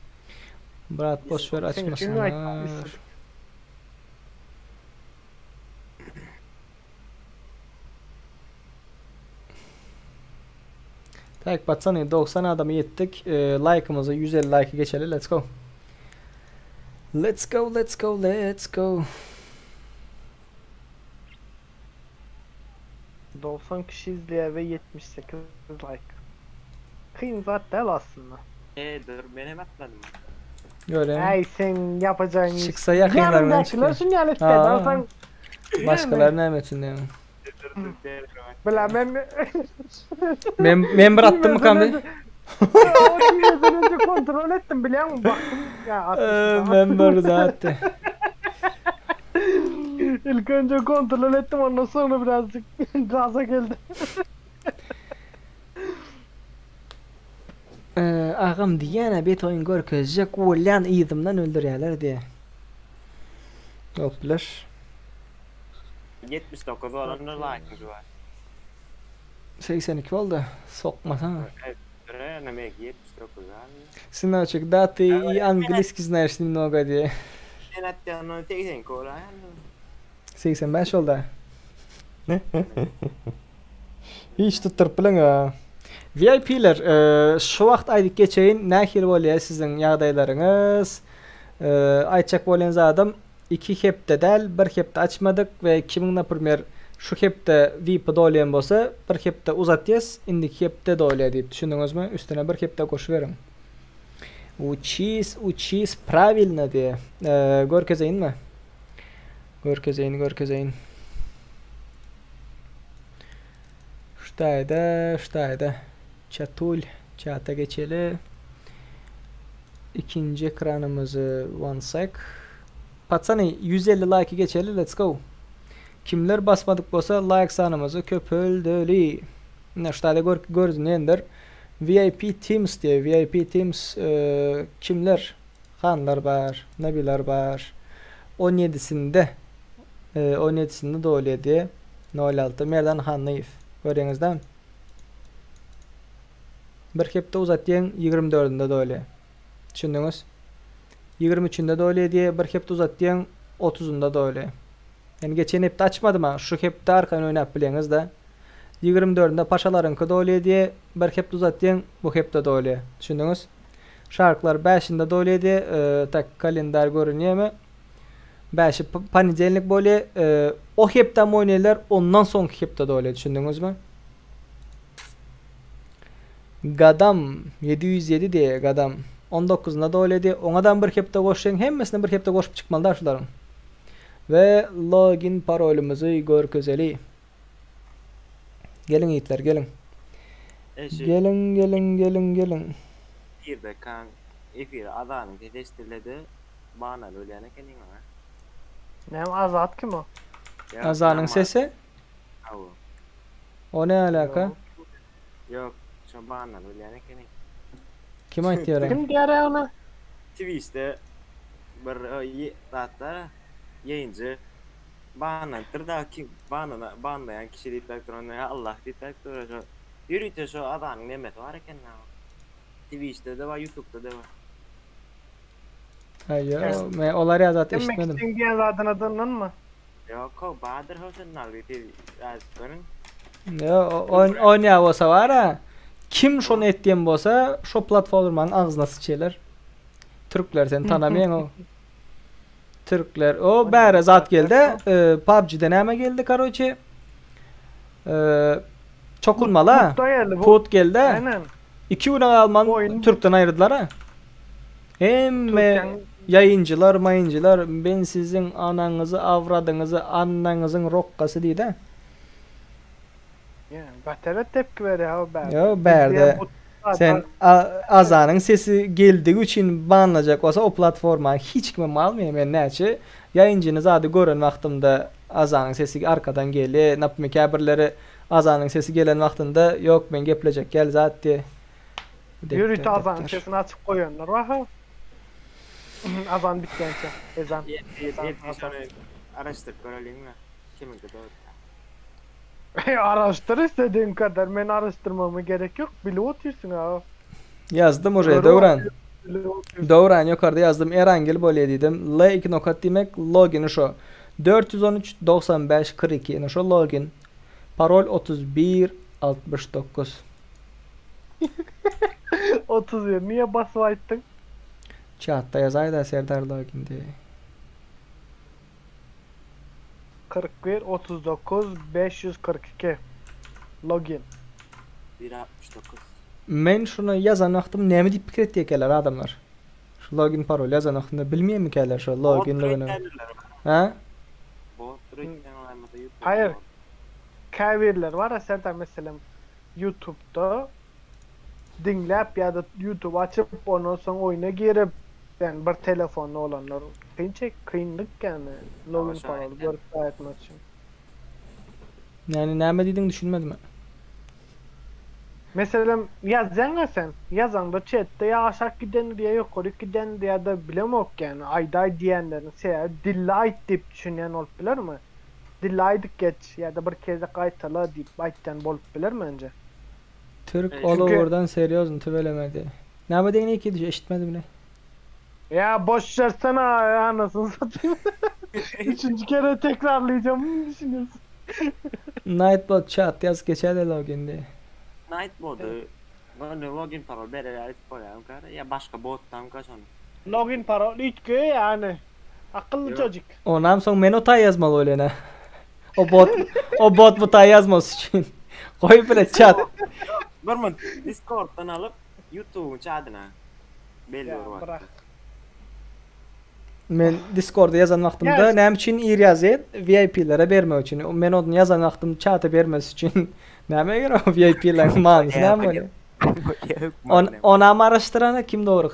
Brat boş ver Sen kim açmasana. Tak patsany 90 adamy ýetdik. E, Like'ymyzy 150 like geçeli. Let's go. Let's go, let's go, let's go. 90 kişi izleye ve 78 like. Kıyın zaten aslında. E dur men hem atmadım. Görelim. Ay sen yapacağın iş. Çıksa yakınlarından Yanındakiler çıkıyor. şunu yani Aa. sen Başkaları ne etsin diye. Dur dur dur. Bilemem. Men men bir attım mı kamdi? O girmeden önce kontrol ettim biliyor musun? Baktım ya atmışım. Member zaten. İlk önce kontrol ettim ondan sonra birazcık gaza geldim. Ee, agam diýene bet oýun görkezjek bolýan yzymdan öldürýärler diýe. Yok bilir. 79 olanlar like'ımız var. 82 oldu. Sokmasana. Dur ne 79 abi. Сыночек, да ты и английский знаешь немного diye. Men atýan onu 82 olan. 85 oldu. Hiç tutturup bilen ha. VIP'ler e, şu wagt aýdyp geçeýin nähili bolýar siziň ýagdaýlaryňyz? E, aýtjak bolýan zadym iki hepde däl, bir hepde açmadyk we kimiň например şu hepde VIP dolýan bolsa, bir hepde uzatýas, indiki hepde dolýar diýip düşündiňizmi? Üstüne bir hepde goşup beriň. Учись, учись правильно diýe. E, görkezeýin mi? Görkezeýin, görkezeýin. Ştaýda, ştaýda. Çatul, çata geçeli. İkinci ekranımızı one sec. Patsany 150 like geçeli. Let's go. Kimler basmadyk bolsa like sanımyzy köpüldeli. Ne ştaýda gör görünendir. VIP Teams diye VIP Teams e, kimler? Hanlar bar, Nabiler bar. 17'sinde e, 17'sinde doğuyor diye 06 Merdan Hanlyýew. Görýäňizden. Bir hepde uzatýan 24-ünde doğuyor. Düşündüňiz? 23-ünde doğuyor diye bir hepde uzatýan 30-unda doğuyor. Yani geçen hepde açmadım ha. Şu hepde arkaýyn oýnap bilýäňiz de. 24-ünde paşalaryňky doğuyor diye bir hepde uzatýan bu hepde doğuyor. Düşündüňiz? Şarklar 5-inde doğuyor diye e, tak kalendar görünýär mi? 5-i понедельник bolýar. E, o hepde oýnaýarlar, ondan soňky hepde doğuyor. Düşündüňizmi? Gadam 707 diye Gadam 19'unda da diye Oňadan bir hepde goşýan hemmesine bir hepde goşup çykmaly da şularyň. Ve login parolumuzu görkezeli. Gelin yiğitler gelin. E şu Gelin gelin gelin gelin. bir de kan efir adamın tedestirledi. Bana öyle kenin ha. Ne Azat kim o? Ya, Azanın ama- sesi Awo. o ne alaka? Yok, şu bana öyle kenin. Kim aýtýar? Kim diğer ona? Twitch'te bir e, hatta yayıncı banlandır da kim banlana banlayan kişi deyip duran ya Allah deyip duran şu yürüte şu adamın nemesi var eken ha. Twitch'te de var, YouTube'da da var. Hayır, men olary azat Demek eşitmedim. için diyen zaten adından mı? Yok o Bahadır Hoş'un algı TV yazdıkların. Ya o o ne bolsa var ha. Kim şonu etdiýen bolsa, şo platformanyň agzyna sıçýarlar. Türkler sen tanamaýan o. Türkler o bäre zat geldi. E, PUBG'de näme geldi karoçi? E, çokulmalı ha. Put da geldi bu. Put geldi. Aynen. İki güne Alman Oyun- Türk'ten ayrıldılar ha. Hemme Türk'ten- yayıncılar, mayıncılar ben sizin ananızı, avradınızı, annanızın rokkası diýdi. ha. Ýa, betere tepki berýär o bärde. Ýo, bärde sen Azanyň sesi geldigi üçin banlajak bolsa o platforma hiç kimem almaýar. Men näçe ýaýynjyny zady gören wagtymda Azanyň sesi arkadan gelýär. Naprimýer käbirleri Azanyň sesi gelen wagtynda ýok men geplejek gel zat diýe. Ýörite Azanyň sesini açyp goýanlar bar ha. Azan bitýänçä. Ezan. Ezan. Azan. Araşdyryp göreliňmi? Kimiňki dogry? Araşdyr istediğin kadar. Men araşdyrmama gerek yok. Bilip otyrsyň aga. Ýazdym uje Döwran. Döwran ýokarda ýazdym Erangel bolýa diýdim. L 2 nokat diýmek logini şo. 413 95 42 ine şo login. Parol 31 69. 31 niye basyp aýtdyň? Çatda ýazaýda Serdar login diýe. 41 39 542 login. Bir 69. Men şuny ýazan wagtym näme diýip pikir etýärkäler adamlar? Şu login parol ýazan wagtynda bilmeýärmikäler şu loginligini? Ha? Haýyr. Käbirleri bar Serdar meselem YouTube'da diňläp ýa-da YouTube açyp ondan soň oýuna girip yani bir telefonda olanlar kyn çek kynlyk yani login parol görüp aýtmak üçin. Yani näme diýdiň düşünmedim. Meselem ýazýaňa sen ýazaňda chatde ýa aşak gidendir ýa ýokaryk gidendir ýa-da bilemok yani aýdaý diýenleriň sebäbi dilli aýt diýip düşünýän bolup bilermi? Dilli aýdyp geç ýa-da bir gezek gaýtala diýip aýtýan bolup biler mence. Türk ol ugurdan serýozny tüwelemedi. Näme diýen iki düş eşitmedim ne. Ya boş versene anasını satayım. Üçüncü kere tekrarlayacağım mı düşünüyorsun? Nightbot chat ýaz geçer login diye. Nightbot'u Böyle login parol berer aýdyp bolýar ya başga botdan kaçan. Login parol üýtge yani. Akylly çocuk. Ondan soň men o taý ýazmaly bolýan ha. O bot o bot bu taý ýazmasy üçin. Goý bile chat. Bir mun Discord'dan alyp YouTube'un chadyna belli Ya bir wagt. bırak. Men Discord'a ýazan wagtymda Ýa- näme üçin ir ýazýar? VIP-lere bermek üçin. Men onu ýazan wagtym chata bermesi üçin. Näme gerek o VIP-leriň manysy näme bolýar? On, onam araşdyrana kim dogry?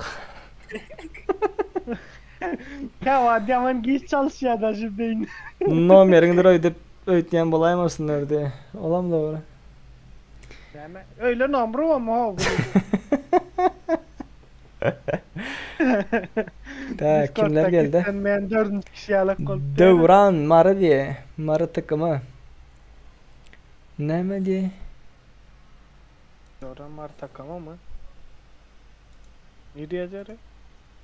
Ya adamın geç çalışıyor da şu beyin. Nomeriňdir öýdüp öýtýän bolaýmasynlar diye. Olam dogry. Yani öyle nomru ama o. Tak kimler geldi? Ben dördüncü kişi alak oldu. Döwran Mary diye. Mary takımı. Näme diye? Döwran var takım ama. Ne diyeceğim?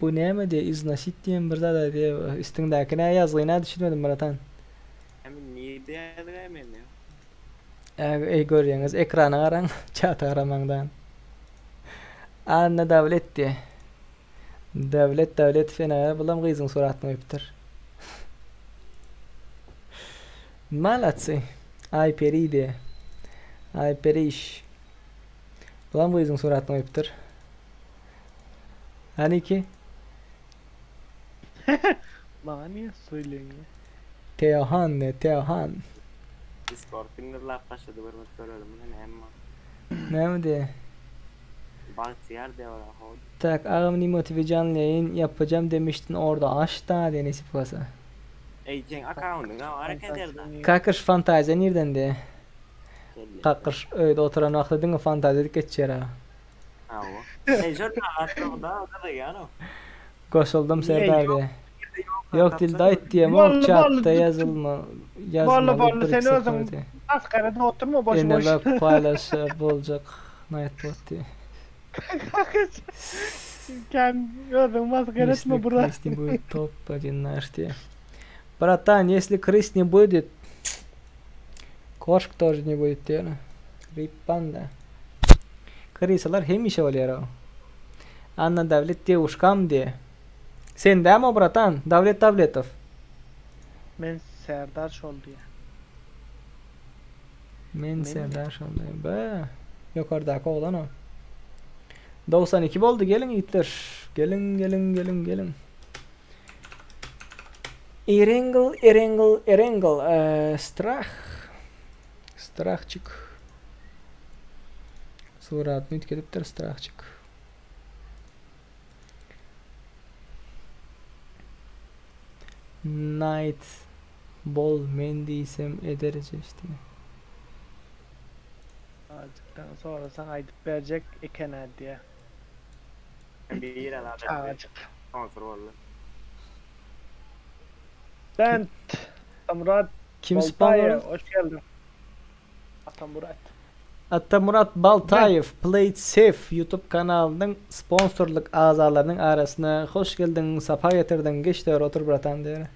Bu näme diye? Iznasit diýen bir zat diye. Üstüňdäki näme ýazgyny düşünmedim bratan. Hem niye diýýär men ya? Ey görýäňiz ekrana garaň, çata garamaňdan. Anna Dawlet diye. Dawlet Dawlet fena bulam gyzyň suratyny goýupdyr. Malatsy. Ay peri diye. Ay periş. Bulam gyzyň suratyny goýupdyr. Hani ki? Bana niye söylüyorsun ya? Teohan ne? Teohan. Discord dinlerlap başladı bir mun görelim ne emma. Näme diye? Bagtyýar diýär ho. Tak ağam Nimo TV canlı yayın yapacağım demiştin orada aç da diye nesip olsa. Ey sen account'un ha hareket eder. Kakış fantaziýa nirden diye. Kakış öýde oturan wagtda diňe fantaziýa geçýär ha. Ha o. Ey şol atla da da ya no. Goşuldum Serdar diye. Yok dilde ait diye Bolly, mi? Chatta bolly. yazılma. Yazmalı Bolly, bir sen iki özüň sefer diye. Asgarada oturma boş Ene boş. bak paylaş bolacak. Nightbot diye. Sen özüň maskara Если etme bura. крыс не будет топ один наш diye. Братан, если крыс не будет, кошек тоже не будет diye. Rip panda. Krysalar hemişe bolýar o. Anna Davlet девушкам diye. Sen dämi bratan? Davlet Davletov. Men Serdar şol diye. Men Men- Serdar şondaýım. Be. Ýokardaky oglan o. 92 boldy gelin ýigitler. Gelin gelin gelin gelin. Erengel, Erengel, Erengel. Ee, strah. Strahçık. Suratyny üýtgedipdir strahçyk. Night bol men diýsem ederis işte. Azykdan sorasaň aýdyp berjek eken-ä diýä. Bir adam Çagajyk. Sponsor boldy. Bent Atamyrat Kim Boltaýew sponsor? hoş geldiň. Atamyrat. Atamurat Baltaýew Play It Safe YouTube kanalynyň sponsorlyk agzalarynyň arasyna hoş geldiň, sapa getirdiň, geç dör otur bratan diýer.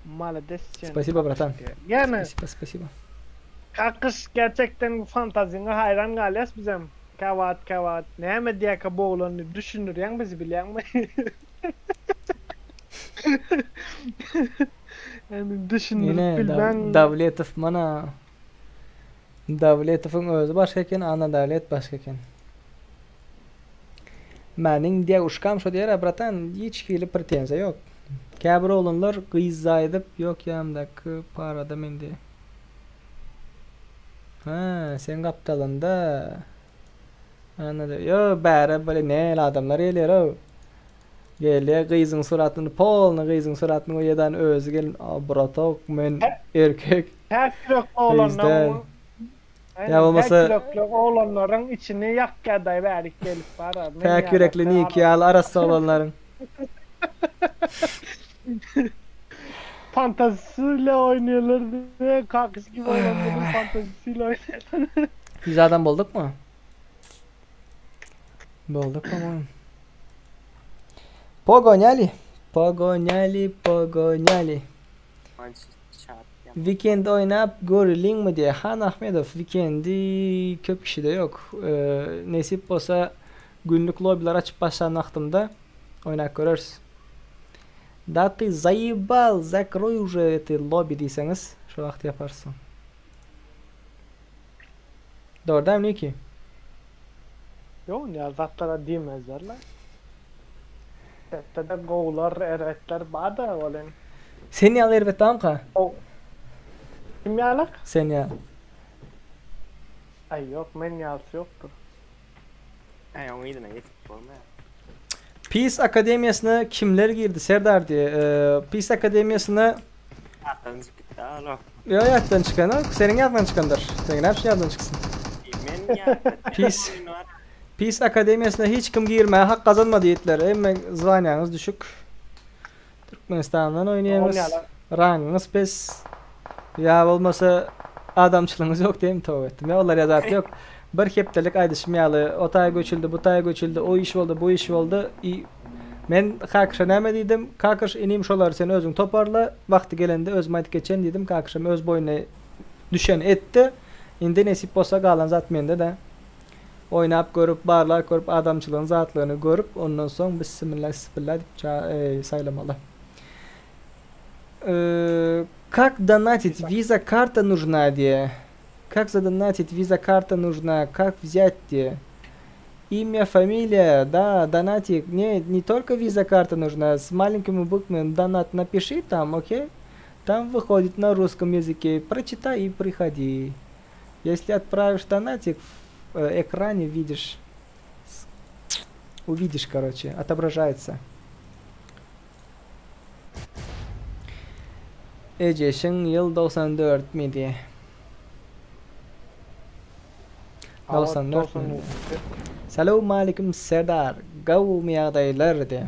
Malades sen. Spasibo bratan. Yani Spasibo, spasibo. Kakyş gerçekten fantaziňe haýran galýas bizem. Käwagt käwagt näme diýäkä bu oglan diýip düşündirýäň bizi bilýäňmi? Yani düşündirip Ine bilmän Dawletow mana. Dawletowyň özi başga eken, Anna Dawlet başga eken. Meniň dewuşkam şo diýer, bratan, hiç hili pretenziýa ýok. Käbir oglanlar gyz aýdyp, ýok ýanymdaky parada men diýe. Ha, sen gapdalynda. Anna da, ýo, bäre böyle näl adamlar gelýär-ow. Gelýär gyzyň suratyny, polny gyzyň suratyny goýýadan özi gelin, a bratok, men erkek. Päk ýürekli Gyz oglanlaryň däl. Aynen, Ýa bolmasa päk ýürekli oglanlaryň içini ýakýadaý bärik gelip bara. Men Päk ýaly ýürekli Niki ýaly arassa oglanlaryň. Fantazisiyle oýnaýarlar diýe, kakysy gibi oglanlaryň fantazisiyle oýnaýarlar. 100 adam boldukmy? Bolduk po-moýemu. Pogoniali. Pogoniali, pogoniali. Weekend oýnap göreliňmi diýe. Han Ahmedow weekendi köp kişide ýok. Nesip bolsa günlük lobbylar açyp başlan wagtymda oýnap göreris. Da ty zaýebal zakroý uje eti lobby diýseňiz şo wagt ýaparys. Dogry dämi Niki? Ýok indi zatlara diýmezlerle. Chatda-da gowular, erbetler bar-da welin. Sen ýaly erbet barmyka? Kim ýalak? Sen ýaly. Aý ýok, men ýalysy ýokdur. Aý oň yzyna ýetip bolmaýar. Peace Akademiýasyna kimler girdi Serdar diýe. Peace Akademiýasyna Ýatdan çykyp alo. Ýok ýatdan çykanok. Seniň ýatdan çykandyr. Seniň näme üçin ýatdan çyksyn? Men ýatdan. Peace Peace Akademiýasyna hiç kim girmäge hak gazanmady ýigitler. Hemme zwaniýaňyz düşük. Türkmenistandan oýnaýaňyz. Rangyňyz pes. Ýa bolmasa adamçylygyňyz ýok diýen toba etdim. Ýa olar ýa zat ýok. Bir hepdelik aýdyşym ýaly o taýa göçüldi, bu taýa göçüldi, o iş boldy, bu iş boldy. I Men Kakyşa näme diýdim? Kakyş inim şolary sen özüň toparla, wagty gelende özüm aýdyp geçerin diýdim. Kakyşam öz boýnuna düşeni etdi. Indi nesip bolsa galan zat mende-de. Oýnap görüp, barlap görüp, adamçylygyň zatlygyny görüp, ondan soň bissimilla, sipilla diýip saýlamaly. Kak donatit? Visa karta нужна diýe. Kak zadonatit? Visa karta нужна. Kak wzýat diýe. Имя, фамилия, да, донатик. Не, не только виза карта нужна, с маленькими буквами донат напиши там, окей? Там выходит на русском языке. Прочитай и приходи. Если отправишь донатик, в экране видишь, увидишь, короче, отображается. Ejeşiň ýyl 94 midi? 94 mi? Salowmalikim Serdar, gowumy ýagdaýlar diýe.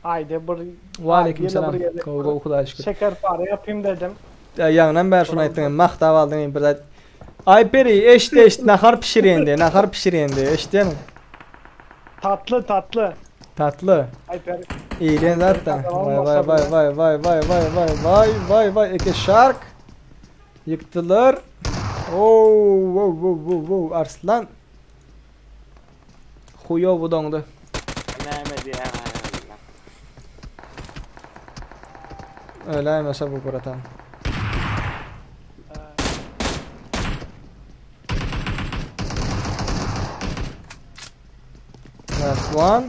Aýda bir Waleýkim salam. Gowy gowy Hudaýa şükür. Şekerpare ýapayım dedim. Ýa ýaňdan bäri şony aýtdyň, magtap aldyň bir zat. Aýperi, eşit eşit nahar pişirýän diýe, nahar pişirýän diýe, eşitýäňmi? Tatly tatly. Tatly. Aýperi. Iýilýän zat da. Waý waý waý waý waý waý waý waý waý waý waý eke şark. Ýykdylar. Ow ow ow ow ow Arslan. Huýowy doňdy. Näme diýýän? Öläýmese bu bratan. Last one.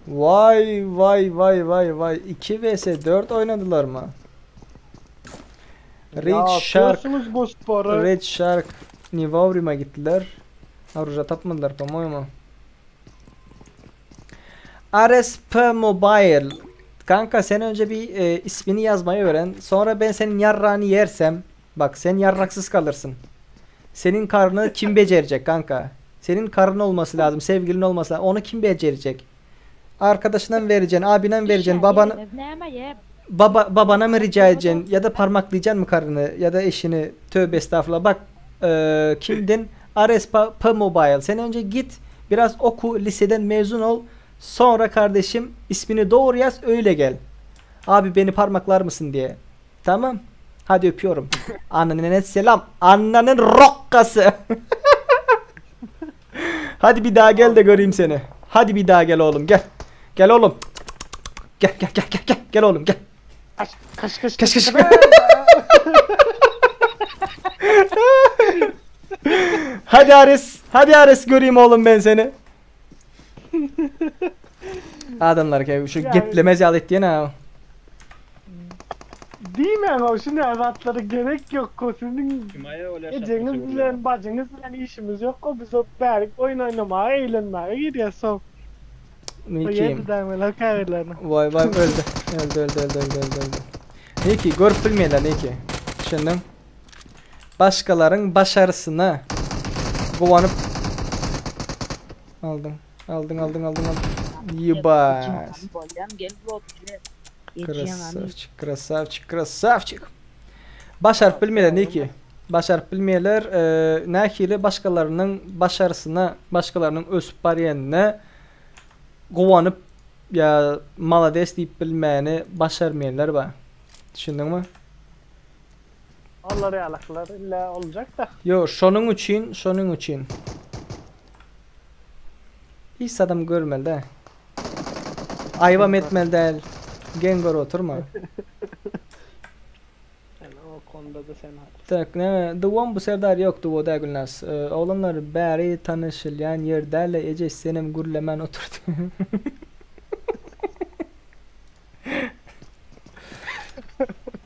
Vay vay vay vay vay. 2 vs 4 oynadylar mı? Red Shark Yapıyorsunuz bu sporu. Red Shark ne wowrima gitdiler. Aruja tapmadylar po-moýemu. RSP Mobile Kanka sen önce bir e, ismini yazmayı öğren. Sonra ben senin yarrağını yersem bak sen yarraksız kalırsın. Senin karnı kim becerecek kanka? Senin karın olması lazım, sevgilin olması lazım. Onu kim becerecek? Arkadaşına mı vereceksin, abine mi vereceksin, baban baba babana mı rica edeceksin ya da parmaklayacaksın mı karını ya da eşini? Tövbe estağfurullah. Bak e, kimdin? RSP P Mobile. Sen önce git biraz oku, liseden mezun ol. Sonra kardeşim ismini doğru yaz öyle gel. Abi beni parmaklar mısın diye. Tamam. Hadi öpüyorum. Annene selam. Annanın rokkası. Hadi bir daha gel de göreyim seni. Hadi bir daha gel oğlum gel. Gel oğlum. Gel gel gel gel gel. Gel oğlum gel. Kaç kaç kaç Kaç, kaç. Hadi Ares. Hadi Ares göreyim oğlum ben seni. Adamlar ki şu Yani- geplemez yalet diye ne? Değil mi ama şimdi evlatlara gerek yok ko sizin Kimaya öyle eceniz bilen bacınız bilen işimiz yok ko biz o berk oyun oynamaya eğlenmeye gidiyoruz so. Ne ki? Yedi demeler kaybederler. Vay vay öldü. Öldü öldü öldü öldü öldü öldü. Ne ki? Görüp bilmeýärler ne ki? Düşündüm. Başkaların başarısına guwanıp aldın. Aldın aldın aldın aldın. Yibas. Krasavçik, krasavçik, krasavçik. Başarıp bilmeýärler ne ki? Başarıp bilmeýärler, e, nähili başkalarının başarısına, başkalarının ösüp barýanyna guwanyp ya malades diýip bilmäni başarmaýanlar bar. Düşündüňmi? Onlara yalaklar illa olacak da. Yo, şonuň üçin, şonuň üçin. Hiç adam görmeli de. Ayvam etmeli däl. Gen gör oturma. Yani o konuda da sen haklısın. Tak ne? The One bu serdar yok bu da Gülnaz. Ee, oğlanlar bäri tanışylýan ýerdäle eje senem gürlemen oturdy.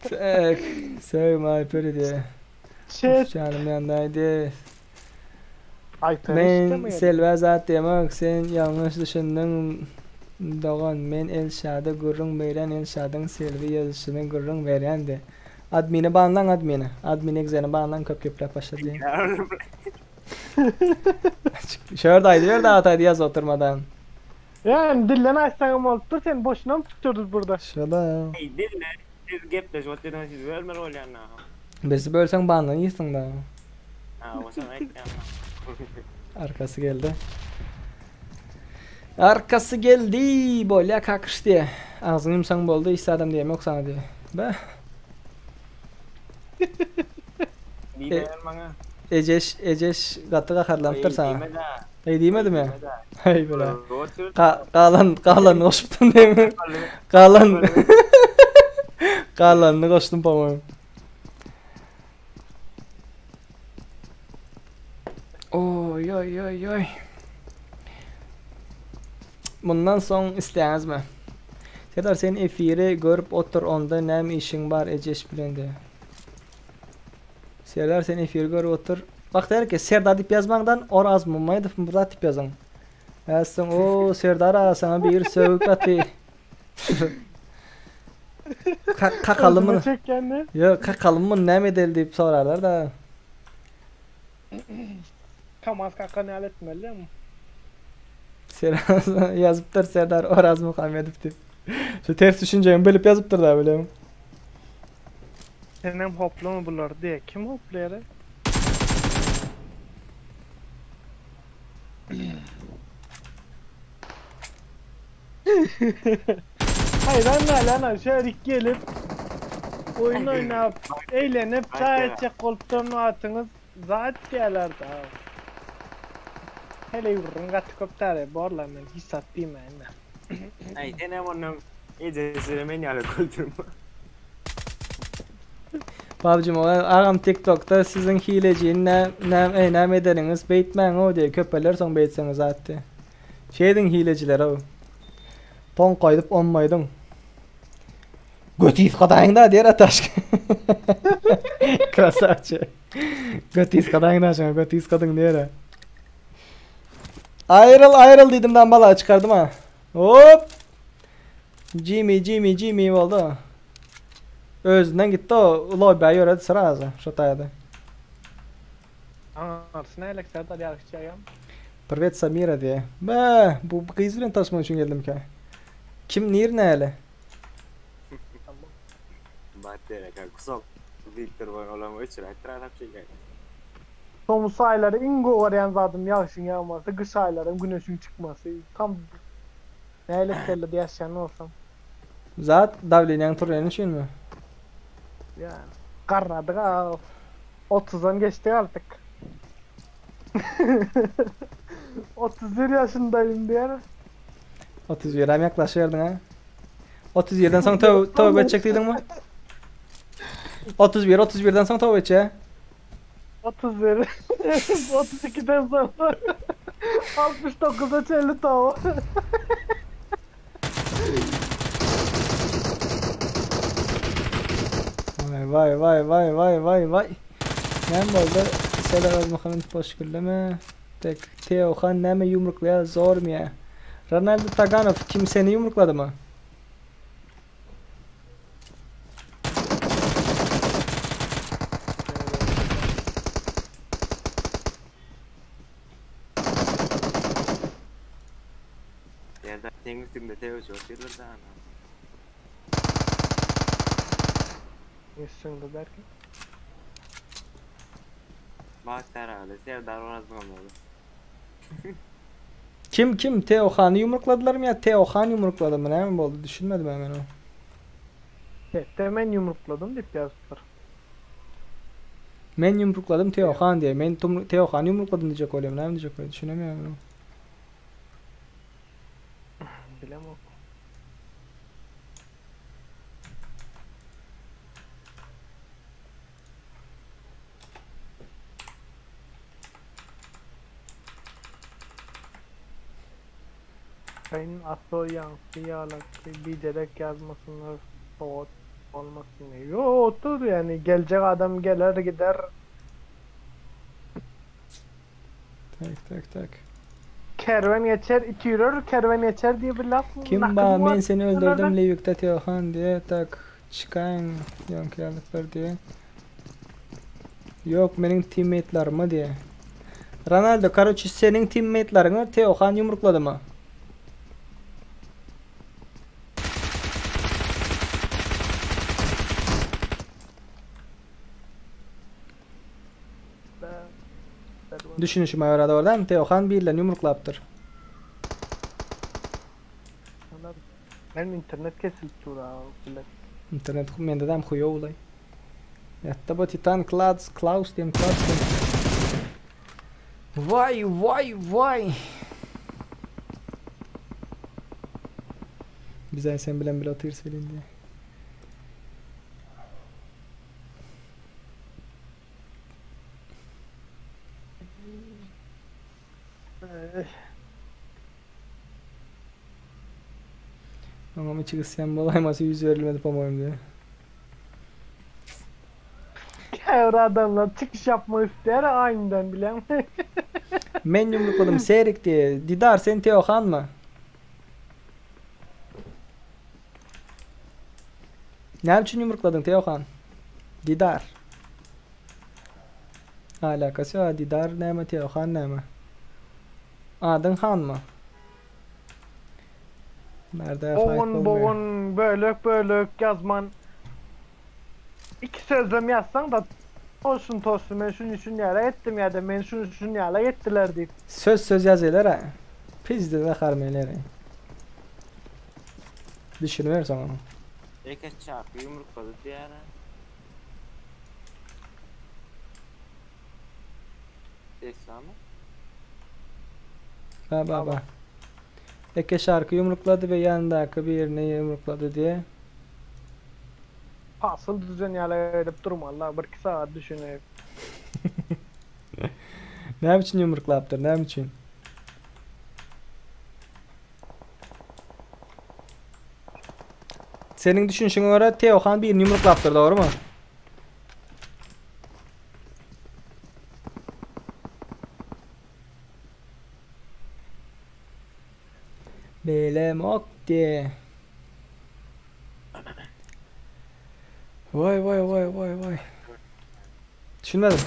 Tak, sevim Alper'i diye. Chat. Canım yanındaydı. Alper'i Men istemeyedi. Selva zat demek sen yanlış düşündün. Dogan men Elşada gürrüň beren Elşadyň Selvi ýazyşyny gürrüň berendi. Admini banlan admini. Admini egzeni banlan köp köpläp başlady. Şöyle aydı, şöyle ataydı yaz oturmadan. Yani dillen açsan olupdur sen boşuna mı tutuyorduk burada? Şöyle. Ey dinle. Siz gepleşip otyrdyňyz siz bölmeli bolýan. Bizi bölsen banlan ýyrsyn da. Ha, o sana aýtýan. Arkası geldi. Arkası geldi. Bolya kakış diye. Ağzını yumsan boldu. İşte adam diyem yok sana diye. Be. Diýme maňa. Eceş, Eceş gaty gaharlanypdyr sana. Diýme da. Ey diýmedim ya. Hey bile. Otur. Ka galan galan goşupdym değil mi? Galan galanny goşdum po-moýemu. Oy oy oy oy. Bundan soň isleýäňizmi? Serdar sen efiri görüp otur onda näme işiň bar Eceş bilen diye. Serdar sen efiri görüp otur. Bak der ki Serdar diýip ýazmaňdan Oraz Mumaýedow Murat diýip ýazyň. Ýazsaň o Serdar ağa sana bir sögüp aty. Ka kakalım mı? Özüme çek kendini. Yo kakalım mı näme edeli diýip sorarlar da. Kamaz kakanı halletmeli ama. Serdar yazıptır Serdar Oraz Muhammedow diýip. Şu ters düşünjemi bilip yazıptır da bilem. Senem hoplama bular diye. Kim hoplayar? Hayır ben lan aşağı gelip oyun oynayıp eğlenip çay içecek koltuklarını atınız zat geler daha. Hele yürürün katı koptare borla men hiç sattım ben. Ey senem onuň ejesine men ýaly güldürme. PUBG Mobile agam TikTok'ta sizin hileciğin ne ne ey, näme ederiňiz beýtmäň o diye köpeler soň beýtseňiz atdy. Şeydin hileciler o. Ton koydup onmaydın. Götü yıkadayın da diğer ataş. Krasavçy. Göt yskadan daşyňa göt yskadyň diýere. Aýryl aýryl diýdim dan bala çykardym ha. Hop. Jimmy Jimmy Jimmy boldy. Özünden gitdi o lobby'a ýöredi srazu şo taýda. Aňarsy nälik Serdar ýaryşjaýam. Privet Samira diýe. Be, bu gyz bilen tanyşmak üçin geldimkä. Kim nir näle? Bat ýere kusok diýip durman olam öçüräkdir adam şeýle. Tomus aýlary iň gowy görýän zadym ýagşyň ýagmasy, gyş aýlaram güneşiň çykmasy. Tam nälik kellede ýaşaýan bolsam. Zat dawleniýaň turýany üçinmi? Ýa garradyk a 30-dan geçdik artyk. 31 ýaşyndaýym diýer. 31-em ýaklaşyberdiň ha. 31-den soň töw töwbe etjek diýdiňmi? 31 31-den soň töwbe etjek. 31 32'den sonra 69'a çenli tava. Vay vay vay vay vay vay vay. Näme boldy? Serdar Azmuhamedov boş gürleme. Tek Teohan näme yumruklaýar zormy ýa? Ronaldo Taganov kim seni yumruklady mı? Ýerde seň üstüňde tewçi otyrlar da ana. Üstünde derken. Bak herhalde Serdar Orazmuhamedov. Kim kim Teohan'ı yumrukladylar mı ya? Teohan yumrukladı mı? Näme boldy? Düşünmedim hemen o. Chat'te men yumrukladım deyip yazdılar. Men yumrukladım Teohan diye. Men Teohan'ı yumrukladım diyecek oluyorum. Näme diyecek oluyorum? Düşünemiyorum onu. Bilemem. Sayın Ato yankı yalakı bir derek yazmasınlar soğut olmasın. Yo otur yani gelecek adam gelir gider. Tek tek tek. Kervan geçer iti yürür kervan geçer diye bir laf mı? Kim nakıl ba mı var? men seni öldürdüm Bunlardan? Levik'te Teohan diye tak çıkayın yankıyalıklar diye. Yok benim teammate'larıma diye. Ronaldo karoçi senin teammate'larını Teohan yumrukladı mı? Düşünüşüme göre oradan Teohan birlerini yumruklaptır. Benim internet kesildi tura. İnternet mende dem huýa olay. Ýatda bu Titan Klaus Klaus diýem Klaus diýem. Vay vay vay. Bize sen bilen bile otyr selin diye. Oňa içi sen bolaymasy yüz verilmedi по-моему diye. Kevre adamlar çıkış yapma ister aniden bilen. Men yumrukladım Serik diye. Didar sen Teohan mı? Ne için yumrukladın Teohan? Didar. Alakası yok. Didar näme Teohan näme? Adın Han mı? Nerede fight Boğun olmuyor. boğun bölük bölük yazman. İki sözlem yazsan da olsun tosun men şunu şunu yara ettim ya da men şunu şunu yara ettiler deyip. Söz söz yazıyorlar ha. Pizde de harmeleri. Düşünüyorsan onu. Eke çarpı yumrukladı diýär. Ses var mı? Ba ba ba. Eke şarkı yumrukladı ve yanındaki birini yumrukladı diye. Asıl düzen yara edip durma Allah bir iki saat düşünüp. Ne için yumruklaptır ne için? Senin düşünüşüne göre Teohan birini yumruklaptır doğru mu? Bilemokdy. Vay vay vay vay vay. Düşünmedim.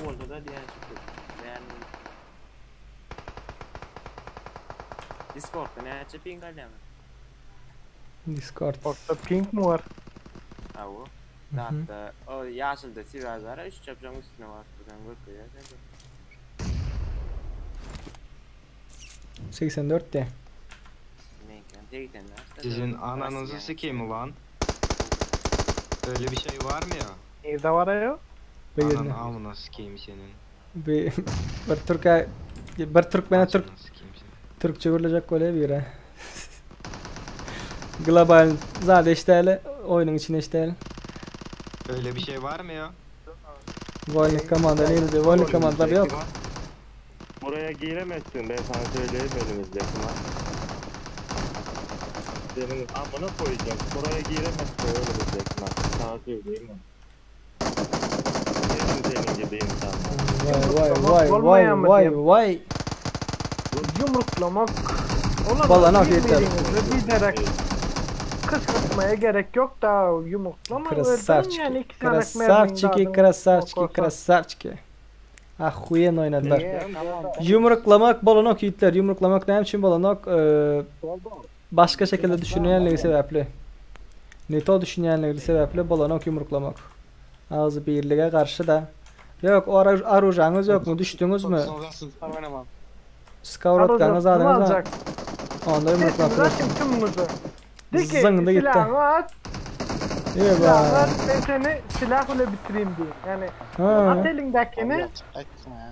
Boldy da diýen şu. Yani Discord'da näçe ping alýaň? Discord. Orta pink mi var? Ha o. Hatta o ýaşylda siwazara üç çapjaň üstüne basyp görkezýär. 84 de. Meňkem 80 Sizin ananızı sikeyim ulan. Öyle bir şey var mı ya? Nerede var ya? Anan Beýle. amına sikeyim senin. Bir bir Türk'e bir Türkmene Türk Anasını sikeyim senin. Türkçe gürlejek gole biri. Global zade işleýli, oýnuň içine işleýli. Öyle bir şey var mı ya? Voynik komanda neydi? Voynik komanda yok. Buraya giremezsin ben sana söyleyeyim önümüzdeki maç. Senin amına koyacağım. Buraya giremezsin önümüzdeki maç. Sana söyleyeyim onu. Senin senin gibi insanlar. Vay vay vay vay Olmayan mı vay diyeyim? vay. Yumruklamak. Ulan Vallahi ne yeter. bildiğinizde Bilerek kışkırtmaya gerek yok da yumruklama. öldürün Красавчики, yani iki tane красавчики, merminin красавчики, daha красавчики. Ahuyen oynadılar. Yumruklamak bolanok yiğitler. Yumruklamak näme üçin bolanok? Ee, başka şekilde düşünýänligi sebäpli. Neto düşünýänligi sebäpli bolanok yumruklamak. Ağzı birlige garşy da. Yok, o arujaňyz yok mu? Düşdüňiz mi? Skavrotkanyz Arujasını adyňyz alacak. Onda yumruklap Sesinizi açın tümünüzü. De ki Zıngdı gitti. silahını at, silahını Ýa. at ben seni silah ile bitireyim diye. Yani Ha. at elindekini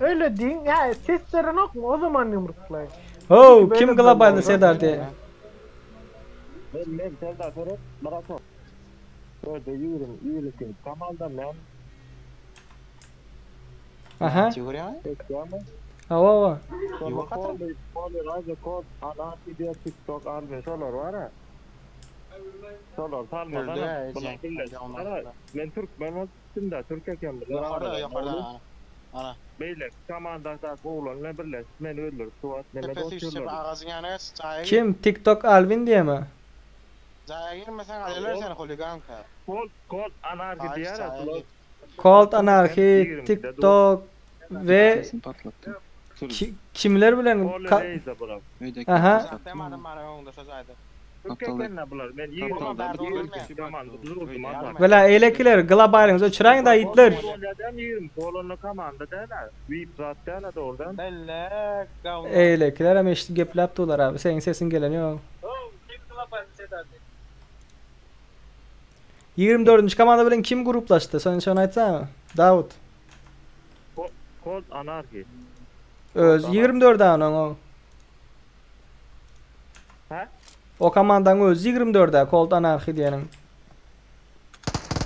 öyle deyin. Ya ses veren yok mu? O zaman yumruklayın. Oh, Böyle kim bir globalde oldu. Serdar diye. Ben ben Serdar Ferhat Maraton. Böyle yürüm yürüm. Tamam da ben Aha. ama Hawa hawa. Sonra kol, kol, radyo, kol, anarki diye TikTok almış şolar var ha. Şolar salmadan bunlar birleşti. Ara, Ben Türk, ben olsun da Türk eken bunlar. Yukarıda, yukarıda. Ana. Beyler, komanda da oğlanla birleşti. Beni öldür, Suat, Mehmet Tepesi üstü oturuyorlar. ağacın yanına caya gir. Kim TikTok Alvin diye mi? Caya girmesen alırlar seni holiganka. Kol, kol, anarki Ağaç diye caya ara. gir. Cold Anarchy, TikTok ve ki, kimler bilen Kol, ka- reyze bular. Aha. Demedim bana onda söz aydı. Türk ekenler bular. Ben 20 komanda durdum adam. Vela eylekiler globalyňyz öçüräň da yiğitler. Neden 20 kolonlu komanda derler. Vip zat derler de oradan. Elle gavun. Eylekiler hem eşit geplap dular abi. Senin sesin gelen yok. 24. komanda bilen kim gruplaştı? Sen şunu aytsana. Davut. Kol anarki. Öz 24 anan o. Ha? O komandanın öz 24 Cold Anarchy diýeniň.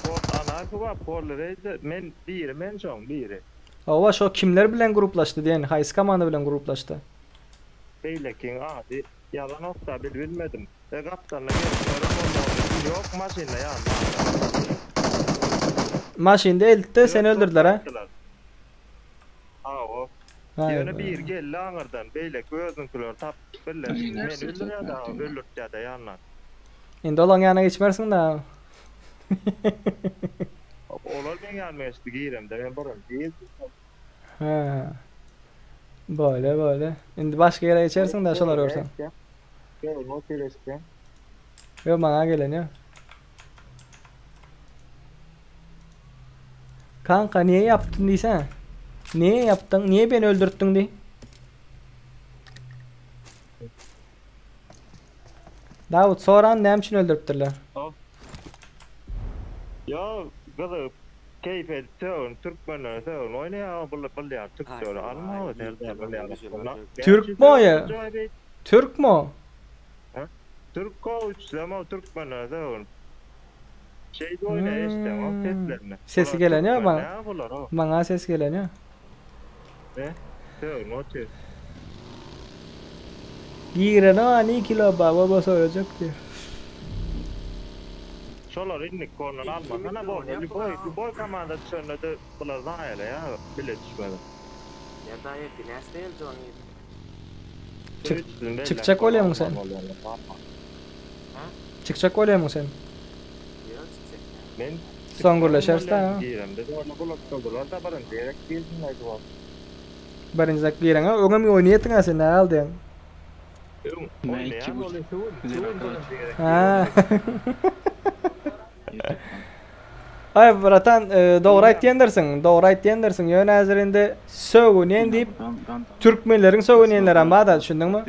Kol anarki var. Kol reyze. Men biri, men çoň biri. Ova şo kimler bilen gruplaştı diýen, haýsy komanda bilen gruplaştı? Beylekin adi yalan okta bil bilmedim. E kaptanla gelip oldu. Yok maşinle ya. Maşinde eltdi seni öldürdüler ha. Ha o. Vay Ýöne be. bir geldi aňyrdan beýleki özüňkiler tap birleşip meni öldürýär da öldürtýär da ýandan. Indi olan ýana geçmersin da. Olar men gelmeşdi giremde men barım. Değil. Ha. Böyle böyle. Indi başka ýere geçersin da şolar görsen. Gel not birleşti. Yo bana gelen ya. Kanka niye yaptın diysene. Niye yaptın? Niye beni öldürttün diye. Davut soran näme üçin öldürüpdirler? Ya gyzy keyif edip söğün, Türkmenleri söğün oýnaýar, bular bilýär, Türkleri alma o nerede bilýär. Türk mü o ya? Türk mü o? Türk koç, ama Türkmenleri söğün. Şey de oynaya işte o Hmm. seslerini. Sesi Bular gelen ya Türkmen bana. Ya bular o. Maňa ses gelen ya. Söğün o tür. Giren ani kilo baba baba soracak diyor. Şolar innik kornan almasana boy. Boy, boy komanda düşende de bular zaýa ya bile düşmedi. Ya da yetdi näçe ýyl Johnny? Çyk, çykjak bolýamyň sen? Çykjak bolýamyň sen? Ýok çykjak. Men Soň gürleşeris da. Giremde zorla bulaşdyrdylar da birinji gezek girdim aýdyp ol. Birinji gezek gireňe öňem oýnaýatyň sen näme aldyň? Öň oýnaýan ol şu gün şu gün birinji gezek. Ha. Aý bratan dogry aýtýandirsiň, dogry aýtýandirsiň. Ýöne häzir indi sögünýän diýip türkmenleriň sögünýänlerem bar-da, düşündiňmi?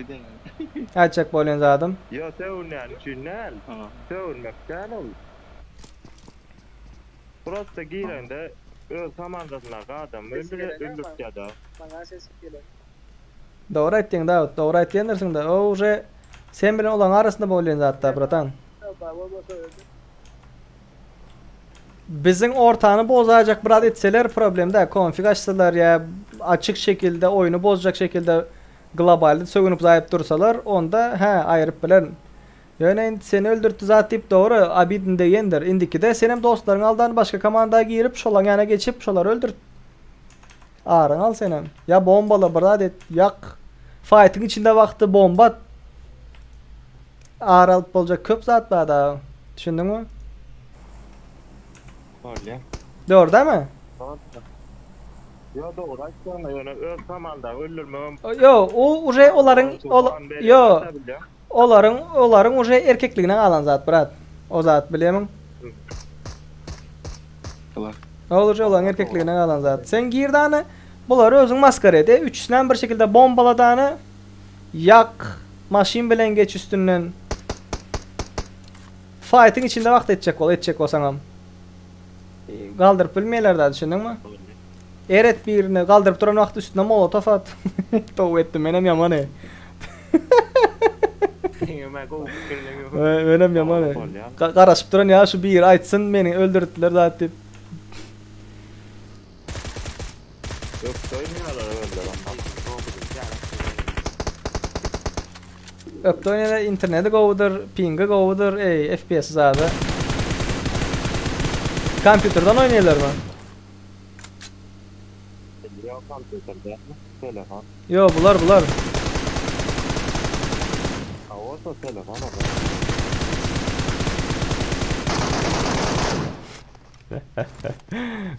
Aýtjak bolýan zadym. Ýok, sögünýän üçin däl. Sögünmek däl ol. Prosta gireňde öz komandasyndaky adamy öldürtýär-de. Dogry aýtdyň Dawut, dogry aýtýandirsiň-de. O uje sen bilen olaň arasynda bolýan zat-da, bratan. Biziň ortany bozaýjak bir zat etseler problem däl. Konfig açsalar ýa açyk şekilde oýny bozjak şekilde globalda sögünip zaýyp dursalar onda hä aýyryp bilerin. Ýöne indi seni öldürtdi zat diýip dogry obidny degendir. Indikide senem dostlaryňy aldan başga komanda girip şolaň ýanyna geçip şolary öldürt. Aryňy al senem. Ýa bombala bir zat et ýak. Faýtyň içinde wagty bomba at. Ar alyp boljak köp zat bar da. Düşündiňmi? Bolýa. Dogry dämi? Ýo dogry aýtýaň ýöne öz komandaňy öldürmegem Ýo, o uje olaryň ol ýo olaryň olaryň uje erkekligine galan zat brat. O zat bilýämiň? Ol uje olaryň erkekligine galan zat. Sen gir dany bulary özüň maskara et. Üçüsinem bir şekilde bombala dany. Ýak, maşyn bilen geç üstünden. Faýtyň içinde wagt etjek bol, etjek bolsaňam. Galdyryp bilmeýärler da, düşündiňmi? Eret birini galdyryp duran wagty üstüne molotow at. Tow etdim, menem ýaman e. Menem ýaman e. Garaşyp duran ýa şu biri aýtsyn meni öldürtdiler zat diýip. Ökde oýnaýarlar özleri onda. Ökde oýnaýarlar interneti gowudyr, pingi gowudyr, eý FPS zady. Kompýuterden oýnaýarlarmy? Ýok kompýuterde, telefon. Ýo bular bular. A bolsa telefon o.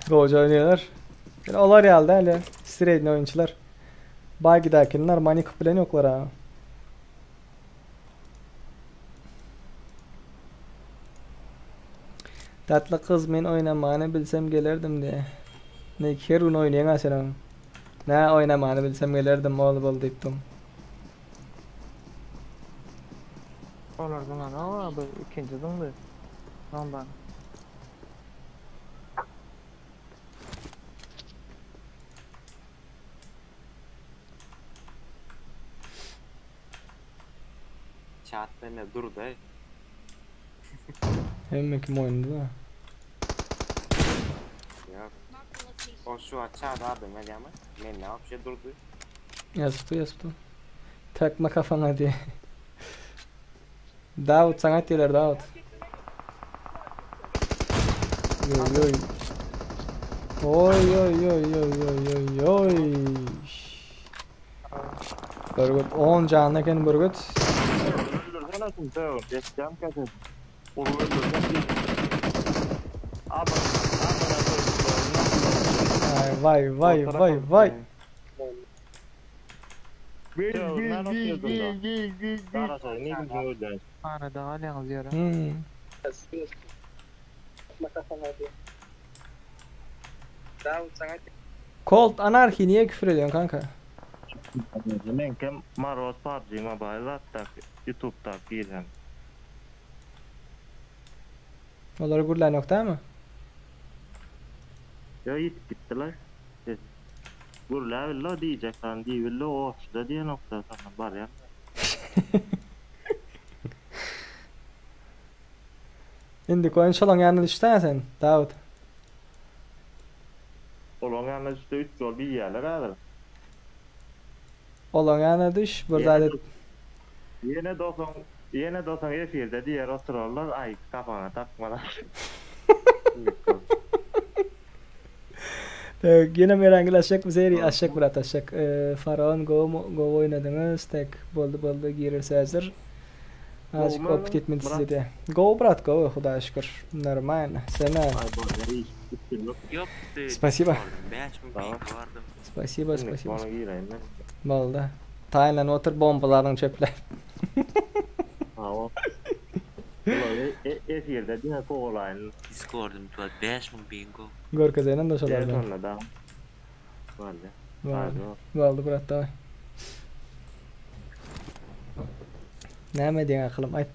Goja oýnaýarlar. Ýöne olar ýaly däl ya. Sredni oýunçylar. Baý gidäkinler manik bilen ýoklar ha. Tatly gyz men oýnamany bilsem gelerdim diýe. Ne her gün oýnaýaň ha sen oň. Nä oýnamany bilsem gelerdim ol bol diýip duň. Olar zyňanok a bu ikinji zyňdy. Bombany. Çat bende durdy. Hemme kim oýnady da. Ýok. O şu an çat adam gelýärmi? Men ne wapşe durdy? Ýazypdy ýazypdy. Takma kafaňa diýe. Dawut saňa aýtýarlar Dawut. Oý oý. Oý oý oý oý oý oý oý. Bürgüt 10 janly eken Bürgüt. Öldürsene şunu sögün. Geçeceğim kesin. Ulu öldürsen bir. Abana, abana Ay vay vay vay vay. Arada galýaňyz ýere. Hmm. Colt Anarchy niye küfür ediyorsun kanka? Meňkem Maroz PUBG Mobile zatda YouTube'da girem. Olara gürlän yok değil mi? Ýa ýitip gitdiler. Gürlä billo diýjek san diýbillo oçda diýen okda sana barýan. Indi koýun şolaň ýanyna düşsene sen, Dawut. Olaň ýanyna düşse 3 ýol biýýärler häzir. Olaň ýanyna düş, bir zat et. Ýene dosaň, ýene dosaň efirde diýer oturarlar, aý kafaňa takmalar. Tak, ýene Erangel aşak seri aşak brat aşak. Ee, Faraon go go oynadyňyz. Tak, boldy boldy girer häzir. Azıcık Gowmy opit etmedi Murat? size de. Go brat go, Hudaýa şükür. Normal. Sena. Ay bolýar iş. Üstünlik. Ýokdy. Spasiba. 5000 Tamam. ping bardy. Spasiba, Şimdi spasiba. bana gireyim ben. Boldy. Taýynlanyp otur bombalaryň çöpler. Ha o. Ulan e, e, efirde diňe kowalaýyn. Discord'um tuat 5000 bingo. Görkezeýin de şolar ben. Telefonla da. Boldy. Boldy. Hadi. Boldy brat daway. Näme diýen akylym aýt.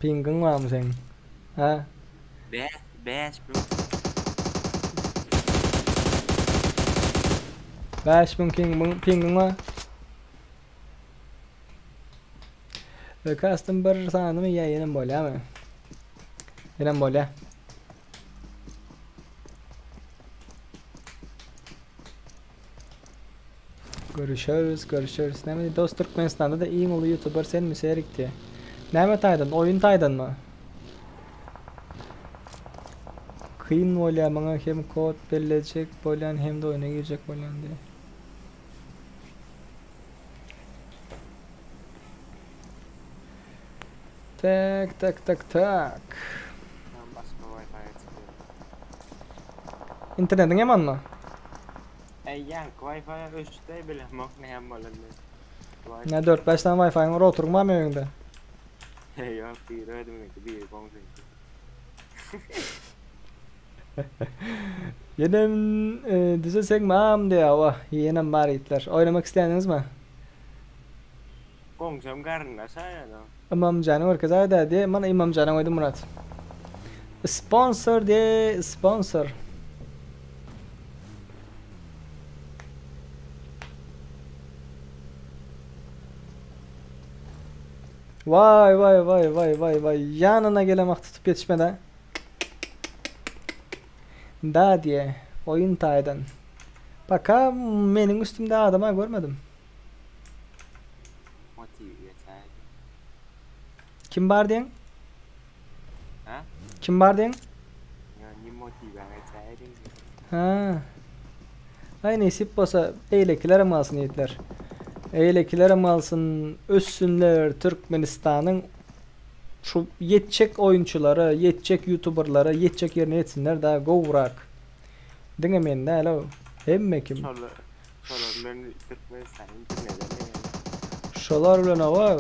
Pingiň barmy seň? Ha? 5 5000 5000 pingiň pingiň bar. Ve custom bir sanymy ýa ýenem bolýarmy? Ýenem bolýar. Görüşürüz, görüşürüz. Näme dost Türkmenistanda da iň uly YouTuber sen mi Serik diye. Näme taýdan? Oyun taýdan mı? Kyn bolýar maňa hem kod bellecek bolýan hem de oýuna girjek bolýan diye. Tak tak tak tak. Ben başka Wi-Fi'ye çıkıyorum. Internetin yaman mı? Ey yank Wi-Fi'ye öçte bile mok ne hem bolany. Ne 4-5 tane Wi-Fi'nin var oturma mı öňünde? Yok bir ödüm bir komşu. Yenem e, düzelsek mam diye ava. Yenem bar itler. Oynamak isteyeniniz mi? Komşum karnına ya. İmam Canı var kaza da diye. Bana İmam Canı oydu Murat. Sponsor diye sponsor. Vay vay vay vay vay vay. Yanına gelemek tutup yetişmeden. Da diye oyun taydan. Baka benim üstümde adama görmedim. Motiv yeter. Kim var diyen? Ha? Kim var diyen? Ya ne motiv yeter. Ha. Ay nesip bolsa beýlekiler hem alsyn ýetler. Eýlekiler hem alsyn össünler Türkmenistanyň şu ýetjek oýunçylara, ýetjek youtuberlara, ýetjek ýerine ýetsinler da gowrak. Diňe men däl o. Hemme kim. Şolar şolar bilen Türkmenistan internete ne? Şolar bilen awa.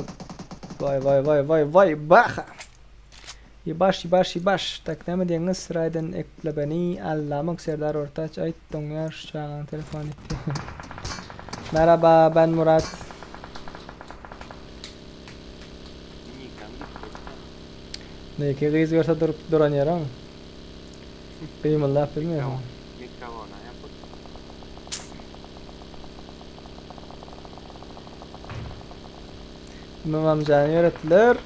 Vay vay vay vay vay bah. Ýebaş ýebaş ýebaş. Tak näme diýeňiz Raiden ekle beni Allamak Serdar Ortaç aýt doňýar şu çagaň telefon etdi. Merhaba ben Murat. Nikam gitti. Neke gyz görse durup duran ýeriň. Gymyldap bilmeýär. Mikrofona yapıp. İmam amcany öğrettiler.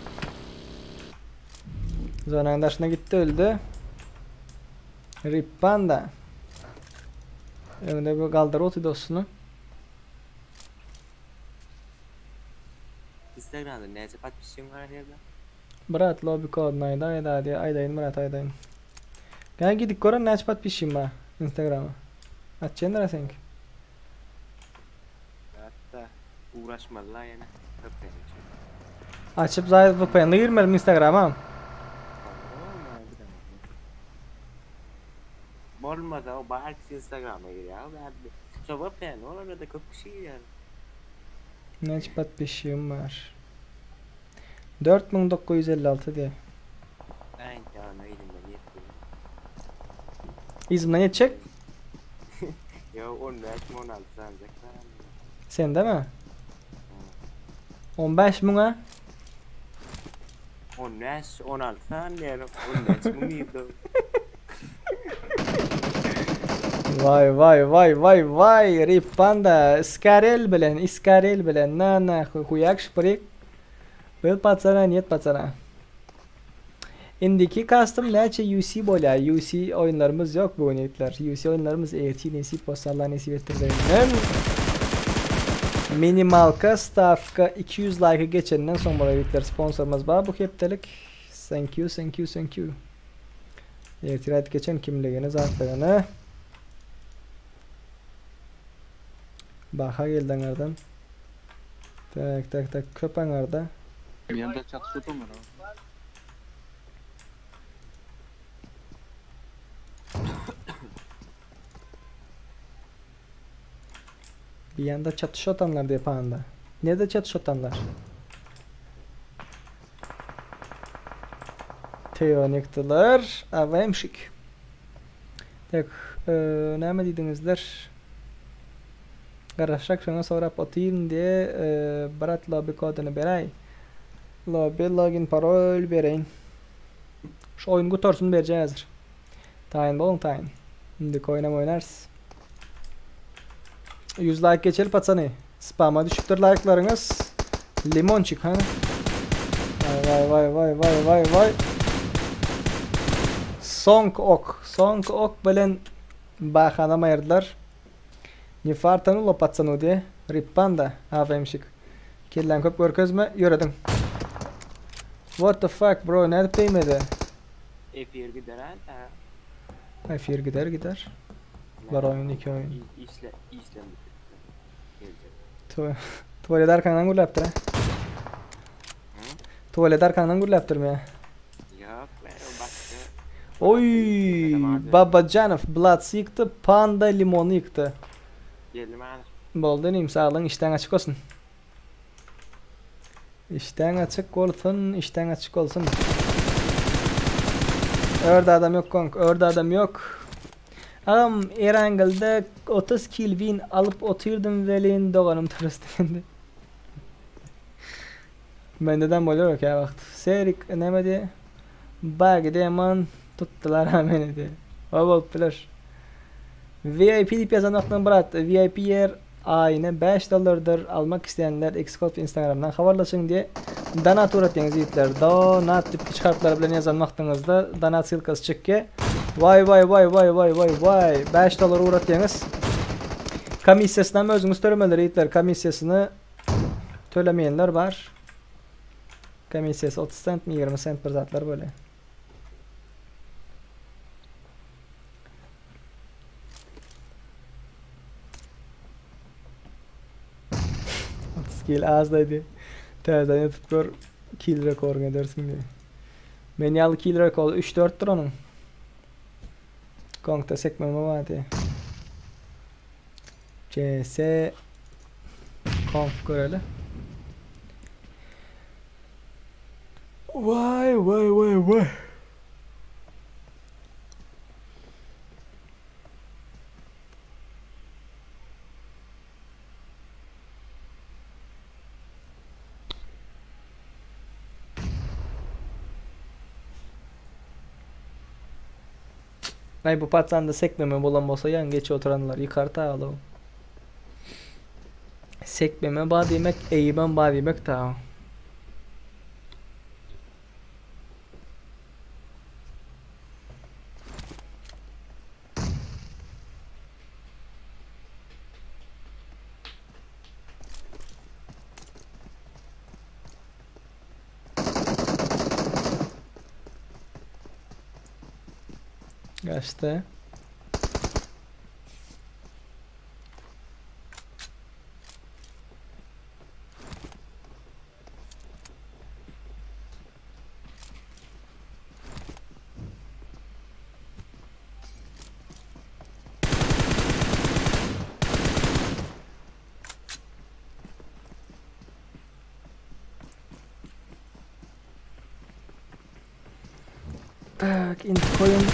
Zonaň daşyna gitti öldü. Rippanda. Öňde bir galdyr oty dostunu. Instagram'da näçe подписчик var herhalde? Brat lobby kodunu aýda aýda diýe aýdaýyn Murat aýdaýyn. Gel gidip görün näçe подписчик bar Instagram'a. Açýandyr senki. Hatta uğraşmalılar yani. Köpeğin için. Açyp zaýy VPN-le girmedim Instagram'a. Bolmasa o belki Instagram'a giriyor. Ben Şu VPN olur da köp kişi giriyor. Näçe подписчигim var? 4956 diye. Ben canı elimden yetmiyor. İzimden yetjek Ya 15 mi 16 sanacak herhalde. sen değil mi? 15 müňe 15 16 sanıyorum. 15 mi miydi? Vay vay vay vay vay Ripanda Iskarel bilen Iskarel bilen na na huyak şprik Был пацана нет пацана Indiki custom näçe UC bolýar. UC oýunlarymyz ýok bu netler. UC oýunlarymyz ET nesip bolsa Allah nesip etdirsin. Minimalka stavka 200 like'ı geçenden soň bolar ýigitler sponsorymyz bar bu hepdelik. Thank you, thank you, thank you. Ertir geçen kimligini zatlaryny. Baha geldi aňardan. Tak tak tak köp aňarda. Ýanda çatyşyp oturmaly. Bir ýanda çatyşatanlar diýip anda. Nirde çatyşatanlar? Teonikdiler. Awemşik. Tek, e, näme diýdiňizler? Garaşak şoňa sorap otyryn diýe, e, brat lobby kodyny beräý. Lobby login parol bereýin. Şu oýun gutarsyn berjek häzir. Taýyn boluň taýyn. Indiki oýnam oýnarys. 100 like geçeli patsany. Spama düşüpdir like'laryňyz. Limonçik hany. Vay vay vay vay vay vay. Soňky ok. Soňky ok bilen bahanam aýyrdylar. Ne fartanulo patsanu diye. Rip panda. AVMşik. Kelläň köp görkezme. Ýörediň. What the fuck bro nädip degmedi? Efir gider ha. Efir gider gider. Bir oýun iki oýun. Işle işlem bitirdi. Tuvalet arkaňdan gürläpdir ha. Tuvalet arkaňdan gürläpdirmi ya? Ýok, o başga. Oy, Babajanow Bloods ýykdy, Panda limony ýykdy. Geldim häzir. Boldy inim saglygyň işdäň açyk bolsun. Işdäň açyk bolsun, işdäň açyk bolsun. Örde adam ýok konk, örde adam ýok. Agam Erangelde 30 kill win alyp otyrdym welin doganym turist indi. Mendedem bolýar o käwagt. Serik näme diýe? Bagi deman tutdular ha meni diýe. O bolup biler. VIP diýip ýazan wagtyň brat, VIP ýer aýyna 5 dollardyr. Almak isleýänler Xcode Instagramdan habarlaşyň diýe. Donat ugratýaňyz ýigitler. Donat diýip kiçi harplar bilen ýazan wagtyňyzda donat ssylkasy çykýar. Waý waý waý waý waý waý waý 5 dollar ugratýaňyz. Komissiýasyny hem özüňiz tölemeli ýigitler. Komissiýasyny tölemeýänler bar. Komissiýasy 30 sentmi 20 sent bir zatlar bolýar. Kill az dedi. Täzeden ýatyp gör kill rekoryňy edersiň diýip. Men ýaly kill rekory 3-4-dür onuň. Kongda sekmeme bar diýip. CS Kong göreli. Vay vay vay vay. Ay bu patsanda sekmeme bolan bolsa yan geç oturanlar yıkar ta oğlum. Sekmeme ba diýmek, eýibem ba diýmek ta. Gaçdy. Tak, indi koyun.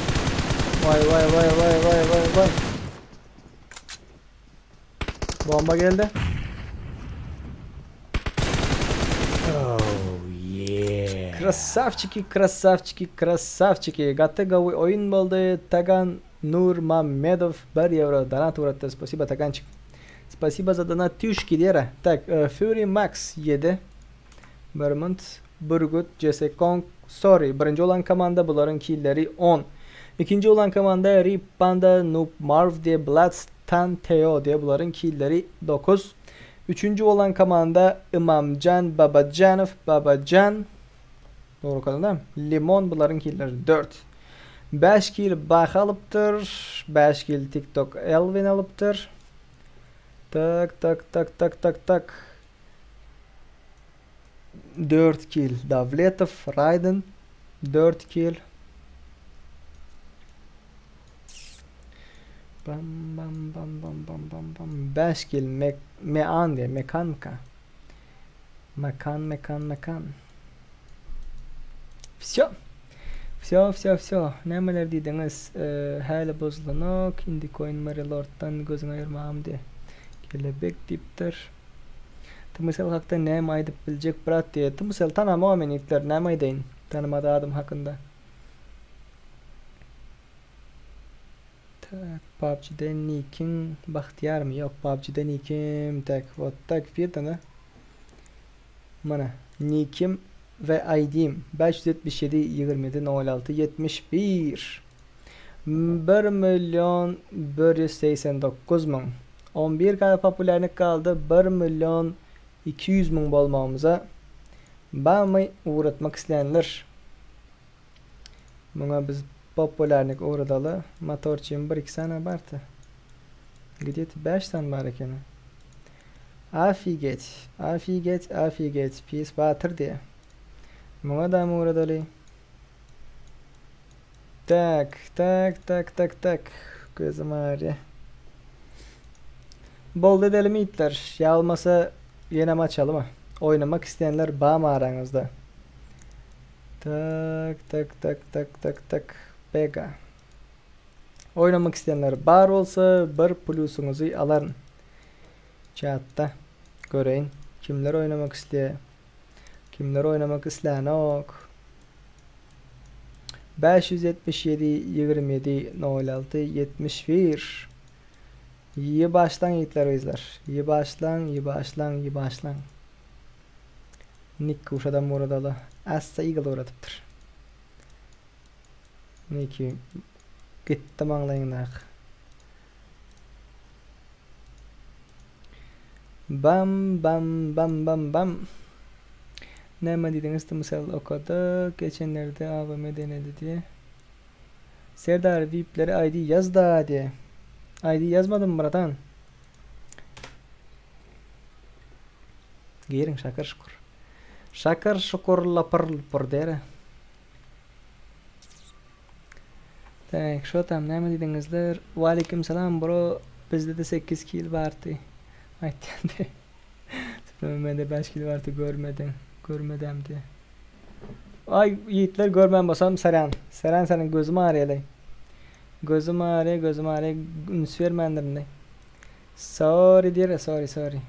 Vay vay vay vay vay vay vay. Bomba geldi. Oh yeah. Krasavçiki, krasavçiki, krasavçiki. Gaty gowy oýun boldy. Tagan Nurmamedow 1 ýewro donat ugratdy. Spasiba Tagançik. Spasiba za donatýuşki diýer. Tak, e, Fury Max 7. Vermont, Burgut, CS Kong, Sorry. Birinji bolan komanda bularyň killeri 10. Ikinji bolan komanda Rip Panda, Noob Marv diye Bloods, Tan Teo diye bularyň killeri 9. Üçünji bolan komanda Imamcan Babajanov, Babajan. Dogry okadym dämi? Limon bularyň killeri 4. 5 kill Baha alypdyr. 5 kill TikTok Elvin alypdyr. Tak tak tak tak tak tak. 4 kill Davletow, Raiden 4 kill. Bam bam bam bam bam bam bam 5 kill Me Mean diye Mekanka. Mekan mekan mekan. Vsyo. Vsyo vsyo vsyo. Nämeler diýdiňiz? Häli bozulanok. Indi coin Mary Lorddan gözüňi aýyrmagam diýe. Kelebek diýipdir. Tmcell hakda näme aýdyp biljek brat diýe. Tmcell tanamok men ýigitler näme aýdaýyn tanamady adym hakynda. Tak PUBG-de nikiň Bagtyýarmy? Ýok PUBG-de nikim tak вот tak firda Mana nikim we ID-im 577 27 06 71 1 milyon 189 müň 11 k populärnik galdy 1 milyon 200 müň bolmagymyza barmy ugratmak isleýänler Muňa biz populärnik ugradaly motorçym bir iki sany bardy gidýet 5 sany bar ekeni Afiget afiget afiget pis batyr diýe Muňa da ugradaly Tak, tak, tak, tak, tak. Gözüm ağrıyor. Boldy edelim ýigitler. Ýa bolmasa ýenem açalyma. Oýnamak isleýänler bamy araňyzda? Tak, tak, tak, tak, tak, tak. Bega. Oýnamak isleýänler bar bolsa bir plusyňyzy alaryn. Chatda göreýin kimler oýnamak isleýär. Kimler oýnamak islänok. 577 27 06 71 Ýy başlaň ýigitler gyzlar. Ýy başlaň, ýy başlaň, ýy başlaň. Nick uşadam ugradaly. Assa Eagle ugradypdyr. Niki gitdi maňlaýyňdaky. Bam bam bam bam bam. Näme diýdiňiz tmcell okady geçenlerde AWM denedi diýe. Serdar VIP'lere ID ýaz da diýe. ID ýazmadym bratan. Giriň şakar şukur. Şakar şukur lapyr lupur diýere. Tak, şo tam näme diýdiňizler? Waleýkim salam bro. Bizde-de 8 kill bardy. Aýtýan diýe. Mende 5 kill bardy görmediň. Görmedem diýe. Aý ýigitler görmän bolsam saryan. Saryan seniň gözüm agyrýalaý. Gözüm agyrýa, gözüm agyrýa üns bermändirin. Sorry diýere, sorry, sorry.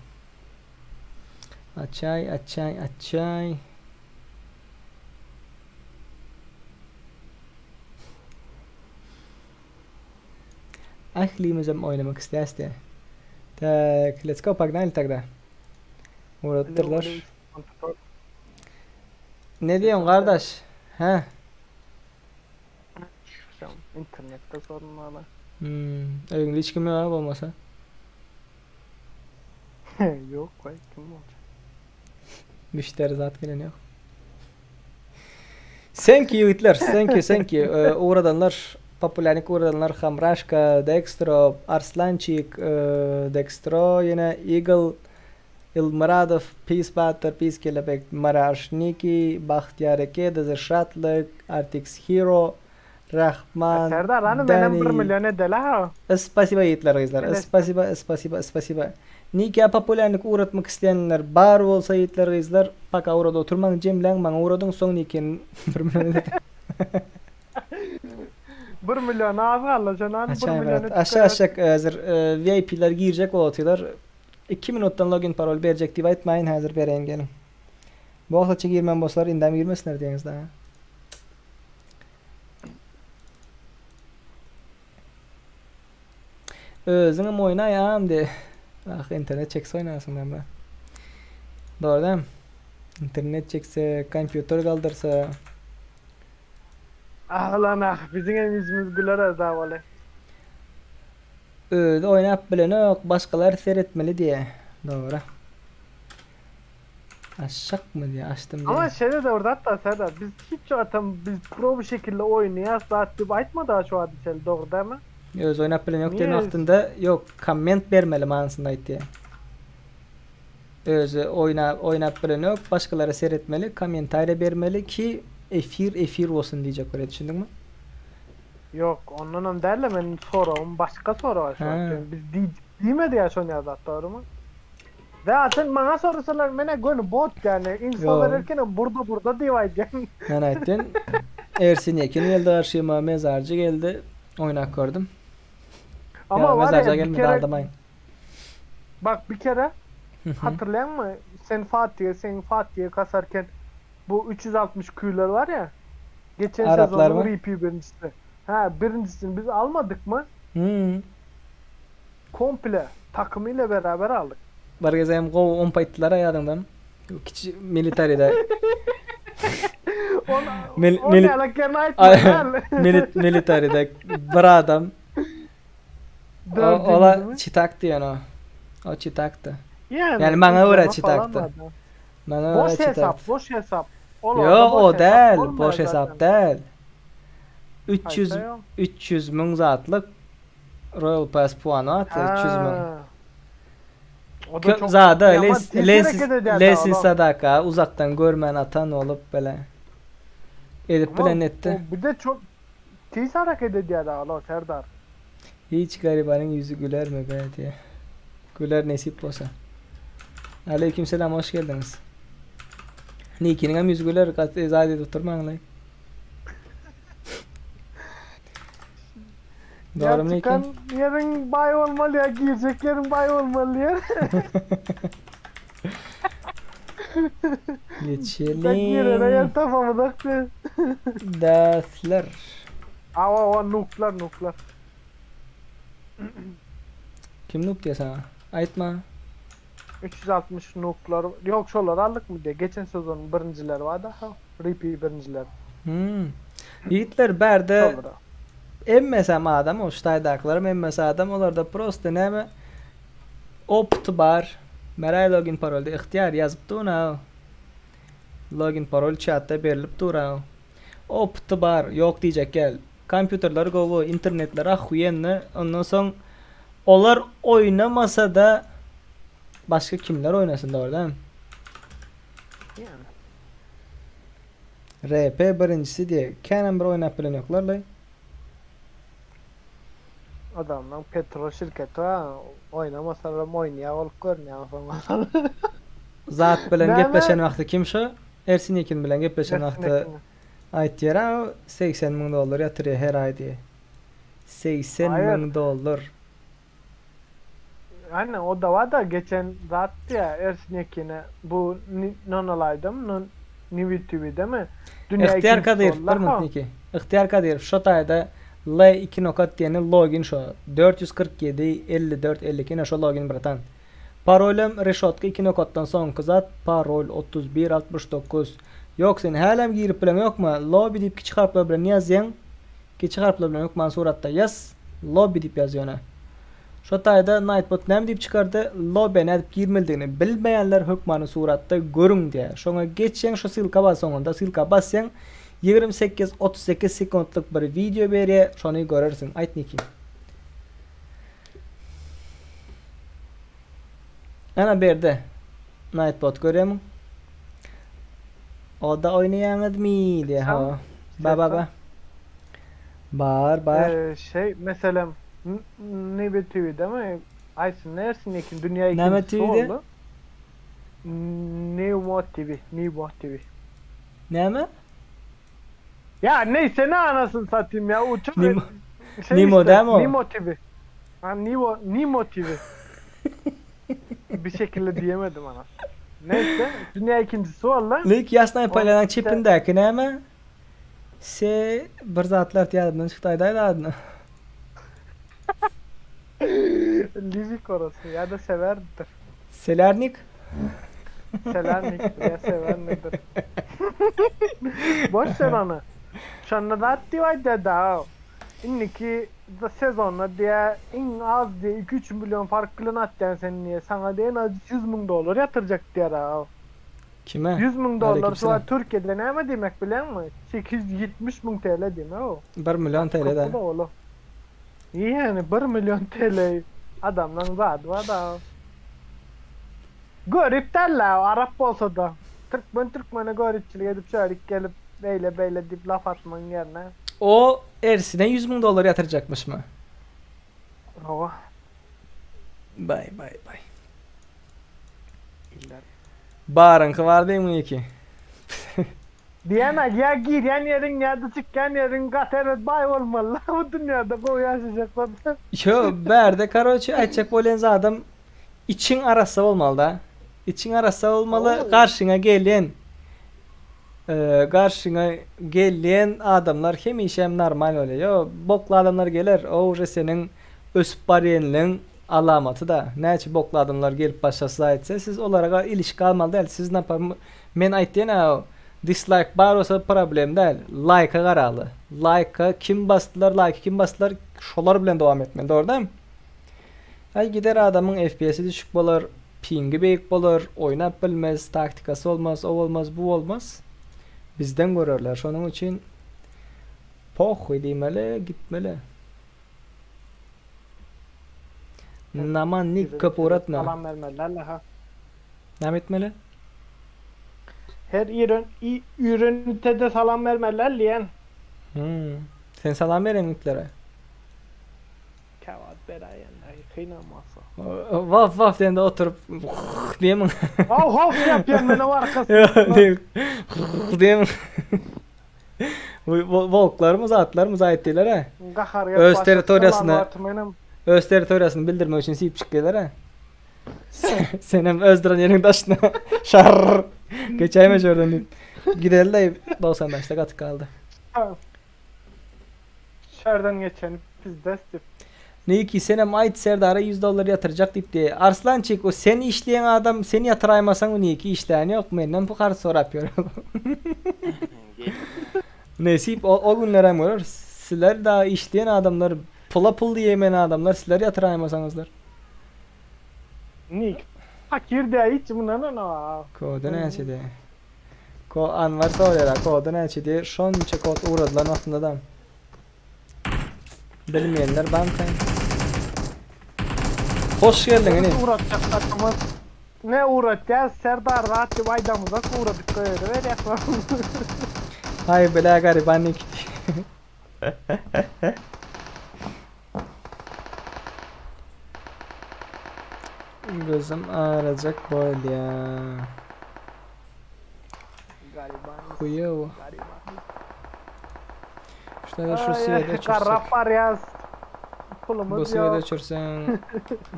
Açaý, açaý, açaý. Ählimizem oýnamak isleýäs diýe. Tak, let's go, pogнали тогда. Ugradypdyrlar. Ne diýoň gardaş? Hä? Internetde sorun bar. Hmm, öýüňde hiç kim ýok bolmasa. Ýok, goý, kim boljak? Müşderi zat gelen ýok. Thank you ýigitler, thank you, thank you. Ugradanlar, populärnik ugradanlar Hamraşka, Dextro, Arslançik, Dextro, ýene Eagle, Ilmyradow, Peace Batyr, Peace Kelebek, Maraşniki, Bagtyýar eke, Dz Şatlyk, Artix Hero, Rahman, Serdar hany menem bir Dani. milyon edeli ha. Spasiba ýigitler gyzlar. Spasiba, spasiba, spasiba. Nikä populärnik ugratmak isleýänler bar bolsa ýigitler gyzlar paka ugrada oturmaň jemläň maňa ugradyň soň nikin bir milyon edeli. Bir milyon az galdy şondan bir Açaý milyon brat. Aşa aşak häzir VIP-ler girjek bolupdylar. 2 minutdan login parol berjek diýip aýtmaýyn häzir bereýin geliň. Bu wagtça girmän bolsalar indem girmesinler diýeňiz daha. Özüňem oýnaýam de. Ah internet çekse oýnarsyň näme. Dogry dämi? Internet çekse, kompýuter galdyrsa. Ah lan ah biziň hem ýüzümiz güler azda boly. Özi oýnap bilenok, başgalar seretmeli diýe. Dogry. Aşakmy diýe, açdym diýe. Ama şeýle de bir zat bar Serdar biz hiç wagtam biz pro bir şekilde oýnaýas zat diýip aýtmady şu adysel dogry dämi? Özi oýnap bilen ýok diýen Niye? wagtynda ýok komment bermeli manysynda aýtdy. Özi oýna oýnap bilen ýok, başgalara seretmeli, kommentariýa bermeli ki efir efir bolsun diýjek bolýar düşündiňmi? Ýok, ondanam däl-de meniň soragym başga sorag şu wagt. Hä. Yani biz diý diýmedi ýa şony ýa zat dogrymy? Zaten maňa sorasalar menä göni bot ýani info Ýok. bererkenem burda burda diýip aýdýan. Men aýtdym. Ersin Ýekin geldi garşyma, mezarjy geldi. Oýnap gördüm. Ama Ýa var mezarja ya bir gelmedi kere aldamaýyn. bak bir kere Hı hı. hatırlayan Sen Fatih'e sen Fatih'e kasarken bu 360 Q'ler var ya. Geçen Araplar sezonun mı? RP birincisi. Ha birincisini biz almadık mı? Hı. Komple takımıyla beraber aldık. Bir gezegem gowy ompaýtdylar ýadyňdan. Kiçi militaride. Ona, Mil, o mil, ne alaklarını aýtma däl. milit, militaride bir adam o, Dördüncü ola mü? çitak diýen o. O çitakdy. Yani Yani maňa görä yükleme falan çitakdy. vardı. Maňa görä Boş çitakdy. hesap, boş hesap. Yo Olarda o boş hesap däl, olmaýar boş hesap zaten. däl. 300 Haýsa ýok. 300 müň zatlyk Royal Pass puany atdy 300 müň. Ha. O da Köp çok zada Yaman les tez les hareket edýär lesi adam. sadaka uzakdan görmän atan bolup bile. Edip Ama bilen etdi. o bir de çok tez hareket edýär alo Serdar. Hiç garibanın yüzü güler mi be diye. Güler nesip bolsa. Aleykümselam hoş geldiniz. Nick'inin hem yüzü güler kat izah edip oturmaň lan. Ya Doğru mu Nick'in? çıkan yerin bay olmalı ya girecek yerin bay olmalı ya. Ben girene Geçelim. yer tamamıdaktı. Dersler. Ava ava nuklar nuklar. Kim noob diye sana? Aytma. 360 nuklar. Yok şolar aldık mı diye. Geçen sezonun birincileri vardı. Ha, repeat birinciler. Hmm. Yiğitler berde Şolara. emmesem adam o ştaydaklarım emmese adam olar da prosto näme opt bar. Meray login parolde ihtiyar ýazyp durna. Login parol chatda berilip dura. Opt bar ýok diýjek gel. Kompýuterler gowy, internetler ahuyenni. Ondan soň olar oýnamasa da başga kimler oýnasyn dogry dämi? Yani. RP birincisi diye. Kenan bir oýnap bilen ýoklar lay. Adamdan petrol şirketi ha. Oynamasalar oynaya olup görünüyor falan. Zat bilen Näme? gepleşen wagty kim şu? Ersin Yekin bilen gepleşen Ersin wagty Yekin. aýtýar ha 80 müň dollar ýatyrýar her aý diye. 80 Hayır. müň dollar. Aynen o da var da geçen zattı ya Ersin Yekin'e bu Ni- Nonolay'da mı? Non, Nivi TV'de mi? Dünya Ihtiyar ikincisi Kadir, oldular bir ha. minut Niki. Ihtiyar Kadir şu taýda L2 nokat diýeni login şu 447 54 52 ne şu login bratan. Parolem reşotka 2 nokatdan soňky zat parol 31 69. Yok sen hälem girip bilen yok mu? Lobby diýip kiçi harplar bilen ýazýaň. Kiçi harplar bilen hökman suratda ýaz. Lobby diýip ýazýan. Şu taýda Nightbot näme diýip çykardy? Lobby nädip girmelidigini bilmeýänler hökmany suratda görüň diýär. Şoňa geçýän şu ssylka basaňda ssylka basýaň 28 38 sekundlyk bir video berýär. Şony görersiň. Aýt Niki. Ana berde. Nightbot görýärmiň? O da oýnaýaňyzmy diýär. Ha. Ba ba ba. Bar bar. Ee, şey mesela N- Nivi TV'de mi? Aysin Ersin Yekin dünya Näme ikincisi TV'de? oldu. Nimo TV, Nimo TV. Näme? Ya neyse ne anasını satayım ya. Uçak Nimo- şey Nimo işte, değil mi o? Nimo TV. Ha Nimo Nimo TV. Bir şekilde diyemedim ana. Neyse dünya ikincisi oldu. Lik ýasnaý paýlanan İşte- çipindäki näme? Se bir zatlar ýadymdan çykdy aýdaýdy adyny. Livik orası ya da severdir. Selernik. Selanik'tir ya sever nedir? Boş ver onu. Şonda da diyor da Indiki da sezonda diye en az diye 2-3 milyon fark bilen atyan sen niye sana diye en az 100 bin dolar yatıracak diye ha. Kime? 100 bin dolar şu Aleykümselam. an Türkiye'de ne demek biliyor musun? 870 bin TL demek o. 1 milyon TL Kapı de. da oğlum. Ýani 1 milyon TL adamlaň zady bar da. Görip däl-le, arap bolsa-da. Türkmen türkmene göripçilik edip şöýrik gelip beýle beýle diýip laf atmagyň ýerine. O ersine 100 müň dollar ýatyrjakmyşmy? Hawa. Bay bay bay. Iller. Baryňky bar diýiň iki. Diýen ýa girýän ýeriň ýa-da çykýan ýeriň gaty erbet baý bolmaly bu dünýäde gowy ýaşajak bolsaň. Ýo bärde karoçe aýtjak bolýan zadym içiň arassa bolmalyda. Içiň arassa bolmaly garşyňa gelýän garşyňa gelýän adamlar hemişem normal bolýar. Ýo bokly adamlar geler o uje seniň ösüp barýanlygyň alamaty-da. Näçe bokly adamlar gelip başlasa aýtsa siz olara ilişik almaly däl. Siz napa men aýtýan-a dislike bar bolsa problem däl. Laýka garaly. Laýka kim basdylar laýky kim basdylar şolar bilen dowam etmeli dogry dälmi? Aý gider adamyň FPS-i düşük bolar, pingi beýik bolar, oýnap bilmez, taktikasy bolmaz, o bolmaz, bu bolmaz. Bizden görerler. Şonuň üçin pohuý diýmeli, gitmeli. Naman nik köp ugratma. Salam bermeliler ha. Näme etmeli? Her iren ürünte salam bermeliler diýen. Hmm. Sen salam beren itlere. Käwagt beräýen kynamasa. Waf waf diýende oturyp diýemiň. Haw haw ýapýan men o arkasynda. Diýemiň. Wolklarmy zatlarmy zat diýler ha. Gahar Öz territoriýasyny öz territoriýasyny bildirmek üçin siýip çykýarlar ha. Senem öz duran ýeriň daşyna şar geçäýme şuradan diýip. Gideli de 95-de gaty galdy. Şerden geçeni pizdes diýip. Niki senem aýt Serdara 100 dollar ýatyrjak diýipdi. Arslançik o sen işleýän adam sen ýatyraýmasaň o niki işleýän ýok menden bu karz sorap ýör. Nesip o, o günlerem görer. Sizler da işleýän adamlar pula pul diýemen adamlar sizler ýatyraýmasaňyzlar. Nik. Fakir de hiç bundan ana. Kody näçedi? Ko Anwar soraýar kody näçedi? Şonça kod ugradylan wagtynda da. Bilmeyenler banka. Hoş geldin inim. Uğratacak takımız. Ne uğratacağız? Serdar rahat diýip aýdamyzak uğradyk goýary berýär. Hay bela gariban nikdi. Gözüm ağrıyacak bolýa. Gariban. Huýew. Gariban. Şuna da şu suya da Garrap barýas. Bu Pulumuz suya da ýok. çürsen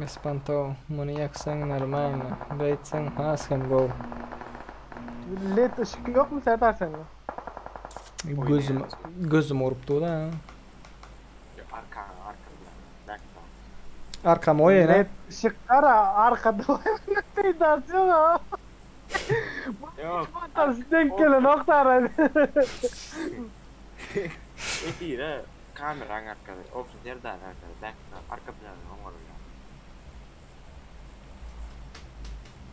Espanto, muny ýaksaň normalno. Beýtseň has hem gowy. Led ışık yok mu Serdar sende? Gözüm gözüm urup da. Arka arka background. Arkam o ýene. Led ışıklar arkada peýdasy ýok. Yok. Fantezi denk gelen nokta Efire kameran arkada. Option Serdar arkada. Background arka planı oňarylýar.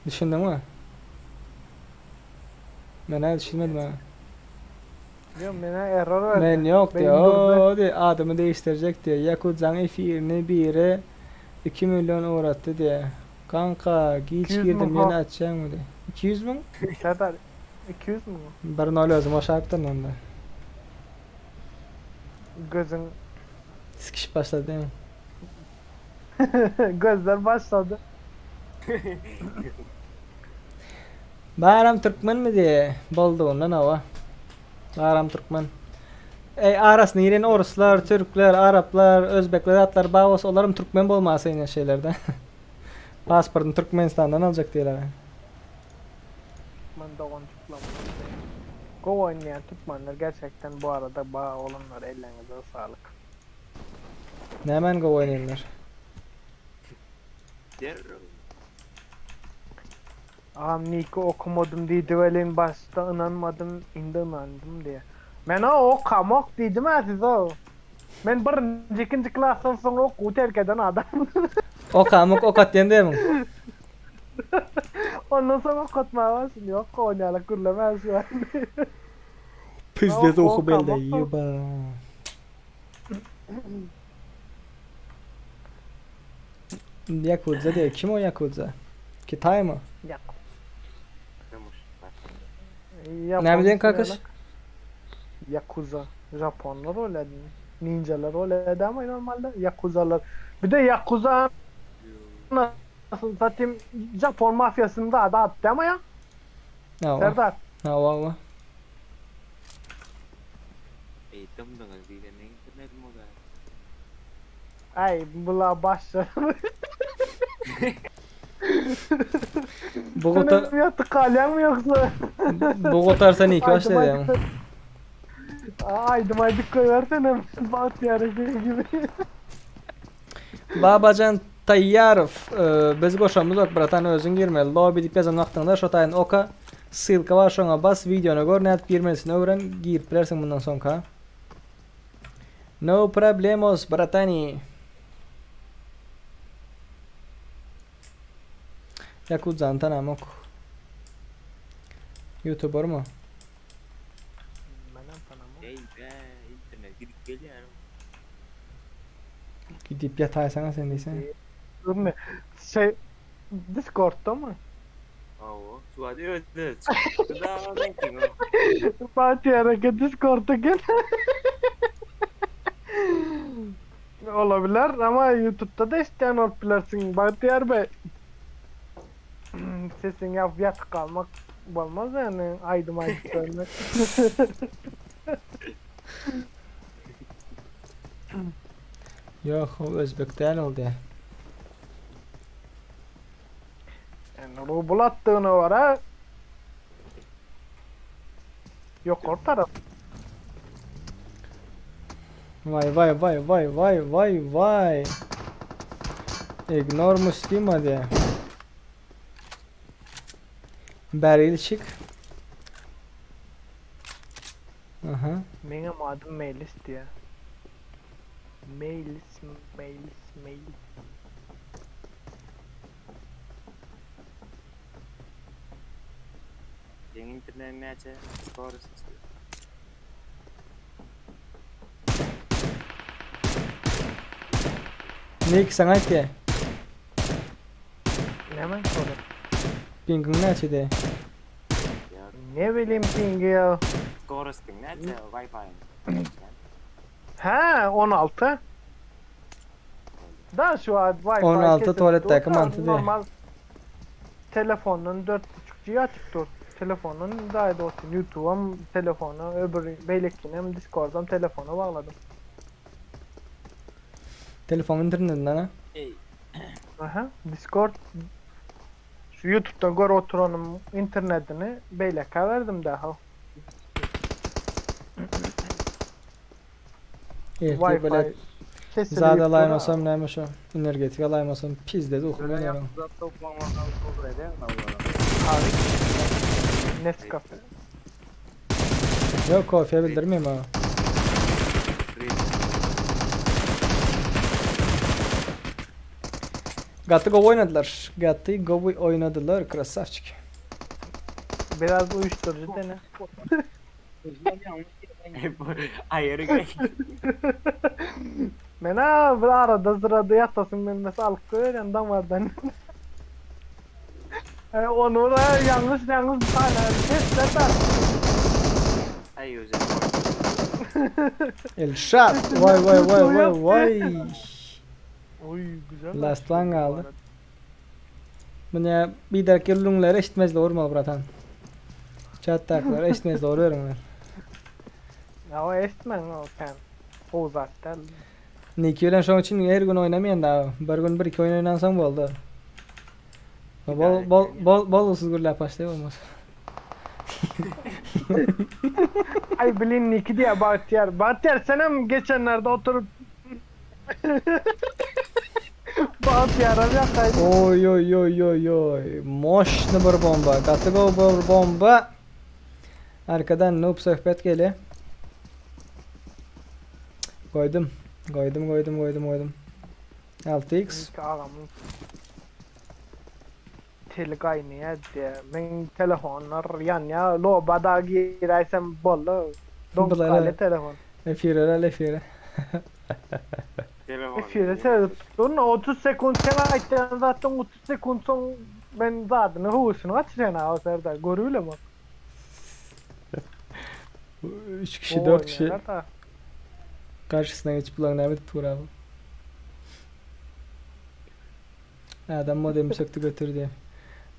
Düşündün mü? Men hä düşünmedim ha. Yok mene error verdi. Men yok Beyin diyor. durdu. O diyor adımı değiştirecek diyor. Yakuza'nın efirini biri 2 milyon uğrattı diye. Kanka geç 200 girdim müň yeni ha. açacağım mı diye. 200 müň? Serdar 200 mü? Bir nol özüm aşağı onda. Gözün Sıkışıp başladı değil mi? gözler başladı. Baram Türkmen mi diye boldu ondan hava. Baram Türkmen. Ey arasında giren Oruslar, Türkler, Araplar, Özbekler, atlar, bağ olsa onların Türkmen bolmasa yine şeylerde. Pasportunu Türkmenistan'dan alacak diyorlar. Türkmen doğancıkla Go oynayan Türkmenler gerçekten bu arada bağ olanlar ellerinize sağlık. Ne hemen go oynayırlar. Der Ağam Niko okumadım diýdi welin başda inanmadım, indi inandım diye. Men o okamak diýdim ha size o. Men birinci, ikinci klasdan soňra okuwy terk eden adam. Okamuk okat diyen değil mi? Ondan sonra okatmaya başladım. Yok oynayarak gürlemez şu an. Pizdet Yok, oku belde okamuk. yuba. Yakuza diye. Kim o Yakuza? Kitay mı? Yak. Näme diýen kakyş? Yakuza. Japonlar öyle. Ninjalar öyle ama normalde Yakuzalar. Bir de Yakuza nasıl satayım Japon mafyasında adı attı ama ya. Hawa. Serdar. Hawa hawa. Ey dımdyňyz diýgende internet moda. Ay bula başladı. Bogota Senin yatık kalyan mı yoksa? Bogota sen ilk Aydım başladı aydık- Aydım aydık koyversene Bahtiyar gibi. Babajan Tayyarow, e, biz goşamyz bratan özüň girmeli. Lobby diýip ýazan wagtyňda şo taýyn oka ssylka bar şoňa bas wideony gör nädip girmelisini öwren girip bilersiň mundan soňka. No problemos bratani. Yakuza'ny tanamok. YouTuber mı? Ey be internet gidip gelýär. Gidip ýataýsaňa sen diýsen. Durma. Şey Discord'da mı? Awo, şu hadi öldü. Çıktı da ben kim? Bahtiyar Aka Discord'da gel. Olabilir ama YouTube'da da isteyen olup bilirsin Bahtiyar Bey. Sesin yap yatık kalmak olmaz yani aydım aydım söylemek. Ýok, o Özbek däl oldy. Yani rubl attığına var ha. Yok o taraf. Vay vay vay vay vay vay vay. Ignore muslima diye. Beril çık. Aha. Benim adım Melis diye. Melis, Melis, Melis. Senin internet näçe? Skor Nick sana diye. Hemen sonra. Pingin näçe diye. Ne bileyim pingi ya. Skorus'un näçe Wi-Fi? He 16. Da şu an Wi-Fi 16 kesildi. tuvaletteki O da mantığı değil. Normal telefonun 4.5G açık dur. Telefonun daha doğrusu YouTube'um telefonu öbür beylekinem Discord'um telefona bağladım. Telefon internetinden ha. Ey Aha, Discord şu YouTube'da gör oturanım internetini beyleke verdim daha. Ertip Wi-Fi böyle kesilip zade dur. alaymasam neymiş o? Energetik alaymasam pis dedi Böyle okumayan. yaptılar toplamadan olur eder mi Abi, Nescafe. Yok kofiye bildirmeyeyim ha. Gaty gowy oynadylar. Gaty gowy oynadylar krasavçik. Biraz uyuşturucu dene. Aýry gel. Men ha bir arada sırada yatasın bilmesi alıp koyuyorum damardan. E, onu da yanlış yanlış bir tane kes de Ay özel. Elşat. Vay vay vay vay vay. Oy güzel. Last one kaldı. Bu ne bir dakika lungları eşitmez doğru bratan. Chat taklar eşitmez doğru verin. Ya o esmen o sen. O zaten. Niki bilen şoň üçin her gün oynamayan da. Bir gün bir iki oyun oynansan boldy. Bol bol bol bol usuz gürläp başlay bolmaz. Ay bilin Niki diye Bahtiyar. Bahtiyar senem geçenlerde oturup Bahtiyar'a yakaydı. Oy oy oy oy oy. Moşny bir bomba. Gaty gowy bir bomba. Arkadan noob söhbet geliyor. Koydum. Koydum koydum koydum koydum. 6x. Niki ağamın teli kaynıyor diye. Ben telefonlar yan ya lobada girersem bollu. Don Bulara. kale telefon. Efire efire. Telefon. Efire seredip durun 30 sekund sen aýtýan zatdan 30 sekund soň men zadyny höwesini gaçyrýan ha Serdar görübile bak. 3 kişi 4 kişi karşısına geçip bulan näme edip dur abi. Adam modemi söktü götürdü.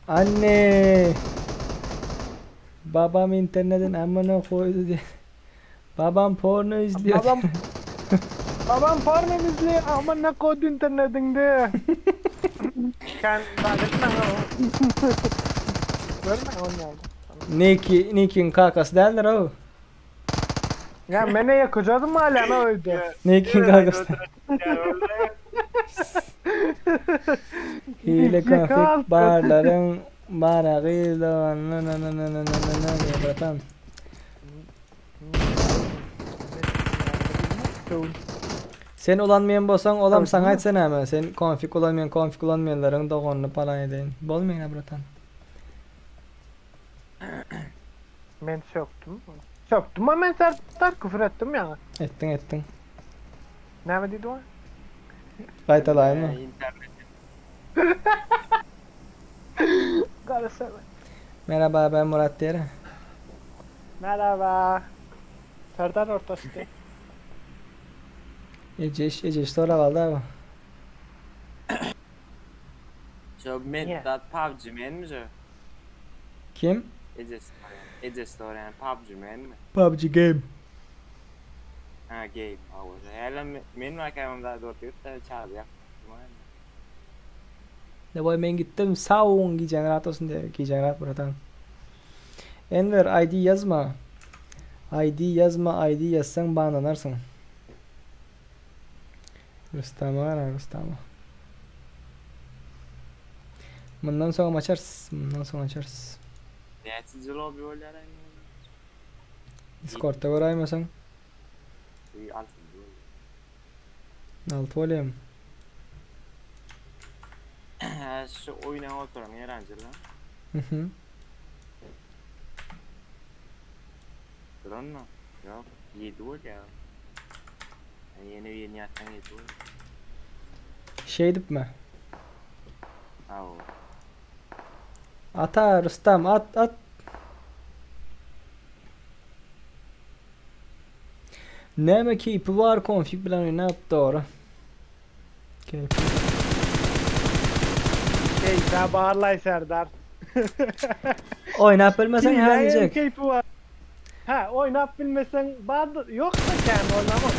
Anne! Babam internetin amına koydu diye. Babam porno izliyor. Babam Babam porno izliyor ama ne koydu internetinde. Sen zannetme o. Görme onu yani. Nicky, Nicky'nin kakası değildir o. Ya mene yakacağım hala ne öldü. Nicky'nin kakası. Hile konfig barların baragy na na na na na na na na diye bratan. Sen ulanmaýan bolsaň olam saňa aýtsa näme? Sen konfig ulanmaýan konfig ulanmaýanlaryň doganyny palan edeýin. Bolmaýan bratan. Men söktüm. Söktüm ama men Serdar küfür ettim ya. Etdiň etdiň. Näme diýdi o? Gaýtalaýynmy? Garasana. Merhaba ben Murat diýer. Merhaba. Serdar ortasy. Ejeş Ejeş sorag aldy abi. Şo men dat PUBG menmi şo? Kim? Ejesi soraýan. Ejesi soraýan PUBG menmi? PUBG game. Ha game. Hawa. Hälem men barkamam da dort ýurt çagyrýar. Daway men gitdim sag gijäň rahat bolsun diýe gijäň rahat bratan. Enwer ID ýazma. ID ýazma ID ýazsaň banlanarsyň. Rüstama gara Rüstama. Mundan soňam açarys. Mundan soň açarys. Näçinji lobby bolýar indi? Discordda göräýmeseň. Altynjy bolýar. 6 bolýam. Şu oýnap oturan ýerenjil lan. Mhm. Duranmy? Ýok, 7 bolýar. Ýene birini ýatsan 7 bolýar. Şeýdipmi? Hawa. Ata Rustam at at. Näme keýpi bar konfig bilen oýnap dogry. Keýpi. Keýpe barlaý Serdar. Oýnap bilmeseň hä diýjek. Keýpi bar. Hä oýnap bilmeseň bar ýoksa kän oýnama.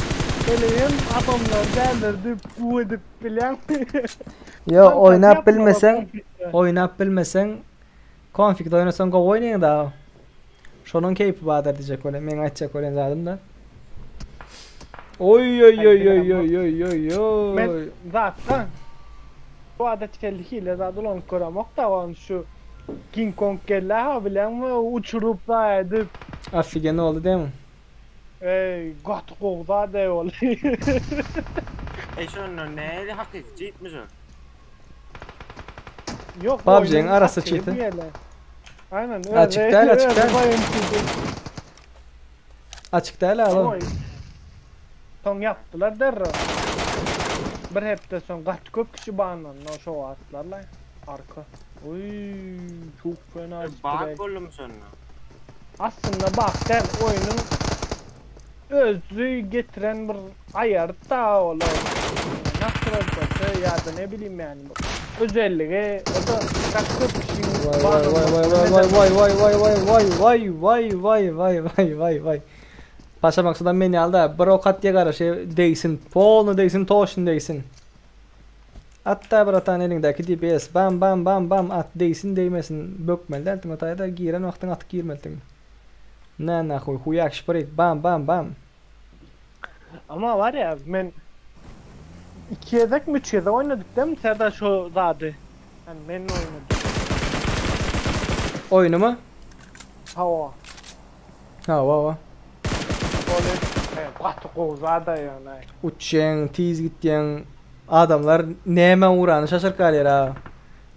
Heleýem adamlar däldir bu edip bilýäň. Ýo oýnap bilmeseň oýnap bilmeseň konfigde oýnasaň gowy oýnaýaň da. Şonuň keýpi bardyr diýjek bolýan. Meň aýtjak bolýan zadym da. Oý oý oý oý oý oý oý oý. Men zatda bu adat geldi hile zat ulanyp göremok da on şu King Kong geldi ha bilýäňmi uçuryp da edip. Ofigen oldy demi? Eý gaty gowy zat eý ol. Eý şonda näli hakyky çytmyş ol? Ýok PUBG-iň arasy çyty. Aynen. Açyk däl, açyk däl. Açyk däl abi. Soň ýapdylar derrew. Bir hepde soň gaty köp kişi banlandy şo wagtlarla. Arka. Oý, çok fena Bug boldumy şonda? Aslynda bug däl, oýnuň özi getiren bir aýary da ol. Nasıl ýa-da ne bileyim yani bu özelligi o da gaty köp kişiniň Vay vay vay vay vay vay vay vay vay vay vay vay vay vay vay vay. Paşa maksadan meni aldy bir ok atýa garaşy degsin polny degsin toşny degsin. Atda bratan eliňdäki DPS bam bam bam bam at degsin degmesin bökmeli däldiň o taýda giren wagtyň atyp girmelidiň. Na nahuý huýak şprik bam bam bam. Ama var ya men iki gezek mi üç gezek oynadyk değil mi Serdar şu zady? Yani men oynadım. Oýnumy? Hawa. Hawa hawa. Ol gaty gowy zada yani. Uçýaň, tiz gitýäň. Adamlar näme urany şaşyryp galýar ha.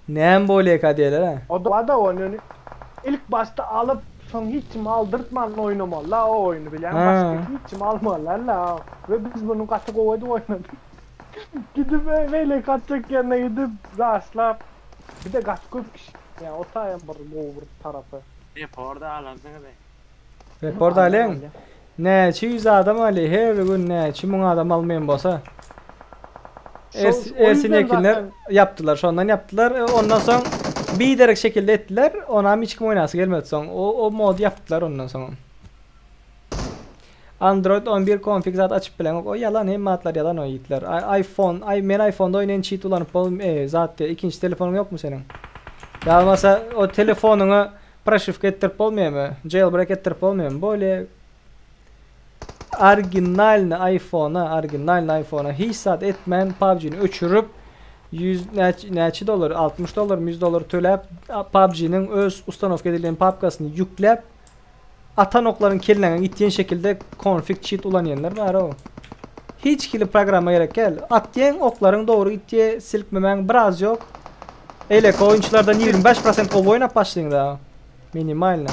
Näme bolýaka diýerler ha. O da onu ilk başta alyp soň hiç kim aldyrtman oýnamaly la o oýunu bilýän başga hiç kim almalylar la. Ve biz bunu gaty gowy edip oýnadyk. Gidip beýleki atjak ýerine gidip raşlap bir de gaty köp kişi ýa o taýam bir gowy bir tarapy. Reporda alarsyňyz. Report alýaň. Näçe ýüz adam alýar her gün näçe müň adam almaýan bolsa. Ersin Ekinler ýapdylar şondan ýapdylar e, ondan soň biderek şekilde etdiler onam hiç kim oýnasy gelmedi soň o, o mody ýapdylar ondan soň. Android 11 konfig zat açyp bileňok o ýalan hemme zatlar ýalan o ýigitler. iPhone ay men iPhone'da oýnaýan cheat ulanyp bol e, zat diýe ikinji telefonyň ýokmy seniň? Ýa bolmasa o telefonyňa Proşiwka etdirip bolmaýamy? Jailbreak etdirip bolmaýamy? Bolýa. Originalny iPhone-a, originalny iPhone-a hiç zat etmän PUBG-ni öçürip 100 näçe näçe dollar, 60 dollar, 100 dollar töläp PUBG-niň öz ustanowka edilen papkasyny ýükläp atan oklaryň kelläňe gitýän şekilde konfig cheat ulanýanlar bar o. Hiç hili programma gerek däl. Atýaň oklaryň dogry gitýä, silkmemäň biraz ýok. Eýleki oýunçylardan 25% gowy oýnap başlaýyň da. Minimalny.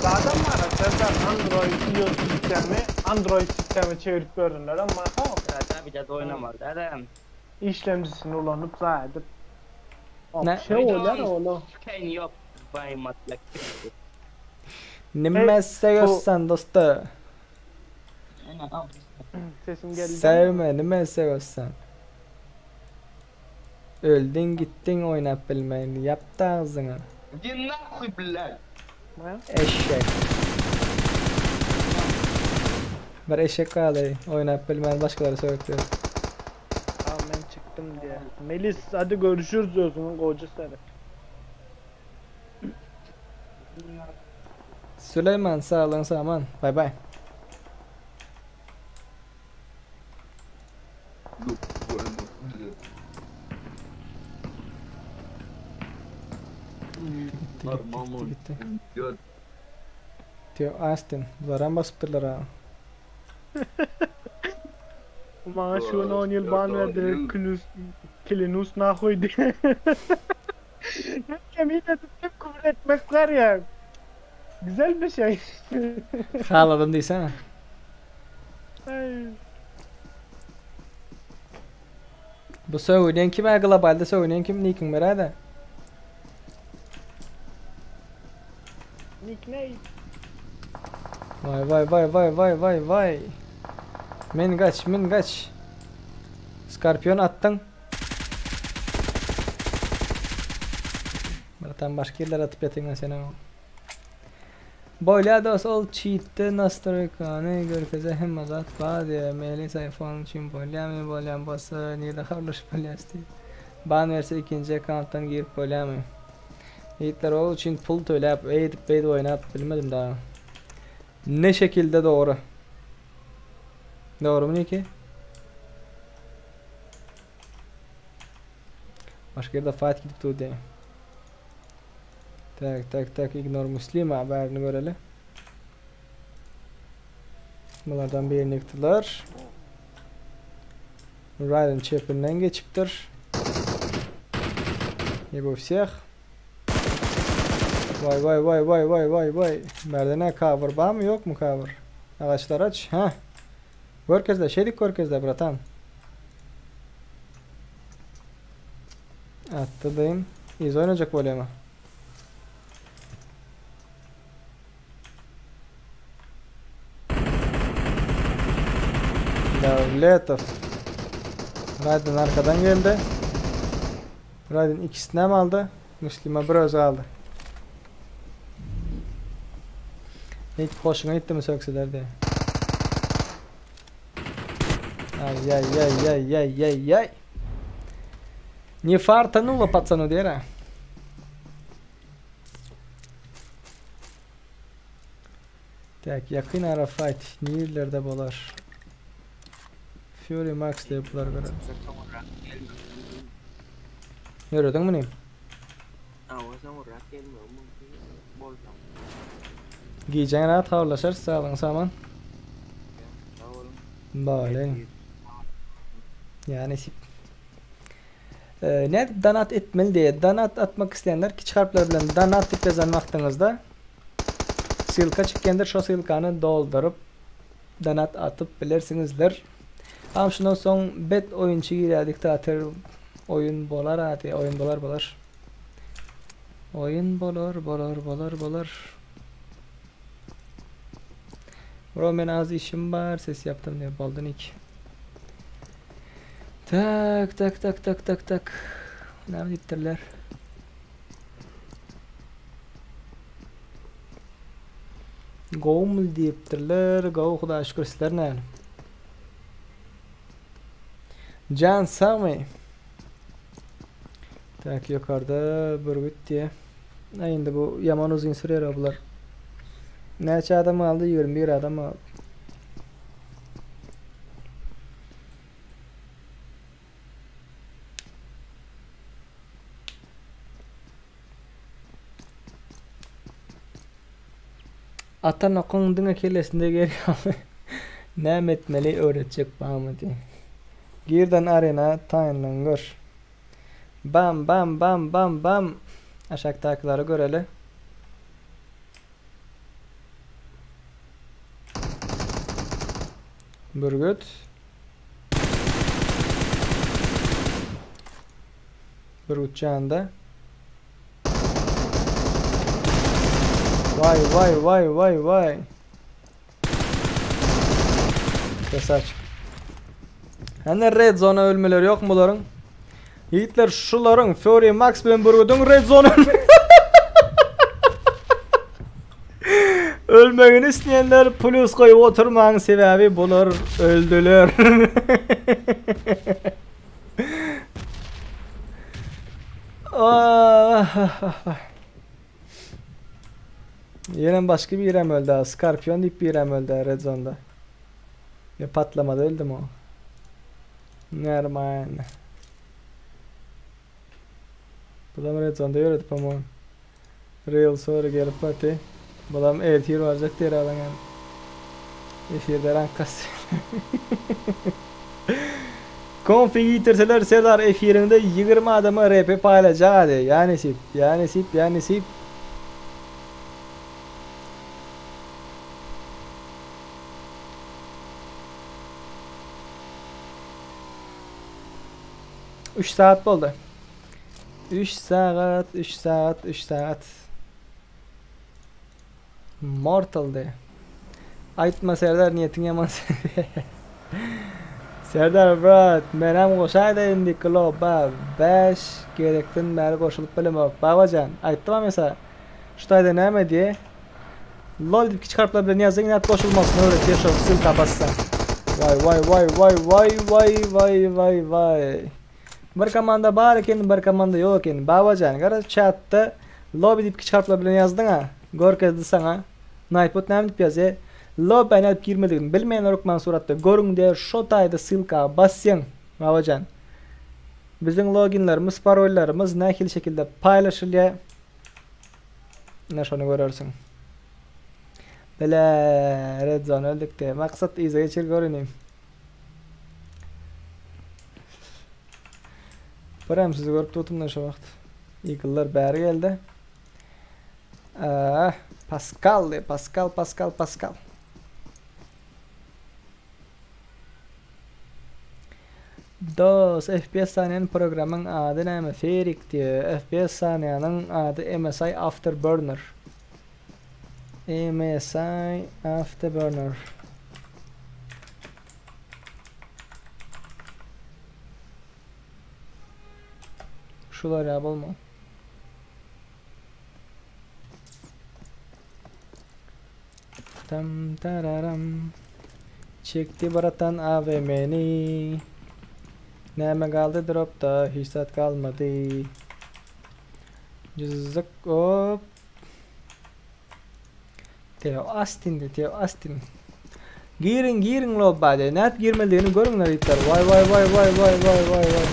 Zadam bar Serdar Android iOS sistemi Android sisteme çevirip görenlerem bar ha. Zaten bir de oynamaly dälem. Işlemcisini ulanyp zaýa edip. Ne? Şey bolýar ola. Sikeýin ýok baý matlak. Nime seýossan dosta? Sesim geldi. Sevme nime seýossan? Öldüň gitdiň oýnap bilmän ýapda agzyňy. Di nahuý blad. Eşek. Bir eşek galdy oýnap bilmän başgalary sögüp ýör. Tamam men çykdym diýe. Melis hadi görüşürüz özüňe goja seret. Süleýman saglygyň saman. Bay bay. Gitti gitti gitti gitti. Teo Astin. Bular hem basypdyrlar ha. Maňa şu gün 10 ýyl ban berdi Klus Klinus nahuý diýe. Yemin edip kim küfür etmek var ya. Güzel bir şey. Haladym diýsene. Ay. Bu sögünýän kim ä globalda sögünýän kim nikiň beräde. Nickname. Vay vay vay vay vay vay vay. Men gaç men gaç. Skorpion atdyň. Bratan başga ýerlere atyp ýatyň sen. Bolýa dos ol çitde nastroýkany görkeze hemme zat bar diýýär. Melis iPhone üçin bolýamy bolýan bolsa nirde habarlaşyp bolýas diýip. Ban berse ikinji akkauntdan girip bolýamy? Ýigitler ol üçin pul töläp eýdip beýdip oýnap bilmedim dagy. Ne şekilde dogry? Dogrymy Niki? Başga ýerde fight gidip dur diýýär. Tak tak tak ignore muslima bärini göreli. Bulardan birini ýykdylar. Raiden çepinden geçipdir. Ne bu всех. Vay vay vay vay vay vay vay. Bärde ne cover bar mı yok mu cover? Agaçlar aç. Ha. Görkezde şeýdik görkezde bratan. Atdydym. Yz oýnajak bolýamy? Davletov. Raiden arkadan geldi. Raiden ikisini hem aldy. Muslima bir özi aldy. Hiç hoşuna gitdimi sökseler diýe. Ay ay ay ay ay ay ay. Ne fartanulo pacanu diýer-ä. Tak, ýakyn ara fight nirelerde bolar? Fury Max diýip bular görer. Ýörediň muny? Awa soňurrak gelmegim mümkin bolsa. Gijäň rahat habarlaşarys saglygyň saman. Sag boluň. Bale. Ýa nesip. Nädip donat etmeli diýýär. Donat atmak isleýänler kiçi harplar bilen donat diýip ýazan wagtyňyzda ssylka çykýandyr. Şo ssylkany dolduryp donat atyp bilersiňizler. Am şundan soň bet oýunçy girýär diktator oýun bolar ady oýun bolar bolar. Oýun bolar bolar bolar bolar. Bro men az işim bar ses yaptım diye boldy nik. Tak tak tak tak tak tak. Näme diýipdirler? Gowmy diýipdirler. Gowy Hudaýa şükür sizler näme? Jan sagmy? Tak ýokarda bürgüt diýe. Ay indi bu ýaman uzyn sürýär bular. Näçe adam galdy? 21 adam galdy. Atan okuň diňe kellesinde gelýär. Näme etmeli öwretjek barmy diý. Girden arena taýynlygyňy gör. Bam bam bam bam bam. Aşakdakylary göreli. Bürgüt. Bürgüt janda. Vay vay vay vay vay. Ses Hani red zone ölmeleri yok mu bularyň? Yiğitler şularyň Fury Max bilen Bürgüdüň red zone Ölmegini isleýänler plus goýup oturmaň sebäbi bular öldüler. Ýene başga birem öldü. Scorpion diýip birem öldü Red Zone'da. Ya patlamada öldü mü o? Nerman. Bulam Red Zone'da ýöredip ama. Real sonra gelip pati. Bulam ertir barjak diýer alan yani. Efirde rank kas. Konfi ýitirseler Serdar efirinde 20 adama RP paýlajak ady. Ýa nesip, ýa nesip, ýa nesip. Üç saat boldy. 3 saat, 3 saat, 3 saat. Mortal de. Aýtma Serdar niýetiň ýaman Serdar brat, menem goşaýda indi kloba 5 gezekden bäri goşulyp bilemok. Babajan, aýtdym mesela. Şu taýda näme diýe? LOL diýip kiçi harplar bilen ýazsaň nädip goşulmasyny öwretýär şol ssylka bassaň. Waý waý waý waý waý waý waý waý waý. Bir komanda bar eken, bir komanda ýok eken. Babajan, gara chatda lobby diýip kiçi harplar bilen ýazdyň-a. Görkezdi saňa. Nightbot näme diýip ýazýar? Lobby nädip girmedigini bilmeýänler hökman suratda görüň diýär. Şo taýda ssylka basýaň. Babajan. Biziň loginlerimiz, parollarymyz nähili şekilde paýlaşylýar? Ine şony görersiň. Bile, red zone öldük diýe. Maksat yza geçir görünim. Birem sizi görüp tutumdan şu wagt. Eagle'lar bäri geldi. Aa, Pascal diye. Pascal, Pascal, Pascal. Dos, FPS sanaýan programmyň ady näme? Ferik diýe. FPS sanaýanyň ady MSI Afterburner. MSI Afterburner. Şular ya bolma. Tam tararam. Çekti baratan AVM'ni. Näme galdy dropda? Hiç zat galmady. Cızık hop. Teo Astin de Teo Astin. Girin girin lobba de. Nädip girmelidigini görüňler ýigitler. Vay vay vay vay vay vay vay vay.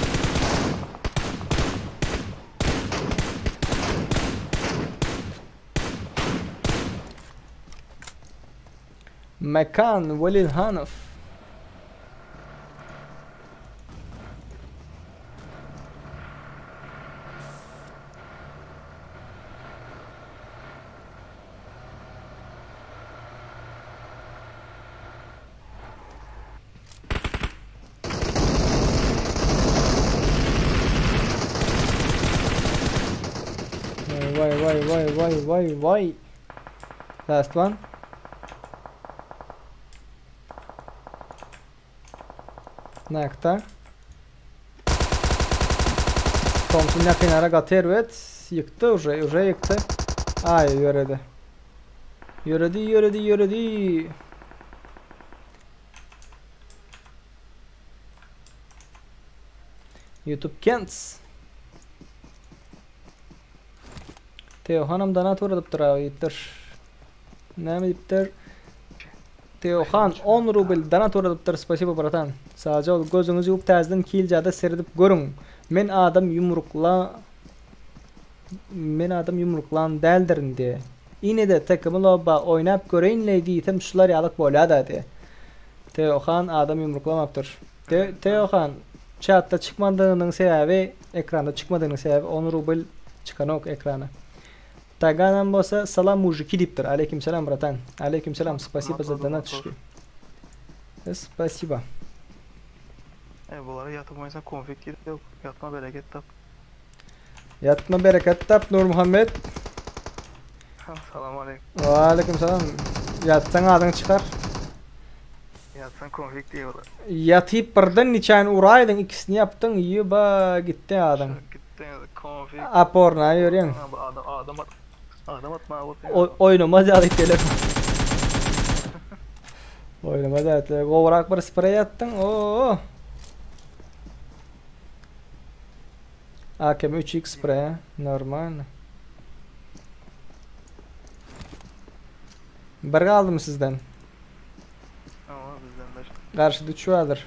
Mekan Welilhanow. Vay vay vay vay vay. Last one. Nakta. Thompson ýakynara gaty erbet. Ýykdy uje, uje ýykdy. Aý, ýöredi. Ýöredi, ýöredi, ýöredi. YouTube Kents. Teohanam donat ugradypdyr abi diýipdir. Näme diýipdir? Teohan 10 rubl donat ugradypdyr. Spasibo bratan. Saja ol gözüňizi ýuwup täzeden kiljada seredip görüň. Men adam ýumrukla Men adam ýumruklan däldirin diýe. Ine-de TKM lobba oýnap göreýinleý diýsem şular ýalyk bolýada diýe. Teohan adam ýumruklamapdyr. Te Teohan çatda çykmadygynyň sebäbi ekranda çykmadygynyň sebäbi on rubl çykanok ekrana. Taganam bolsa salam mujiki diýipdir. Aleýkim salam bratan. Aleýkim salam spasiba za donat düşdi. Spasiba. E bulara ýatyp oýnasaň konfig diýdi. Ýatma bereket tap. Ýatma bereket tap Nurmuhammet. Salam aleyküm. Waleýkim salam. Ýatsaň adyň çykar. Ýatsaň konfig diýýärler. Ýatyp birden niçäni uraýdyň ikisini ýapdyň ýuba gitdi adyň. Gitdi konfig. Aporna ýörýäň. Adam adam adam atmaga bolsa. Oýnamaz ýaly geler. Oýnamaz ýaly. Gowrak bir spreý atdyň. Oo. AKM 3x pre normal. Bir galdym sizden. Ama bizden bir. Garşyda 3 bardyr.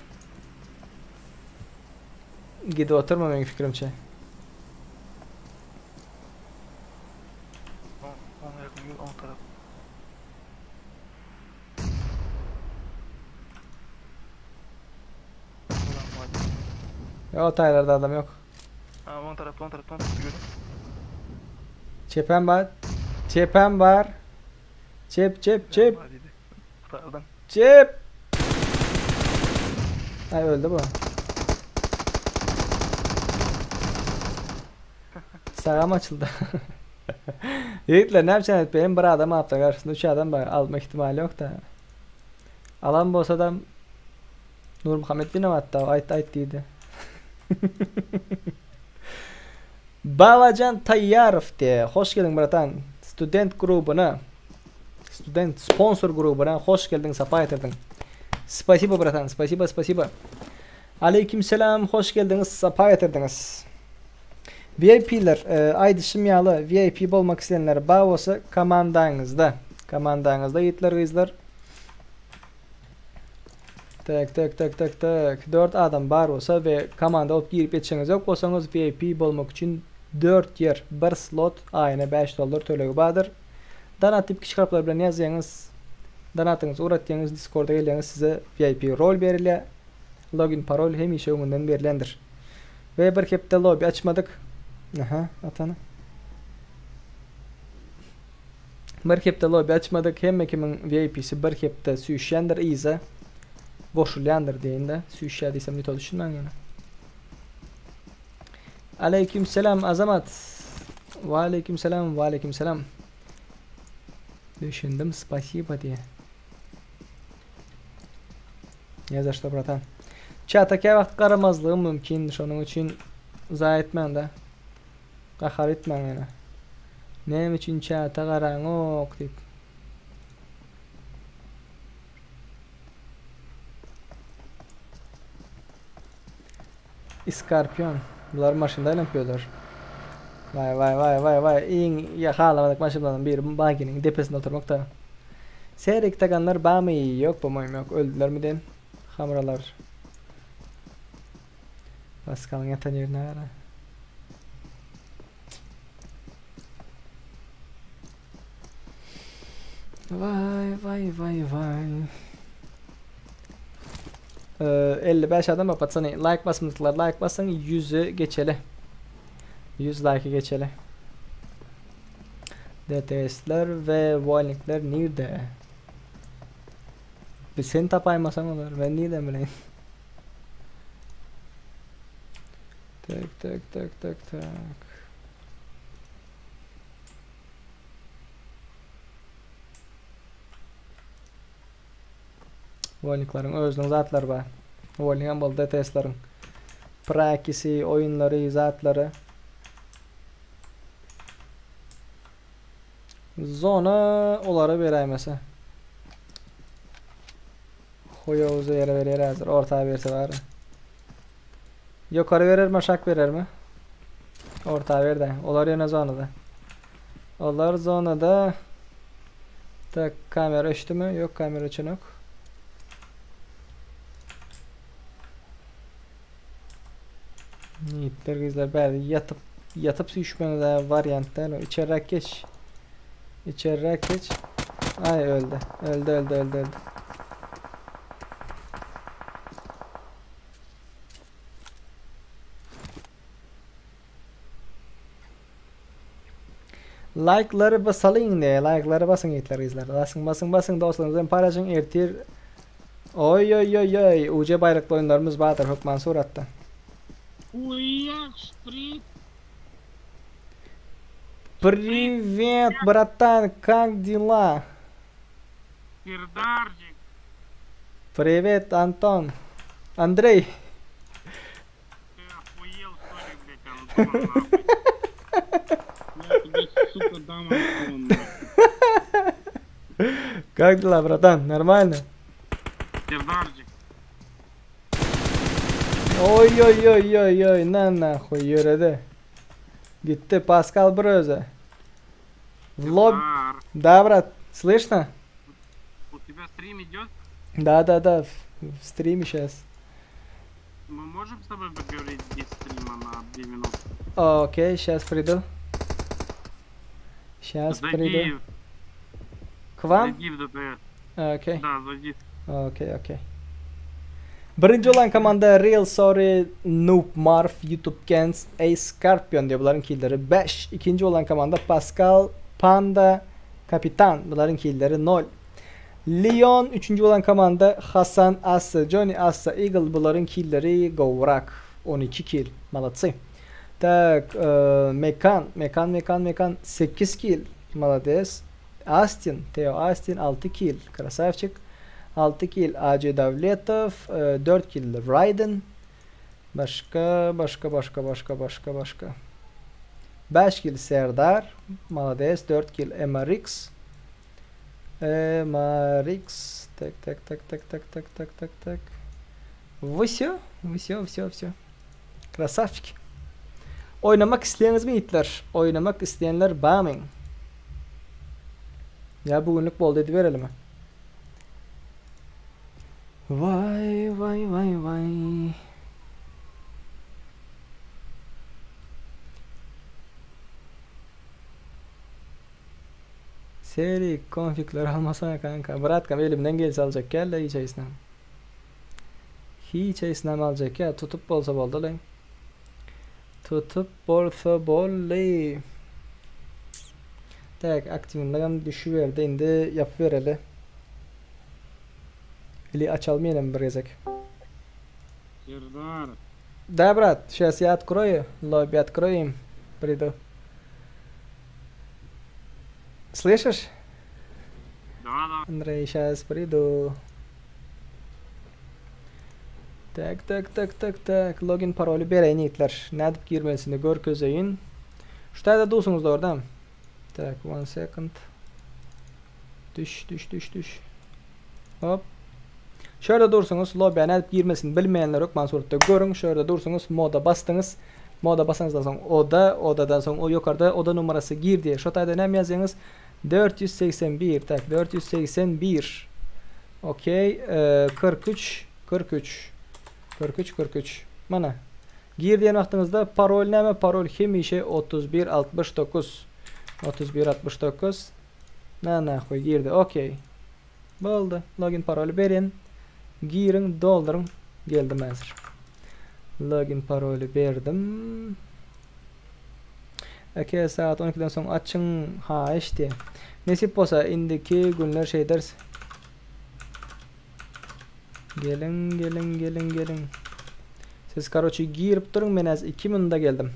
Gidip oturma meň fikrimçe. On yakın gel on taraf. Ýok taýlarda adam ýok. Ha on tarapda on tarapda on tarapda gördüm. Çepem bar. Çepem bar. Çep çep çep. Kurtardım. Çep. Ay öldü bu. Sagam açyldy. Ýigitler näme üçin aýdyp bir adam alypdyr garşysynda 3 adam bar alma ihtimali ýok da. Alan bolsadam Nurmuhammet winovatda aýt aýt diýdi. Babajan Taýýarow diýe. Hoş geldiň bratan. Student grubuna. Student sponsor grubuna hoş geldiň sapa getirdiň. Spasibo bratan, spasibo, spasibo. Aleyküm selam, hoş geldiňiz, sapa getirdiňiz. VIP-ler, e, aýdyşym ýaly VIP bolmak isleýänler bar bolsa komandaňyzda, komandaňyzda ýigitler gyzlar Tek tek tek tek tek 4 adam bar bolsa we komanda bolup girip ýetişeňiz ýok bolsaňyz VIP bolmak üçin 4 ýer, bir slot aýyna 5 dollar tölegi bardyr. Donat diýip kiçi harplar bilen ýazýaňyz. Donatyňyzy ugratýaňyz, Discorda gelýäňiz size VIP rol berilýär. Login parol hemişe öňünden berlendir. We bir hepde lobby açmadyk. Aha, atana. Bir hepde lobby açmadyk. Hemme kimiň VIP-si bir hepde süýşýändir yza. Goşulýandyr diýeýin-de. Süýşýär diýsem ne to düşünmäň ýöne. Aleyküm selam Azamat. Ve aleyküm selam, ve aleyküm selam. Düşündim, spasibo diýe. Ne za что, bratan. Çata käwagt garamazlygym mümkin, şonuň üçin zaýa etmäň-de. Gahar etmäň ýöne. Näme üçin çata garaňok diýip. Iskarpion. Bular maşynda aýlanyp ýörler. Waý waý waý waý waý iň ýa halamadyk maşynlaryň biri baginiň depesinde oturmak da. Serik taganlar bamy? Ýok po-moýym ýok. Öldülermi diýen hamralar. Paskalyň ýatan ýerine gara. Vay vay vay vay. Ee, 55 adam bak patsany like basmadylar like basın 100'ü geçeli. 100 like'ı geçeli. DTS'ler ve Warlink'ler nerede? Bir sen tapaymasan olur. Ben nereden bileyim? Tek tek tek tek tek. Wolniklaryň özüniň zatlary bar. Wolnik hem boldy DTS-leriň. Prakisi, oýunlary, zatlary. Zona olara beräýmese. Hoýowuzy ýere berýär häzir. Orta berse bari. Ýokary berermi, aşak berermi? Orta berdi. Olar ýene zonada. Olar zonada. Tak, kamera öçdümi? Ýok, kamera öçenok. Ýigitler, gyzlar bäri ýatyp ýatyp süýşmeňiz-ä wariant däl o. Içerräk geç. Içerräk geç. Aý öldi. Öldi, öldi, öldi, öldi. Like'lary basalyň indi. Like'lary basyň ýigitler gyzlar. Basyň basyň basyň dostlaryňyz bilen paýlaşyň ertir. Oý oý oý oý UJ baýrakly oýunlarymyz bardyr hökman suratda. Privet bratan kak dela. Serdarjik. Privet Anton. Andrey. Ты охуел что ли блять Антон нахуй. Я тебе сука дам Антон нахуй. Как дела, братан? Нормально? Сердарджик. Oy oy oy oy oy na nahуй ýöredi. Gitdi Pascal bir özi. В лоб. Да, брат, слышно? У тебя стрим идет? Да, да, да, в, в стриме сейчас. Мы можем с тобой поговорить без стрима на 2 минуты? Окей, сейчас приду. Сейчас Зайди приду. К вам? Зайди в ДТС. Okey. Да, зайди. Okey, okey. Birinji bolan komanda Real Sorry, Noob Marf, YouTube Gens, Ace Scorpion diýip bularyň killeri 5. Ikinji bolan komanda Pascal, Panda, Kapitan bularyň killeri 0. Leon üçünji bolan komanda Hasan, Assa, Johnny, Assa, Eagle bularyň killeri gowrak 12 kill. Молодцы. Tak, Mekan, Mekan, Mekan, Mekan 8 kill. Молодец. Astin, Teo Astin 6 kill. Krasavçik. 6 kill AC Davletow, 4 kill Raiden. Başga, başga, başga, başga, başga, başga. 5 kill Serdar, malades, 4 kill MRX. MRX, tak, tak, tak, tak, tak, tak, tak, tak, tak. Wsýo, wsýo, wsýo, wsýo. Krasavçik. Oýnamak isleýäňizmi ýigitler? Oýnamak isleýänler bamyň? Ýa bu günlük boldy ediberelimi? Waý waý waý waý. Seri konfigleri almasana kanka. Bratkam elimden gelse aljak gel-le hiç haýsynam. Hiç haýsynam aljak ýa tutup bolsa boldy-laý. Tutup bolsa boldy. Tak, aktiwinligem düşüberdi. Indi ýapybereli. Ili açalım ýene bir gezek. Serdar. Да, брат, сейчас я открою, лобби открою им, приду. Слышишь? Да, да. Андрей, сейчас приду. Tak, tak, tak, tak, tak. Login paroly bereýin ýigitler. Nädip girmelisini görkezeýin. Şu taýda dursuňyz dogrudan. Tak, one second. Düş, düş, düş, düş. Hop. Şöyle dursuňyz, lobby'e nädip girmesini bilmeýänler hökman suratda görüň. Şöyle dursuňyz, moda basdyňyz. Moda basaňyzdan soň oda, odadan soň o ýokarda oda numarasy gir diýýär. Şo taýda näme ýazýaňyz? 481, tak, 481. Okey, 43, 43. 43, 43. Mana. Gir diýen wagtyňyzda parol näme? Parol hemişe 31 69. 31 69. Na nahuý girdi. Okey. Boldy. Login paroly berin. Giriň, dolduryň. Geldim häzir. Login paroly berdim. Eke saat 12-den soň açyň haýyş diýe. Nesip bolsa indiki günler şeýderis. Geliň, geliň, geliň, geliň. Siz karoçi girip duruň men häzir 2 minutda geldim.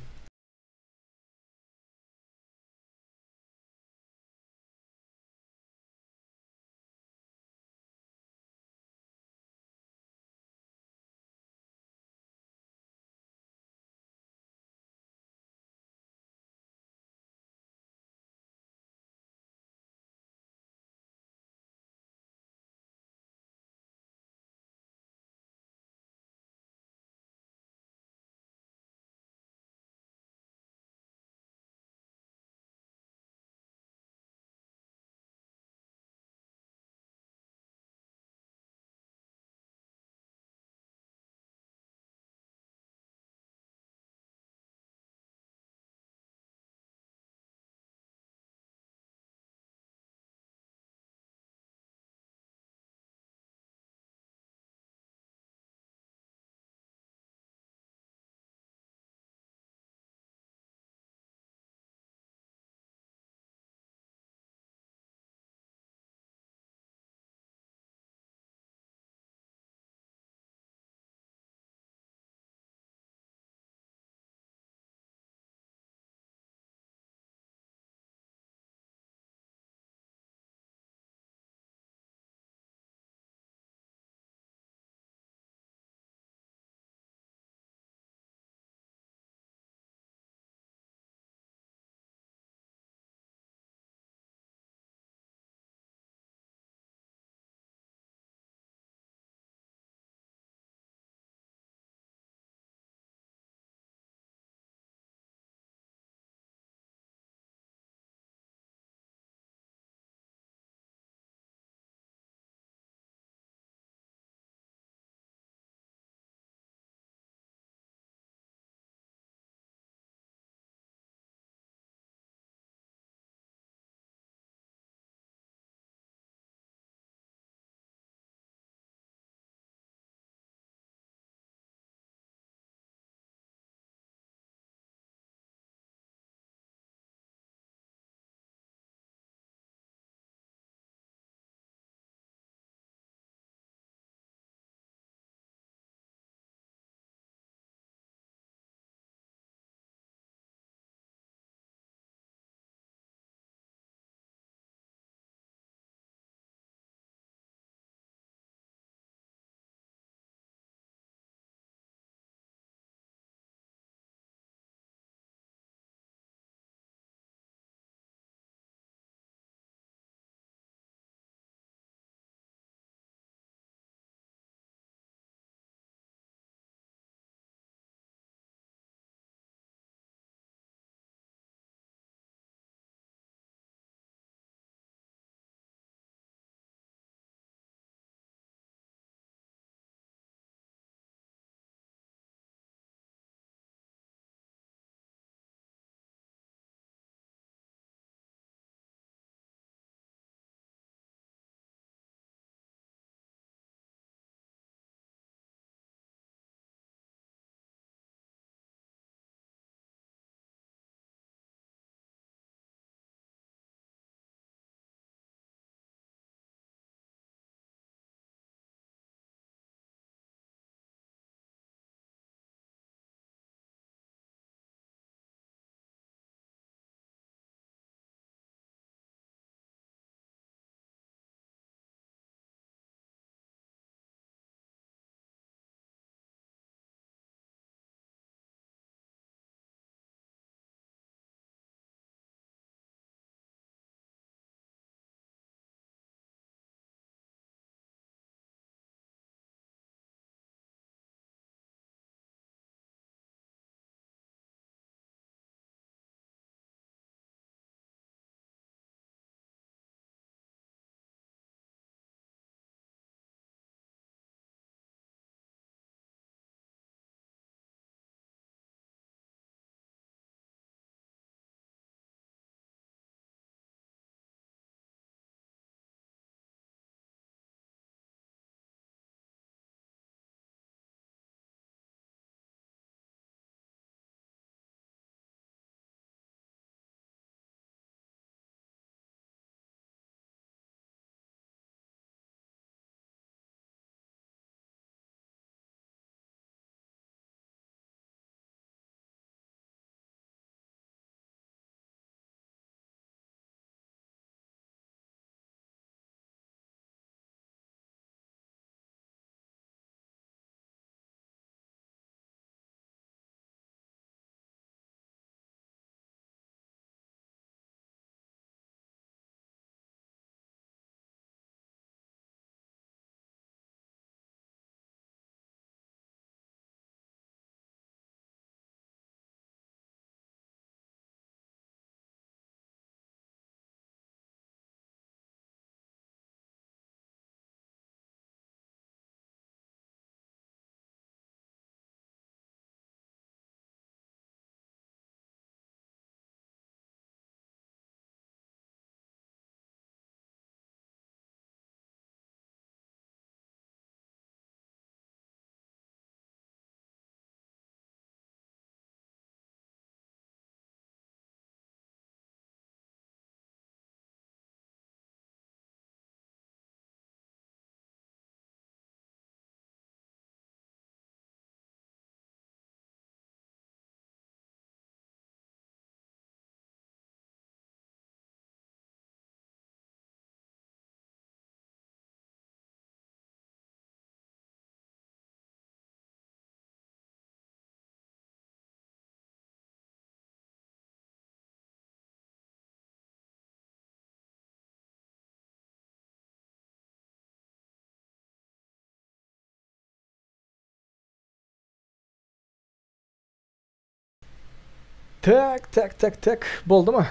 Tak tak tak tak boldumy?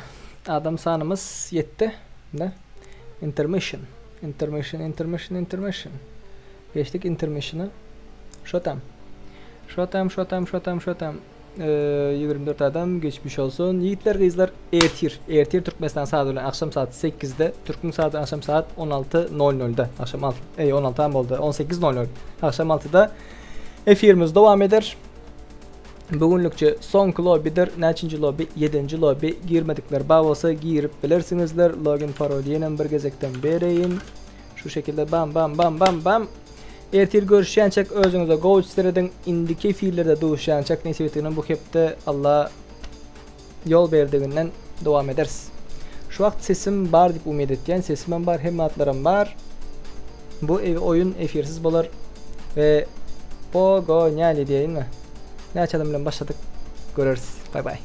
Adam sanymyz ýetdi. Ne? Intermission. Intermission, intermission, intermission. Geçdik intermissiona. Şo tam. Şo tam, şo tam, şo tam, şo tam. 24 adam geçmiş olsun. Ýigitler, gyzlar ertir, ertir Türkmenistan saat bilen akşam saat 8-de, Türküň saati akşam saat 16:00-da. Akşam 6, ey 16 am boldy. 18:00. Akşam 6-da efirimiz dowam eder. Bugünlikçe soňky lobbydir. Näçinji lobby? 7-nji lobby. Girmedikler bar bolsa girip bilersiňizler. Login parol ýenem bir gezekden bereýin. Şu şekilde bam bam bam bam bam. Ertir görüşýänçäk özüňize gowy serediň. Indiki efirlerde duşýançak nesip etdiginden bu hepde Allah ýol berdiginden dowam ederis. Şu wagt sesim bar diýip umyt etýän. Sesimem bar, hemme zatlaram bar. Bu ev oýun efirsiz bolar we pogonýali diýeýinmi? Näçe adam bilen başladyk göreris. Bay bay.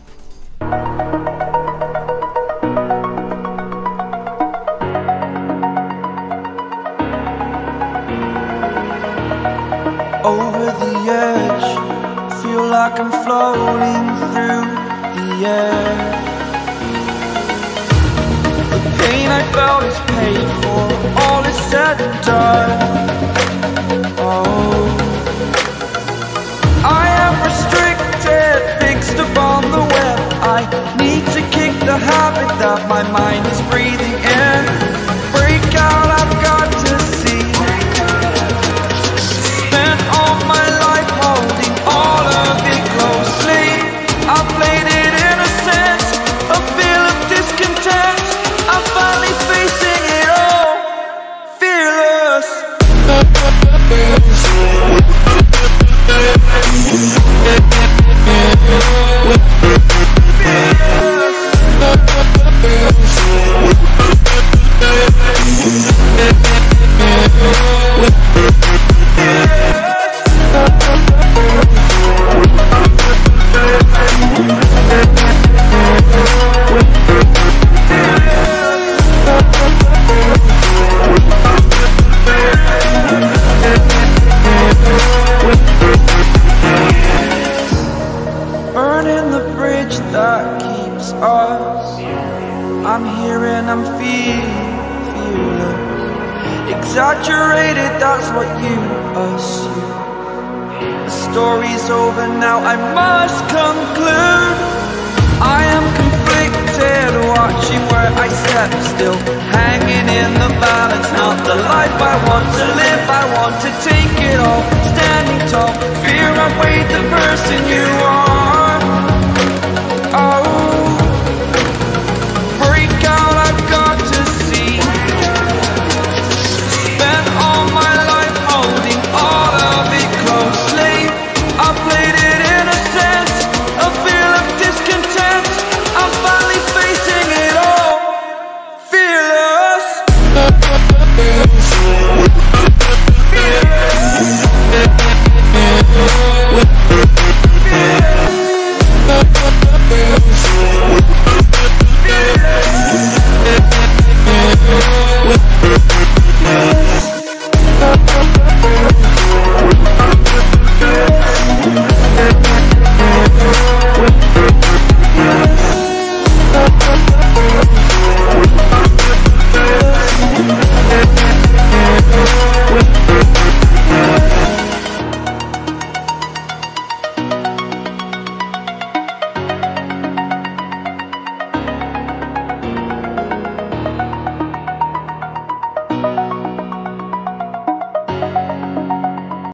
Over the edge, feel like I'm floating through the air. The pain I felt is paid for, all is said and done. Oh, I am restricted, fixed upon the web. I need to kick the habit that my mind is breathing in. Break out, I've got to see. Spent all my life holding all of it closely. I played it innocent, a feel of discontent. I'm finally facing it all, fearless. Burning the bridge that keeps us. I'm here and I'm feeling fearless. Exaggerated, that's what you assume. The story's over now, I must conclude. I am conflicted, watching where I step still, hanging in the balance. Not the life I want to live, I want to take it all. Standing tall, fear I weighed the person you